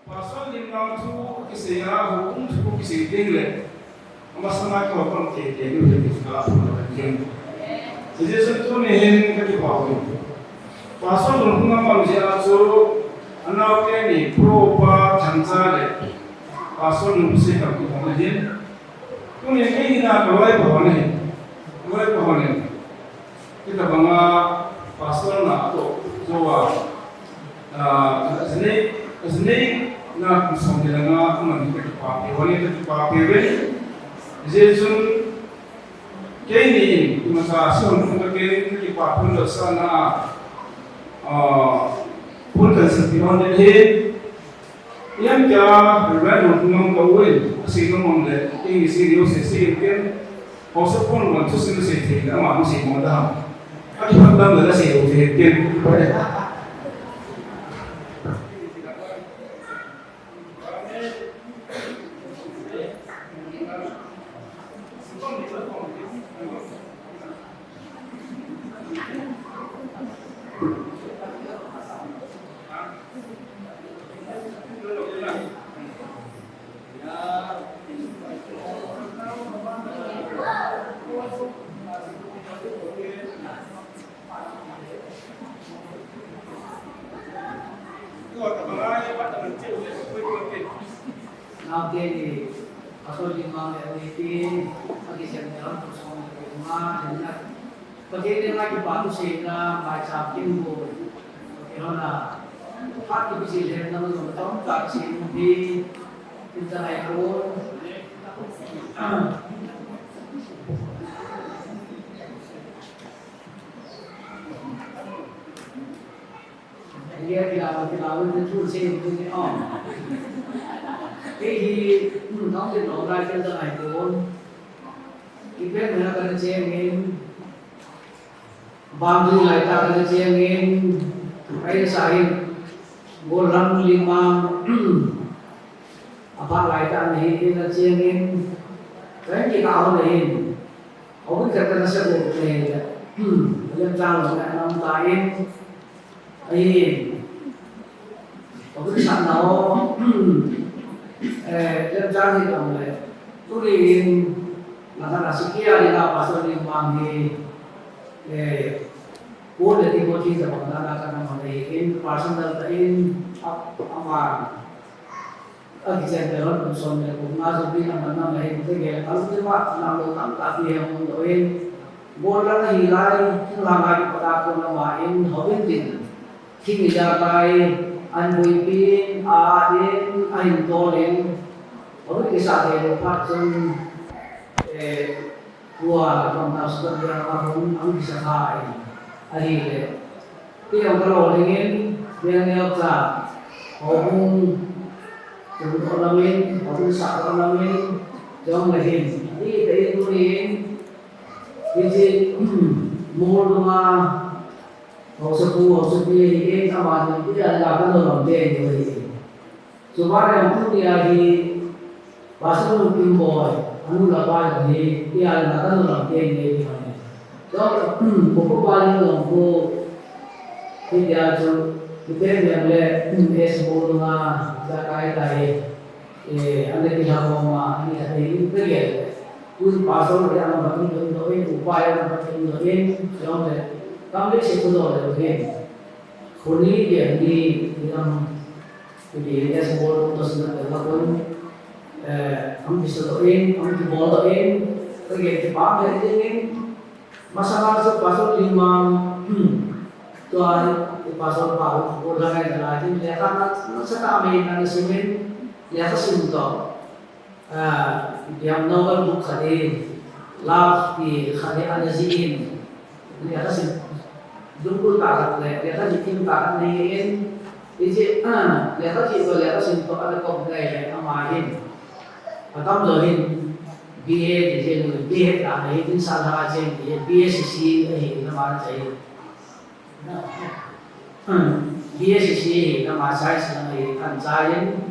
Pastor Limnang thu kisei a, houin thu kisei ding le. Amasanga ka houin te te ni le ka la phun la ken. Hijeh chun tuni hin ka kipah uvin. Pastor Lungphung a mang jeh a chu anaote ni Pro Pa Thancha le Pastor Lungphung sei ka kipah uvin. Tuni kei hina ka loi pa hon ahi. Loi pa hon ahi. Hitabanga pastor na atoh jou a, ah, ka jinei, ka jinei na kum som ni langa aman hi ka kipah peh uvin, ka kipah peh uvin. Hijeh chun keini in, imacha sei hon kha kei, ka kipah peh uvin sa na, ah, phone kan seipi hon ahi. Ian kia Reverend Lungphung ngam ka uvin, asei nom um le, English in jong sei sei in ken, haosa pon wan thusim sei thei le, ama sei mo da ham. Akiphatlam le asei lou thei ken. Naote ni, Pastor Limang le Ui Pi, akichen ni lam tu song le kuma, le na. Pathen le ngai kipa thu seina, mai cha kin bo. Pathen hona, phat kipi sil le na, na, na, na, na, na, na, na, na, na, na, na, na, India kila, kila, kila, kila, kila, kila, kila. Kei hi, hmm, nong tin nong lai tin ta lai pon. Kipen na ka na cheng in. Bang du lai ta ka na cheng in. Ai sa hin. Golang Limang. Abang lai ta na hi tin na cheng in. Kan ki ka ho na hin. Houin khat kana seidoh le, hmm, lemchang lou na nang ta in, ahin, houin sahna ho, hmm, eh, lemchang hi lou le, tuni in, na kana sikia le na Pastor Limang hi, eh, Paul le Timothy tabang na, na kana man hi in, personal ta in, a, ama, Akichen peh lhon kum som le kum nga Jubilee aman na ahin, tegel, alungthim a, nang lou tamtah pi hung um lou in, bol lang ahi lai, thinglhang a kipat a kon ama in, houin tin, thing ijakai, an boipi in, a at in, ahin tol in, houin kisah thei lou phat chun, eh, Tua, ka pang tau sukhat dia ka hung ang kisa kha in, ahile. Ti ang ka lo lingin, dia neo cha, ho hung, tung to lamin, ho hung sa to lamin, jong le hin. Ti te in tu in, ti ti, mul tu ma, ho sa pu, ho sa pi, in ama ni, ti ang ka ka lo lam te ni. Chubanle tuni a hi, Pastor Lungkim boi, anu le apa hi, tia le na kanu lam kei nei ti mani. Chong, ko ko pa le long ko, ti tia chu, ti te le le, es bo nga, ja kai ta he. Eh, ane ti ha ko ma, ani ha te in te le. Kun pastor le ama ba tin do in, upa ya ba tin do in, chong le. Kam le se ko do le in. Khuni dia ni, ni lam, P D S bol to sina pela kon, eh, am kisadoh in, am kibol doh in, kage kipah le ding in, masanga chu Pastor Limang, tua, Pastor pa, bol la ngai la ding, lekha na, na sa ta me na sim in, lekha sim to. Ah, ipi ham novel book khat hi, love ti khat hi ana jih in, lekha sim, dungbul tah khat le, lekha jih thim tah khat ana hi in, ijeh, ah, lekha jih toh lekha sim toh ana kop ngai le ama hin. Atamjo hin, B A ti jeh in, B A tah ana hi in, sal ha jeng ti, B A C C ahi in, ama na chai. B S C hi lama chai sina hi kan chai in,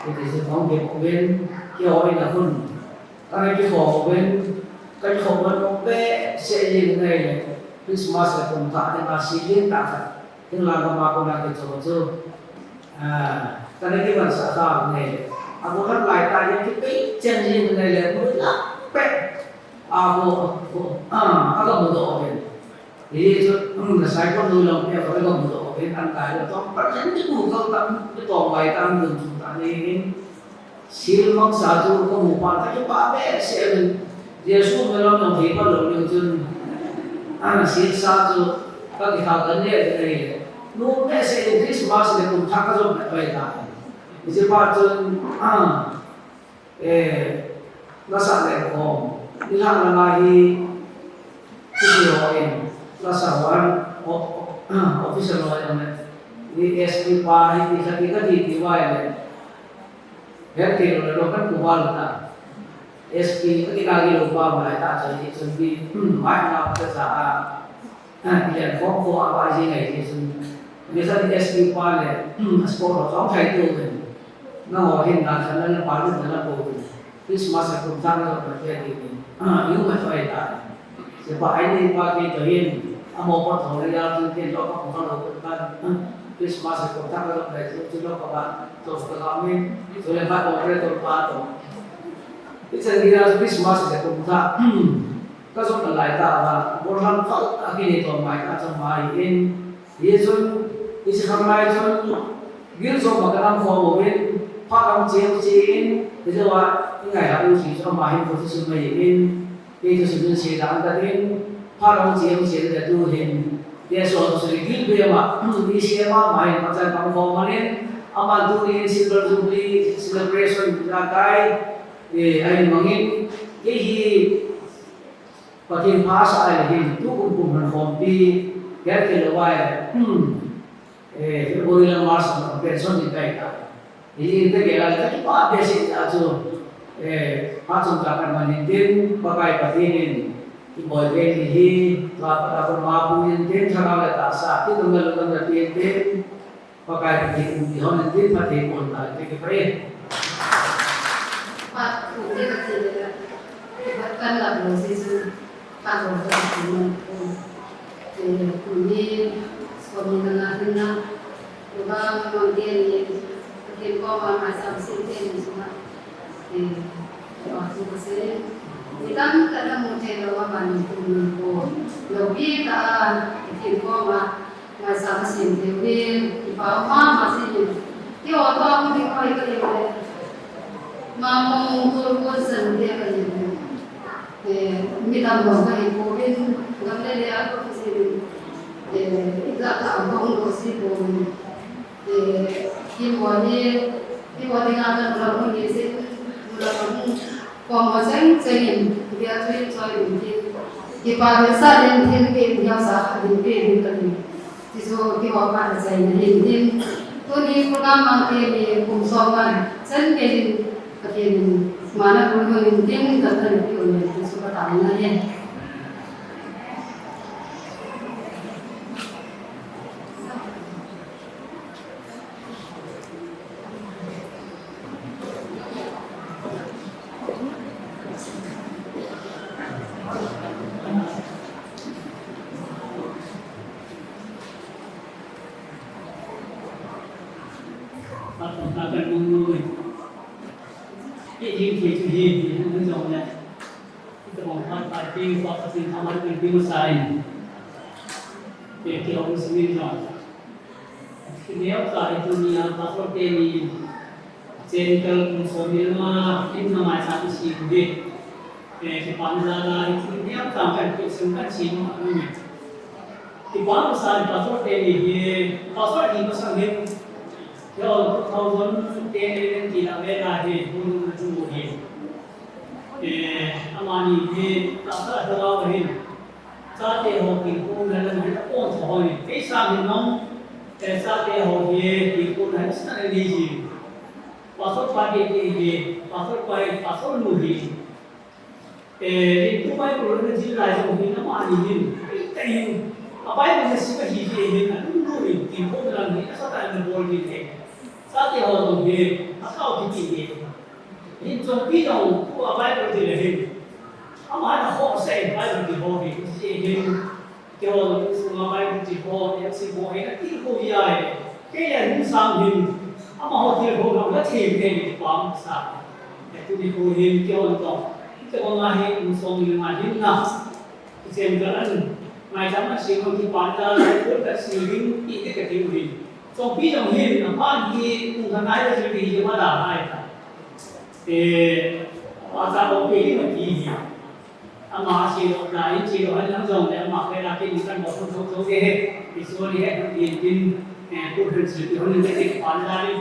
iti si phong ke kovin, ke ho ina hun, kan ke ho kovin, kan ho kovin, be se yin ngai le, Christmas le kum ta, ina si yin ta ka, tin la ka ma ko na ke cho cho. Ah, Kana kimansa kha nei le. Abu khat lai ta ye ki pei chen yin nei le. Mu la pe. Abu, abu, ah, aga mu do ben. Ye chu, um, na sai ko nu long pe ko aga mu do ben. An kai lo tong. Par chen ki mu ko ta, ki tong lai ta, mu chu ta ni. Sil mangsa chu ka mu phat ka kipah behseh in, Jesu melam jong thei pha lou ding chun, a, silsa chu ka kithal dan le le le. Nuam behseh in Christmas le kum thah ka jop le pai ta. Hiche phat chun, a, eh, lasa le khom, nilhah langa hi, hiche ho in, lasa ho in, o-, o-, official ho in, ni S P pa hi, ti kha ti ka ti ti vai le. Her thei lou le lou kan ku val ta. S P ka ti ka gi lou pa ma lai ta chai ti chun bi, hmm, mai na pa cha a. Ah, ilian khom kho a ba ji ngai ti chun. Mi sa S P pa le, hmm, a sport ho chong thai tu le. Na ho hin na chan na pa lu na ko. Christmas a kum thah na ko te ti ni. Ah, yu ma choi ta. Sepa ai ni pa kei to hin, amo pa thong le ya tu ken lo ka ko lo ko ta. Christmas ko ta ka lo dai tu lo ka ba, to ka ga mi, to le ba ko re to pa to. Ichan gina Christmas le ko ta. Ka so ka lai ta ba, ko lam ka a ki ni to mai ta cha mai in. Ye chun, i si kham lai chun, gil so ma ka nam kho mo in, pha kam chiam chi in, i jo wa, i ngai ha u si so ma hin ko si mai in. Kei thusim chun sei dan ka tin, phat hung chim chim le tu hin, Jesu thusim gil be ma, ni sia ma, ma hin Pathen pang khom ma nin, aman tuni in Silver Jubilee celebration na kai, eh, ahin mangin, kei hi Pathen pha sa ai le hin, tu kum kum han khompi, gel ke lo ai le, hmm, Eh, February lang March lang pension din kai ta. Hi in te ke la ka kipa behseh ta chu. Eh, ha chung ka kan man in tin, Pakai Pathen in, i boi ve ni hi, la pa ta ko ma pu in tin, thara le ta sa, ti tung le tung le tin tin, Pakai Pathen in, i hon in tin, Pathen in ta, ti ke pa e. Pa, ku te ka ti le, pa kan la lo si su. Ka lo ka ti mo ko. Eh, ku ni, so ni na na na. Ko ba mang de ni, ke ko ma ma sa si te ni su ma. Eh, ko tu ko se. Ni tam ka na mo te lo ma ni ku ni ko. Lo bi ta, ke ko ma. Ngaisang a sem thei uve, kipa um mama jin. Keiho toh a hung ding hoi ka hi uve. Mamong tolkon san te ka hi uve. Eh, midang bang ka hi pouvin, gam le le a ka hung jin. Eh, ijat a ka hung doh ji pouvin. Eh, keiho hi, keiho dinga ka nunglam hung hi jin, nunglam hung Kom ho cheng cheng in, bia chu in choi in tin. Kipa vetsah in thil pe in hiausa khat in pe in ka ti. Ti chu keiho pa achaina hin tin. Tuni program mang te ni kum som ngai. Chan ke in Pathen in mana bul bul in tin ka ta ni pi un ti chu ka ta na ye. Tabang phat pai ping, pa Pathen thangvah in ping masa in. Pek ki hong singin jong. Kineo ka hi tunia pastor te ni. Chen kal kum som ni lama, in na mai sa tu si ku hi. Eh, kipa na la la, kineo ka kan ki sing kan si ma ni. Kipa masa pastor te ni hi, pastor ni masa ni. Yo, two thousand ten eleven ki la ve la hi, hun na tu hi. Eh, amani hi, tahsa a thagau ahin. Chate ho kinkhohna lam hi apon tho ahin. Kei sang hin jong, eh, chate ho hi kinkhohna hi sina nei ji. Pastor pa kei kei hi, pastor pa hi, pastor nu hi. Eh, rin tu Bible na jil lai jong hin amani hin. Kei hin, a Bible na sima hi hi hin, a nu nu hin, kinkhohna lam hi, a sa ta na bol hi hi. Chate ho jong hi, a kau kiti hi. Hin chompi jong tua Bible ti le hin. Ama na ho se Bible ti ho hi, si hin. Keiho jong sunga Bible ti ho, M C ho hi, na ti ho hi ai. Kei le hin sang hin. Amaho thil ho lo la thei thei ni pa ma sa. Tuni ko hin kihon tong. Kihon a hi kum som ni nga hin na. Kichen ka an. Mai chama si ko ki pa ta ko ta si hin ki te ka ti u hin. Chongpi jong hin, apan hi kum khat nai le thil hi jong ada hai ta. Eh, pa ta ko pe hi ma ki hi. Ama si lo na in si lo han lang jong le ama khe la kin kan mo thong thong thong de he. Isol he, in tin, eh, ko han si ki hon le ki pa la ni.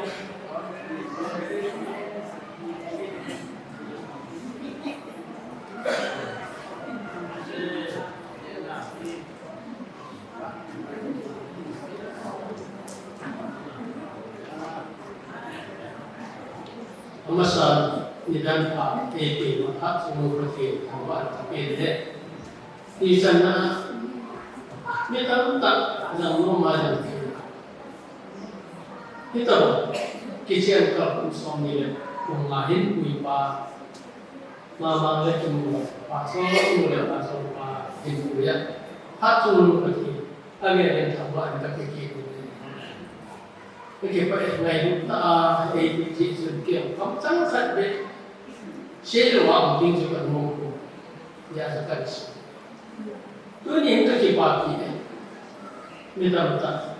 Amasan nidan pha, eh, eh, ma pha, sung pha, eh, ma pha, eh, eh. Ichan na, nidan ta, nang no ma jan. Hitabang, kichen ka kum som ni le, kum nga hin pui pa, Mama le kimu le, pa so mu le, pa so pa hin pui a. Phat chung nu ka ti, a nge len thang ba an ka ti ki ni. Ka ki pa e ngai nu ta a, e ti ti sun ki ang kam chang sat be. She lo wa ding ju kan mo ko. Ya sa kan si. Tuni ka ki pa ki e. Mi tam ta.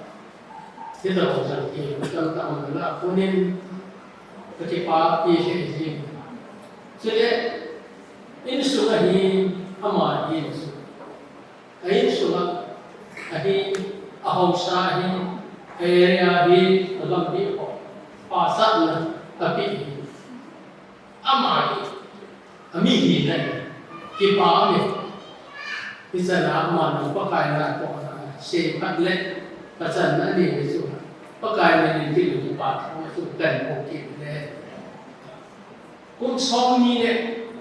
Hitabang jang ki, mi tam ta ang na kunin. Ka ki pa ki he ji. Chule, insung a hi, ama hi insung. A insung a, a hi, a haosa hi, a area hi, a lampi ho. Pa sat na, a pi hi. Ama hi, a mi hi na hi. Ki pa mi. Ichan a ama nang Pakai na ko na. Se pat le, pachan na ni ni su. Pakai ni ni ki lu ki pa. Su kan ko ki le. Kum som ni le,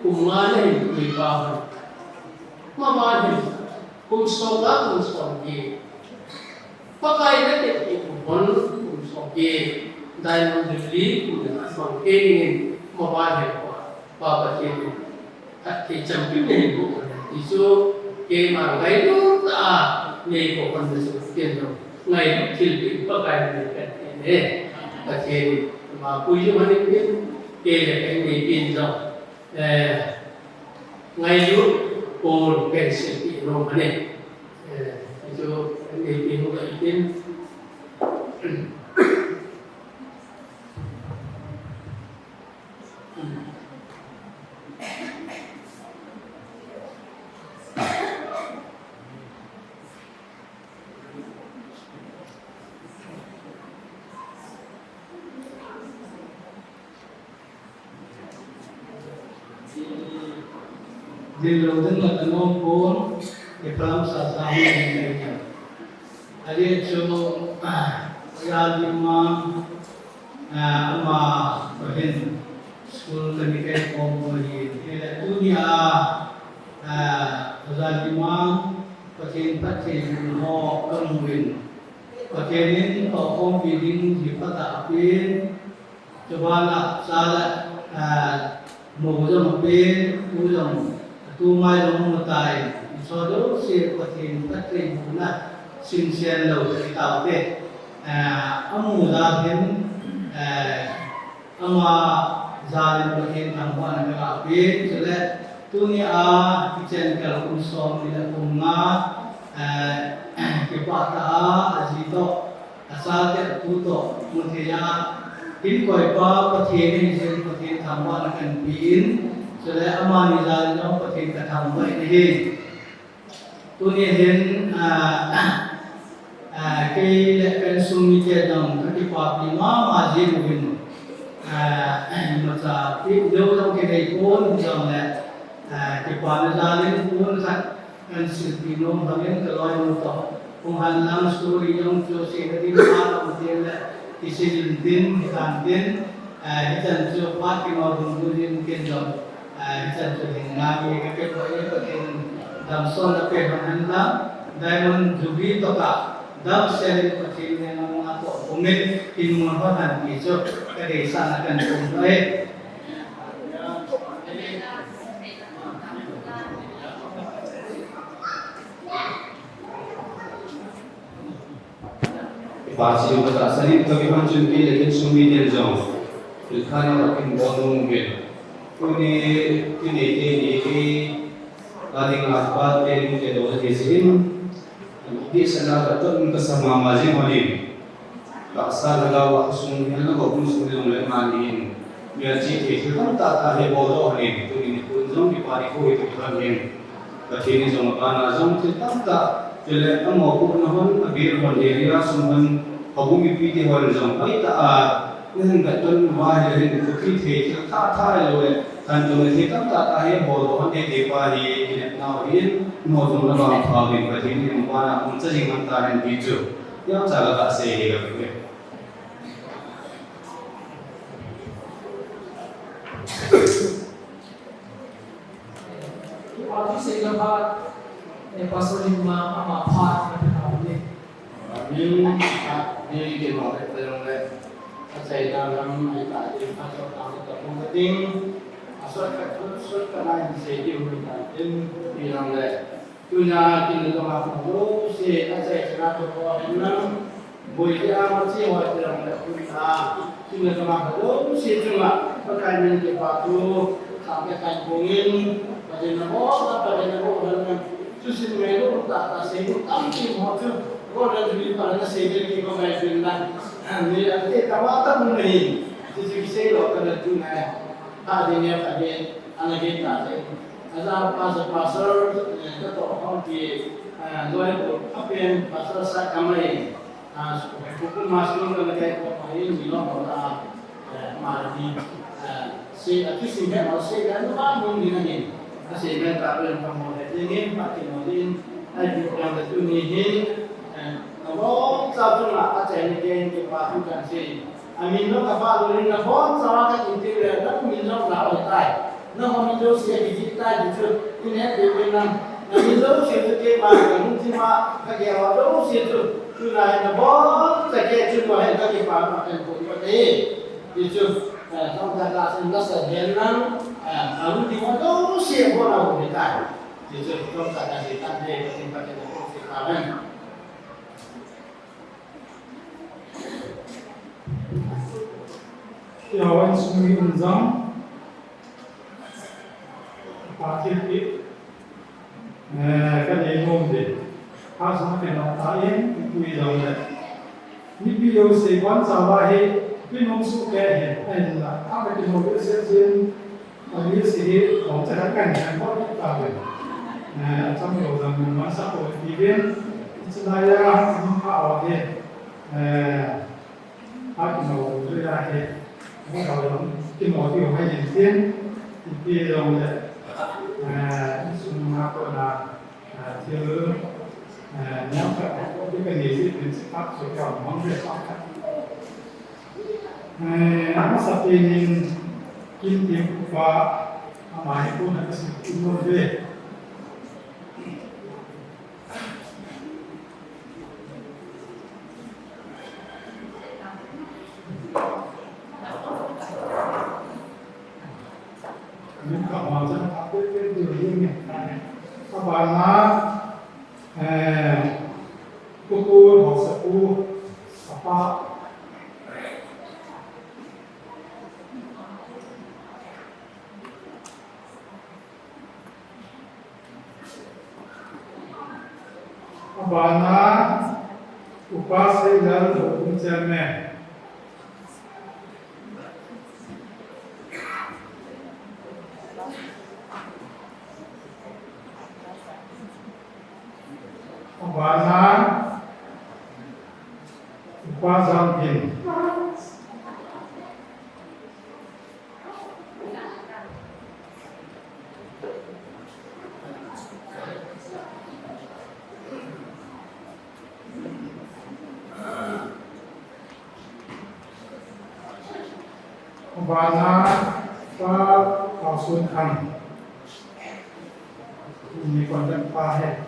kum nga le hin pui pa ho. Ma ba hin, kum som nga kum som ki. Pakai na te ki kum hon kum som ki. Diamond Jubilee kum le som ki ni ma ba hin ko. Pa pa ki ni. At ki champion ni ko. Isu ki ma ngai lu ta ni ko hon su ki no. Ngai lu thil ki Pakai ni kan ki ne. Pa ki ni. Ma pui ju ma ni ki. Kei le kei nei pin jong, eh, ngailut, Paul, kei silpi nom ane. Eh, itu nei pin nom ane. Din lo din la kanom pon, e pram sa sa hi din din. Ade chu, ah, ya di ma, ah, ama bahin school kani kai kom ko hi. Ele tu ni a, ah, ya di ma, Pathen Pathen ho kamu in. Pathen in pa kom pi ding hi pata apin. Chubana sala, ah, mo jong apen, tu jong, tu mai jong mo tai, so jouse Pathen Pathen na, sin sen lo ki tau te. Ah, amu jal hin, ah, ama jal in Pathen thangvahna ka pe, chule, tuni a, kichen kal kum som ni le kum nga, ah, kipah tah a, aji toh, Asa te tu toh, mu thei a, hin koi pa Pathen in hin Pathen thangvahna kan pe in, chule amani jal in jong Pathen ka thangvah in ahi. Tuni hin, ah, ah, kei le ka insung mite jong ka kipapi mama jing uvin, ah, imacha pi deu jong kinei pon jong le, ah, kipana jal in pon khat Kan silpi nom bangin ka loinu toh. Hung han lang story jong chu seina ding pha lou tin le, kisil in tin, hitan tin, eh, hichan chu phat kino dungdung in kin jong, eh, hichan chu hin ngai ka kep boi e Pathen damsotna pe hung han lang, Diamond Jubilee toh ka, damsel in Pathen ngen ngai toh, umin, in mun hung han pi chu, ka deisahna kan kum boi e. Pa chi ka ta sanin ka ki han chun ki le kin sum mi den jong. Thil khat na ka kin bol nung uvin. Tuni, tuni te ni ki, ka ding a pa te ni te do te sin. Di sana ka ton ka sa mama jing ho ni. Ka sa na ga wa sung ni na ko kun sung ni long le ma ni. Mi a chi te thil tam ta ta he bol do ni. Tuni ni kun jong ki pa ni ko hi tu kan hin. Pathen in jong abana jong thil tamtah, chule amaho pohna hon, abir hon, area sung hon, houbung mipite hon jong hoitah a nahin vetton uva ahile hin, thupi thei thil thah thah ahilou le, khantouna thei tamtah tah hi abol doh hon teitei pa hi kinepna u ahin, amaho jong na vangpha uvin Pathen in abana mangcha jing man tahen ti chu, imacha ka gasei hi ka ve. Tua thusei la phat, eh, Pastor Limma ama phat na pe tau ni. Amen. Ni ke mo le pe long le. Achaina lam ai ta ding, asot ta ta mo ka ding. Asot ka thu, sot ka nai sei ding hu ta ding, pi long le. Tuna kin le tong a kho jouse, achai chana to ko hen lang, boi le ama che ho te lang le tuna kin le tong a kho jouse chunga Pakai min kipa thu, kha te kai kong in, Pakai na bo, Pakai na bo hen lang, chu sin ngai lo ta ta sei lo tam ti mo chu, ko le ju pa na sei le ki ko ngai pin lang, ni a te ta wa ta mun ni, ti chu ki sei lo ta le tuna, ta de ne ta de, ana ge ta de. Aja pastor, pastor, eh, ka to hong pi, eh, loi ko apen pastor sa kamai, ah, ko ko ma su ka na kai ko pa yin ni lo ko ta, eh, ma ni, eh, si a ti si me ma si ka no ba mo ni na ni. A si me ta pen pa mo he ni ni pa ti mo ni. Ai pi ko ta tu ni hi, eh, a lo sa tu na a chai ni ke ni pa tu kan si. Amin lo ka pa lo rin na bon sa wa ka interior na min lo na o tai. Na ho min lo sia ki ji tai di chu. Kin he pe pe na. Na min lo sia chu ke pa ka mun ti ma ka ke wa lo sia chu. Chu na he na bon sa ke chu lo he ka ke pa ma kan ko ko te. Di chu. Eh, tong ka la sin la sa den na. Eh, a lu di wa lo sia ko na ho ni tai. Di chu tong ka ka si tan de ka sin pa ke ko si pa ran. Kiawan sung mi um jong, pa thil pi, eh, ka nei nom de. Ka sung ka na ta in, pi jong le. Ni pi yo se wan sa wa he, pi nom su ke he, ai la, a ka ti mo se sin, Ani si hi, kong cha kan kan kan ko ta ve. Eh, acham lo jang mun ma sa ko ti ve. Chulai a, mun kha o ve. Eh, a ki mo lo ya he. Mun kha lo ki mo ti o hai yin tin. Ti pi lo le. Eh, sum ma ko na. Ah, thil, ah, niam khat, ti ka ni si, pin si khat, so ka mong ve sa khat. Eh, a masa pen in, kin tim upa, ama hi ko na ka si kin mo ve. Min ka hua chan a pe pe diu hi min ka ne. Ka ba na, eh, ku ku hausa ku, ka pa. Abana, upa Seilal, houbung chairman. Abana, upa Zamgin. Abana pa Pasun Khan. Ni contact pa hai.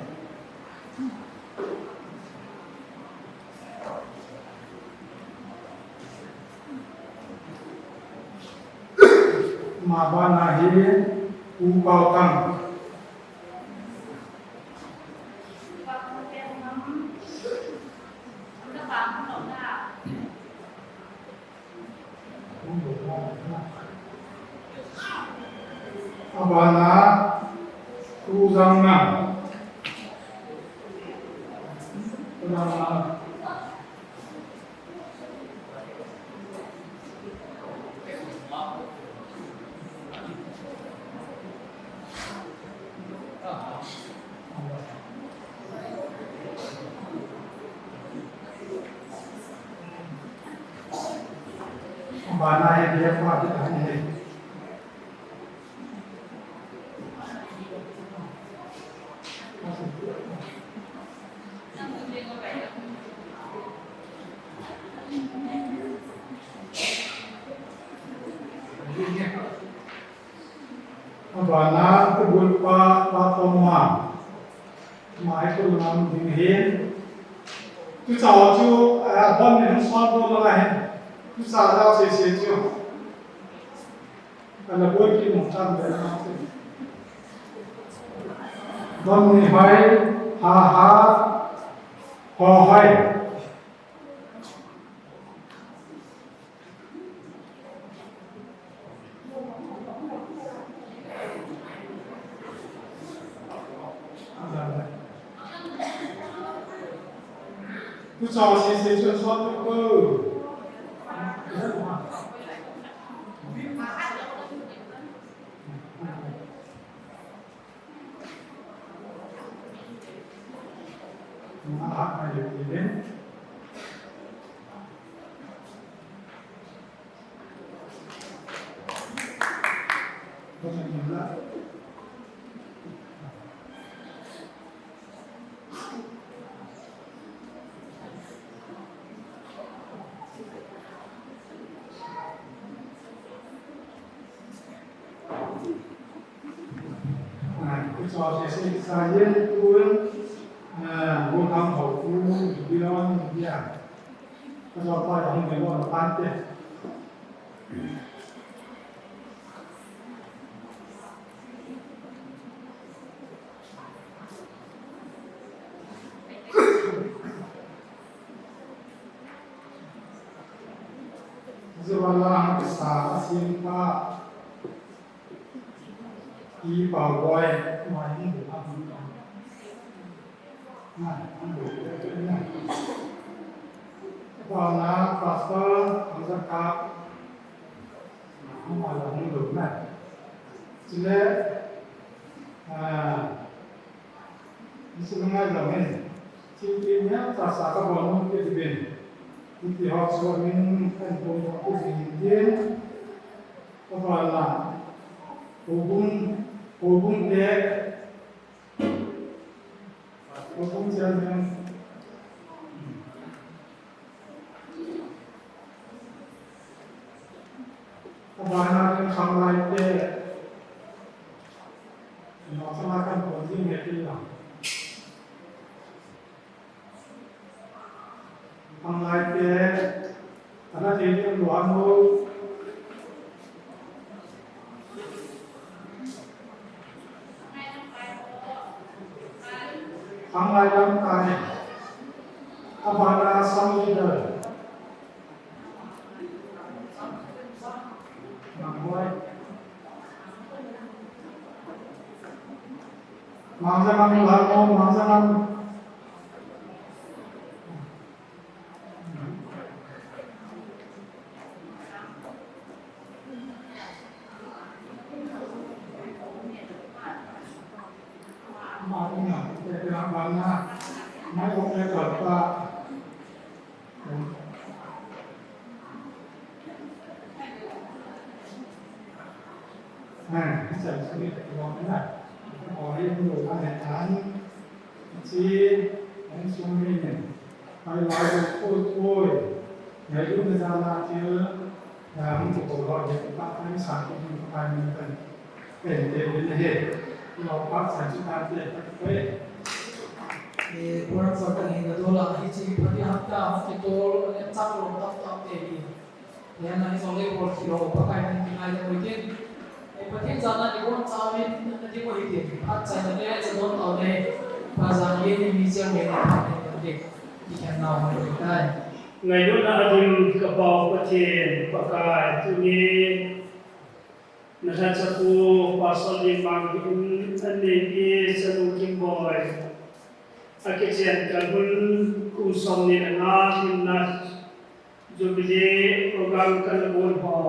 Mabana hi Pu Pautang. Pu Pautang. Abana, Pu Jangngam. Pu Jangngam. Abana hi dia pa di ta ni. Abana, Pu Bulpa, Pa Toma. Mai ko lam ding hin. Tu cha chu, a, bon ni hung sa bo la hin. Tu cha la se se chu. Ala boi ki mong chang le na. Don ni hoi, ha ha, ho hoi. Tu cha si si chu sot tu ko. Kachol sese sa yen tuin, ah, Gokam ho tu, Gideon, India. Kachol pa yang ngai mo pante. Zuala sa asin pa. Ki pa boy, mai ni bu ha bu. Na, bu. Ba na pastor, ang sa ka. Ang ala hung lu na. Chule, ah, Isu ngai lo men. Chiti nya ta sa ka bon ke di ben. Iti hot so min kan bon ko di ben. Ko ba la. Ko bun, ko bun te. Ko bun chen men. Abana kan khanglai te. Noksa kan pon jing he ti la. Khanglai te. Ana te ni lo ano. Khanglai lamkai. Abana sang leader. Mangja nang, mangja nang. Hai lai ko ko ko. Ngai lu na jana til. Hung ko ko lo, hung ko ko lo, hung ko ko lo, hung ko ko lo, hung ko ko lo. Eh, program sa tang hin na dola, hiche Pathen hapta, hapta tol, ne chak lo, tap tap te hi. Hijeh a hi jong le bol kit lou, Pakai min kingai le mo tin. Eh, Pathen jana ni bon chauvin, na ti mo hi tin. Phat chaina le, cha don tau le, Pa Jang le ni mi jeng le na phat le, na ti. Ti khen nau mo le tai. Ngailutna a dim ka Pa u Pathen, Pakai, tuni Nalhachapu Pastor Limang hin aneipi Chanu Kimboi akichen kalhun kum somni le nga hinna Jubilee program kana bol ho.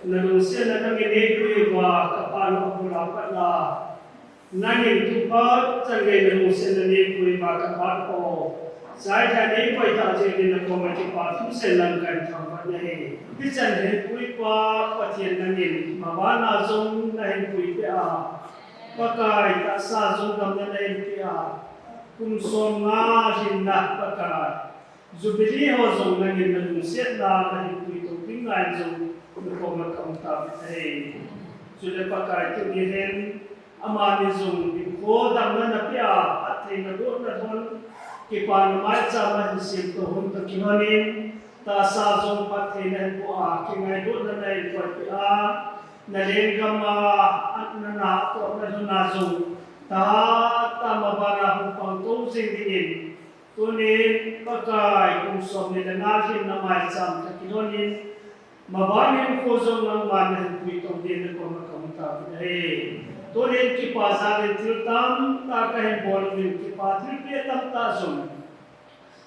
Nalungsetna nangin neipui uva kapha nabula patna. Nangin thupha changei nalungsetna neipui uva kapha ho. Chai tha neipui tah jeh in nakoma kipa thusei lang kahin thangvah nahi. Hichan heipui pa Pathen nangin mabana jong nahin puipeh a. Pakai tahsa jong damna nahin peh a. Kum somnga hinna Pakai. Jubilee ho jong nangin nalungsetna nahin puitou ding ngai jong nakoma kaum tauve. Chule Pakai tuni hin amani jong hinkho damna napeh a, phattheina bohna hon, kipana maicham ahin semtou hon toh kilhonin, tahsa jong phattheina nahin boh a, kingailutna nahin koipeh a, nalenggam a, natohna lhon a jong, tahtah mabana hung pang tou jing dingin, tunin Pakai kum somni le nga hinna maicham toh kilhonin, maban hinkho jong nangman nahin puitou dingin nakoma kaum tauve. Tunin kipa jalin thil tamtah kahin bol uvin, kipa thilpeh tamtah jong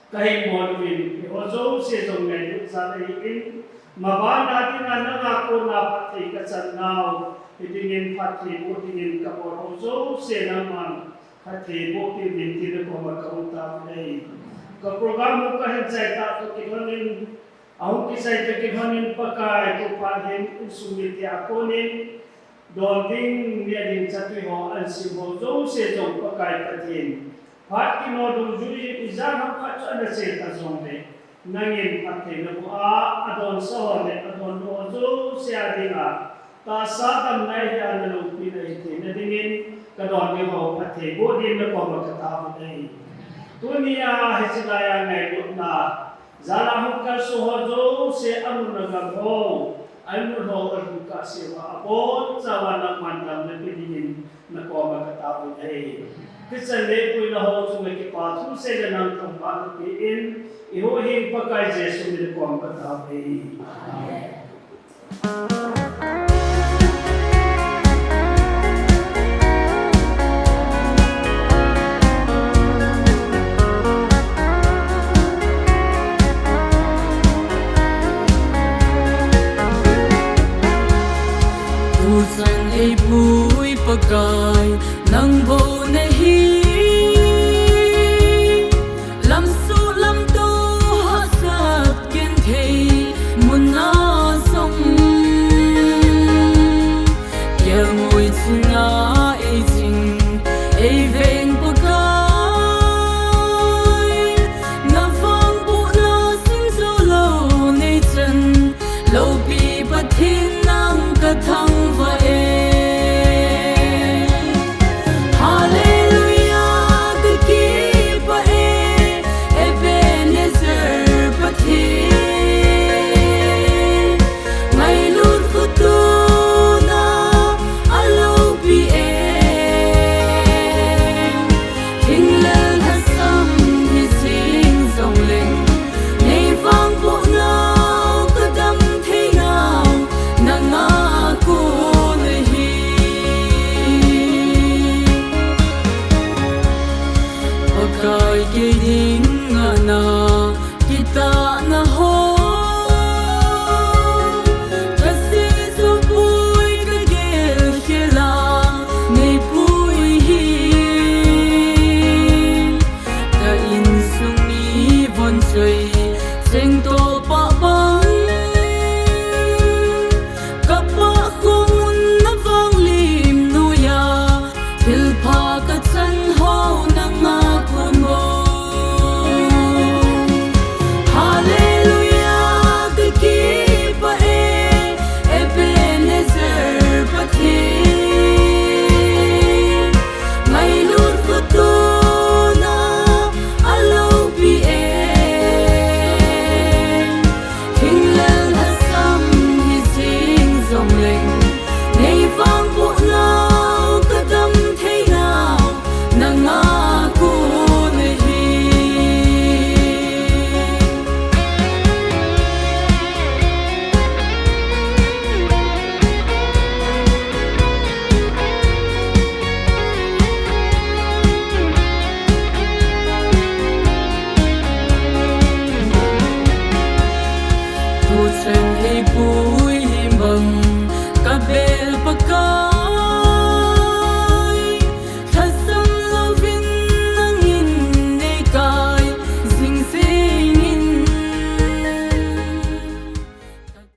kahin bol uvin, hiho jouse jong ngailut jal ahin, mabana dinga nanga kona phatthei kachan nau, hidingin phatthei boh dingin kabol ho jouse nangman phatthei bohpeh uvin tin nakoma kaum tauve. Ka program u kahin chai tah toh kilhonin, ahung kichai toh kilhonin Pakai thupha hin insung mite a konin, don ding, neh ding chatui ho, ansim ho jouse jong Pakai Pathen, phat kino dungjui ijat ham khat chu ana che ta jongle, nangin phatthei naboh a, adonsa ho le adonlou ho jouse a dinga tahsa damna hi a naloupina hitheina dingin, kadon ding ho phatthei boh dingin nakoma kataove. Tunia hiche laiya ngailutna, jala hung kalsong ho jouse, amun agam ho, amun ho alhung kahseuva, abonchauva nangman damna pe dingin nakoma kataove. Hichan neipuina ho chunga kipa thuseina nang thangvahna pen, eihuhhing Pakai Jesu min a nakoma kataove. Amen. Tuchan eipui Pakai, nang bou nahi. Lamsuh lamtoh hahsat genthei muna jong, kelngoi chunga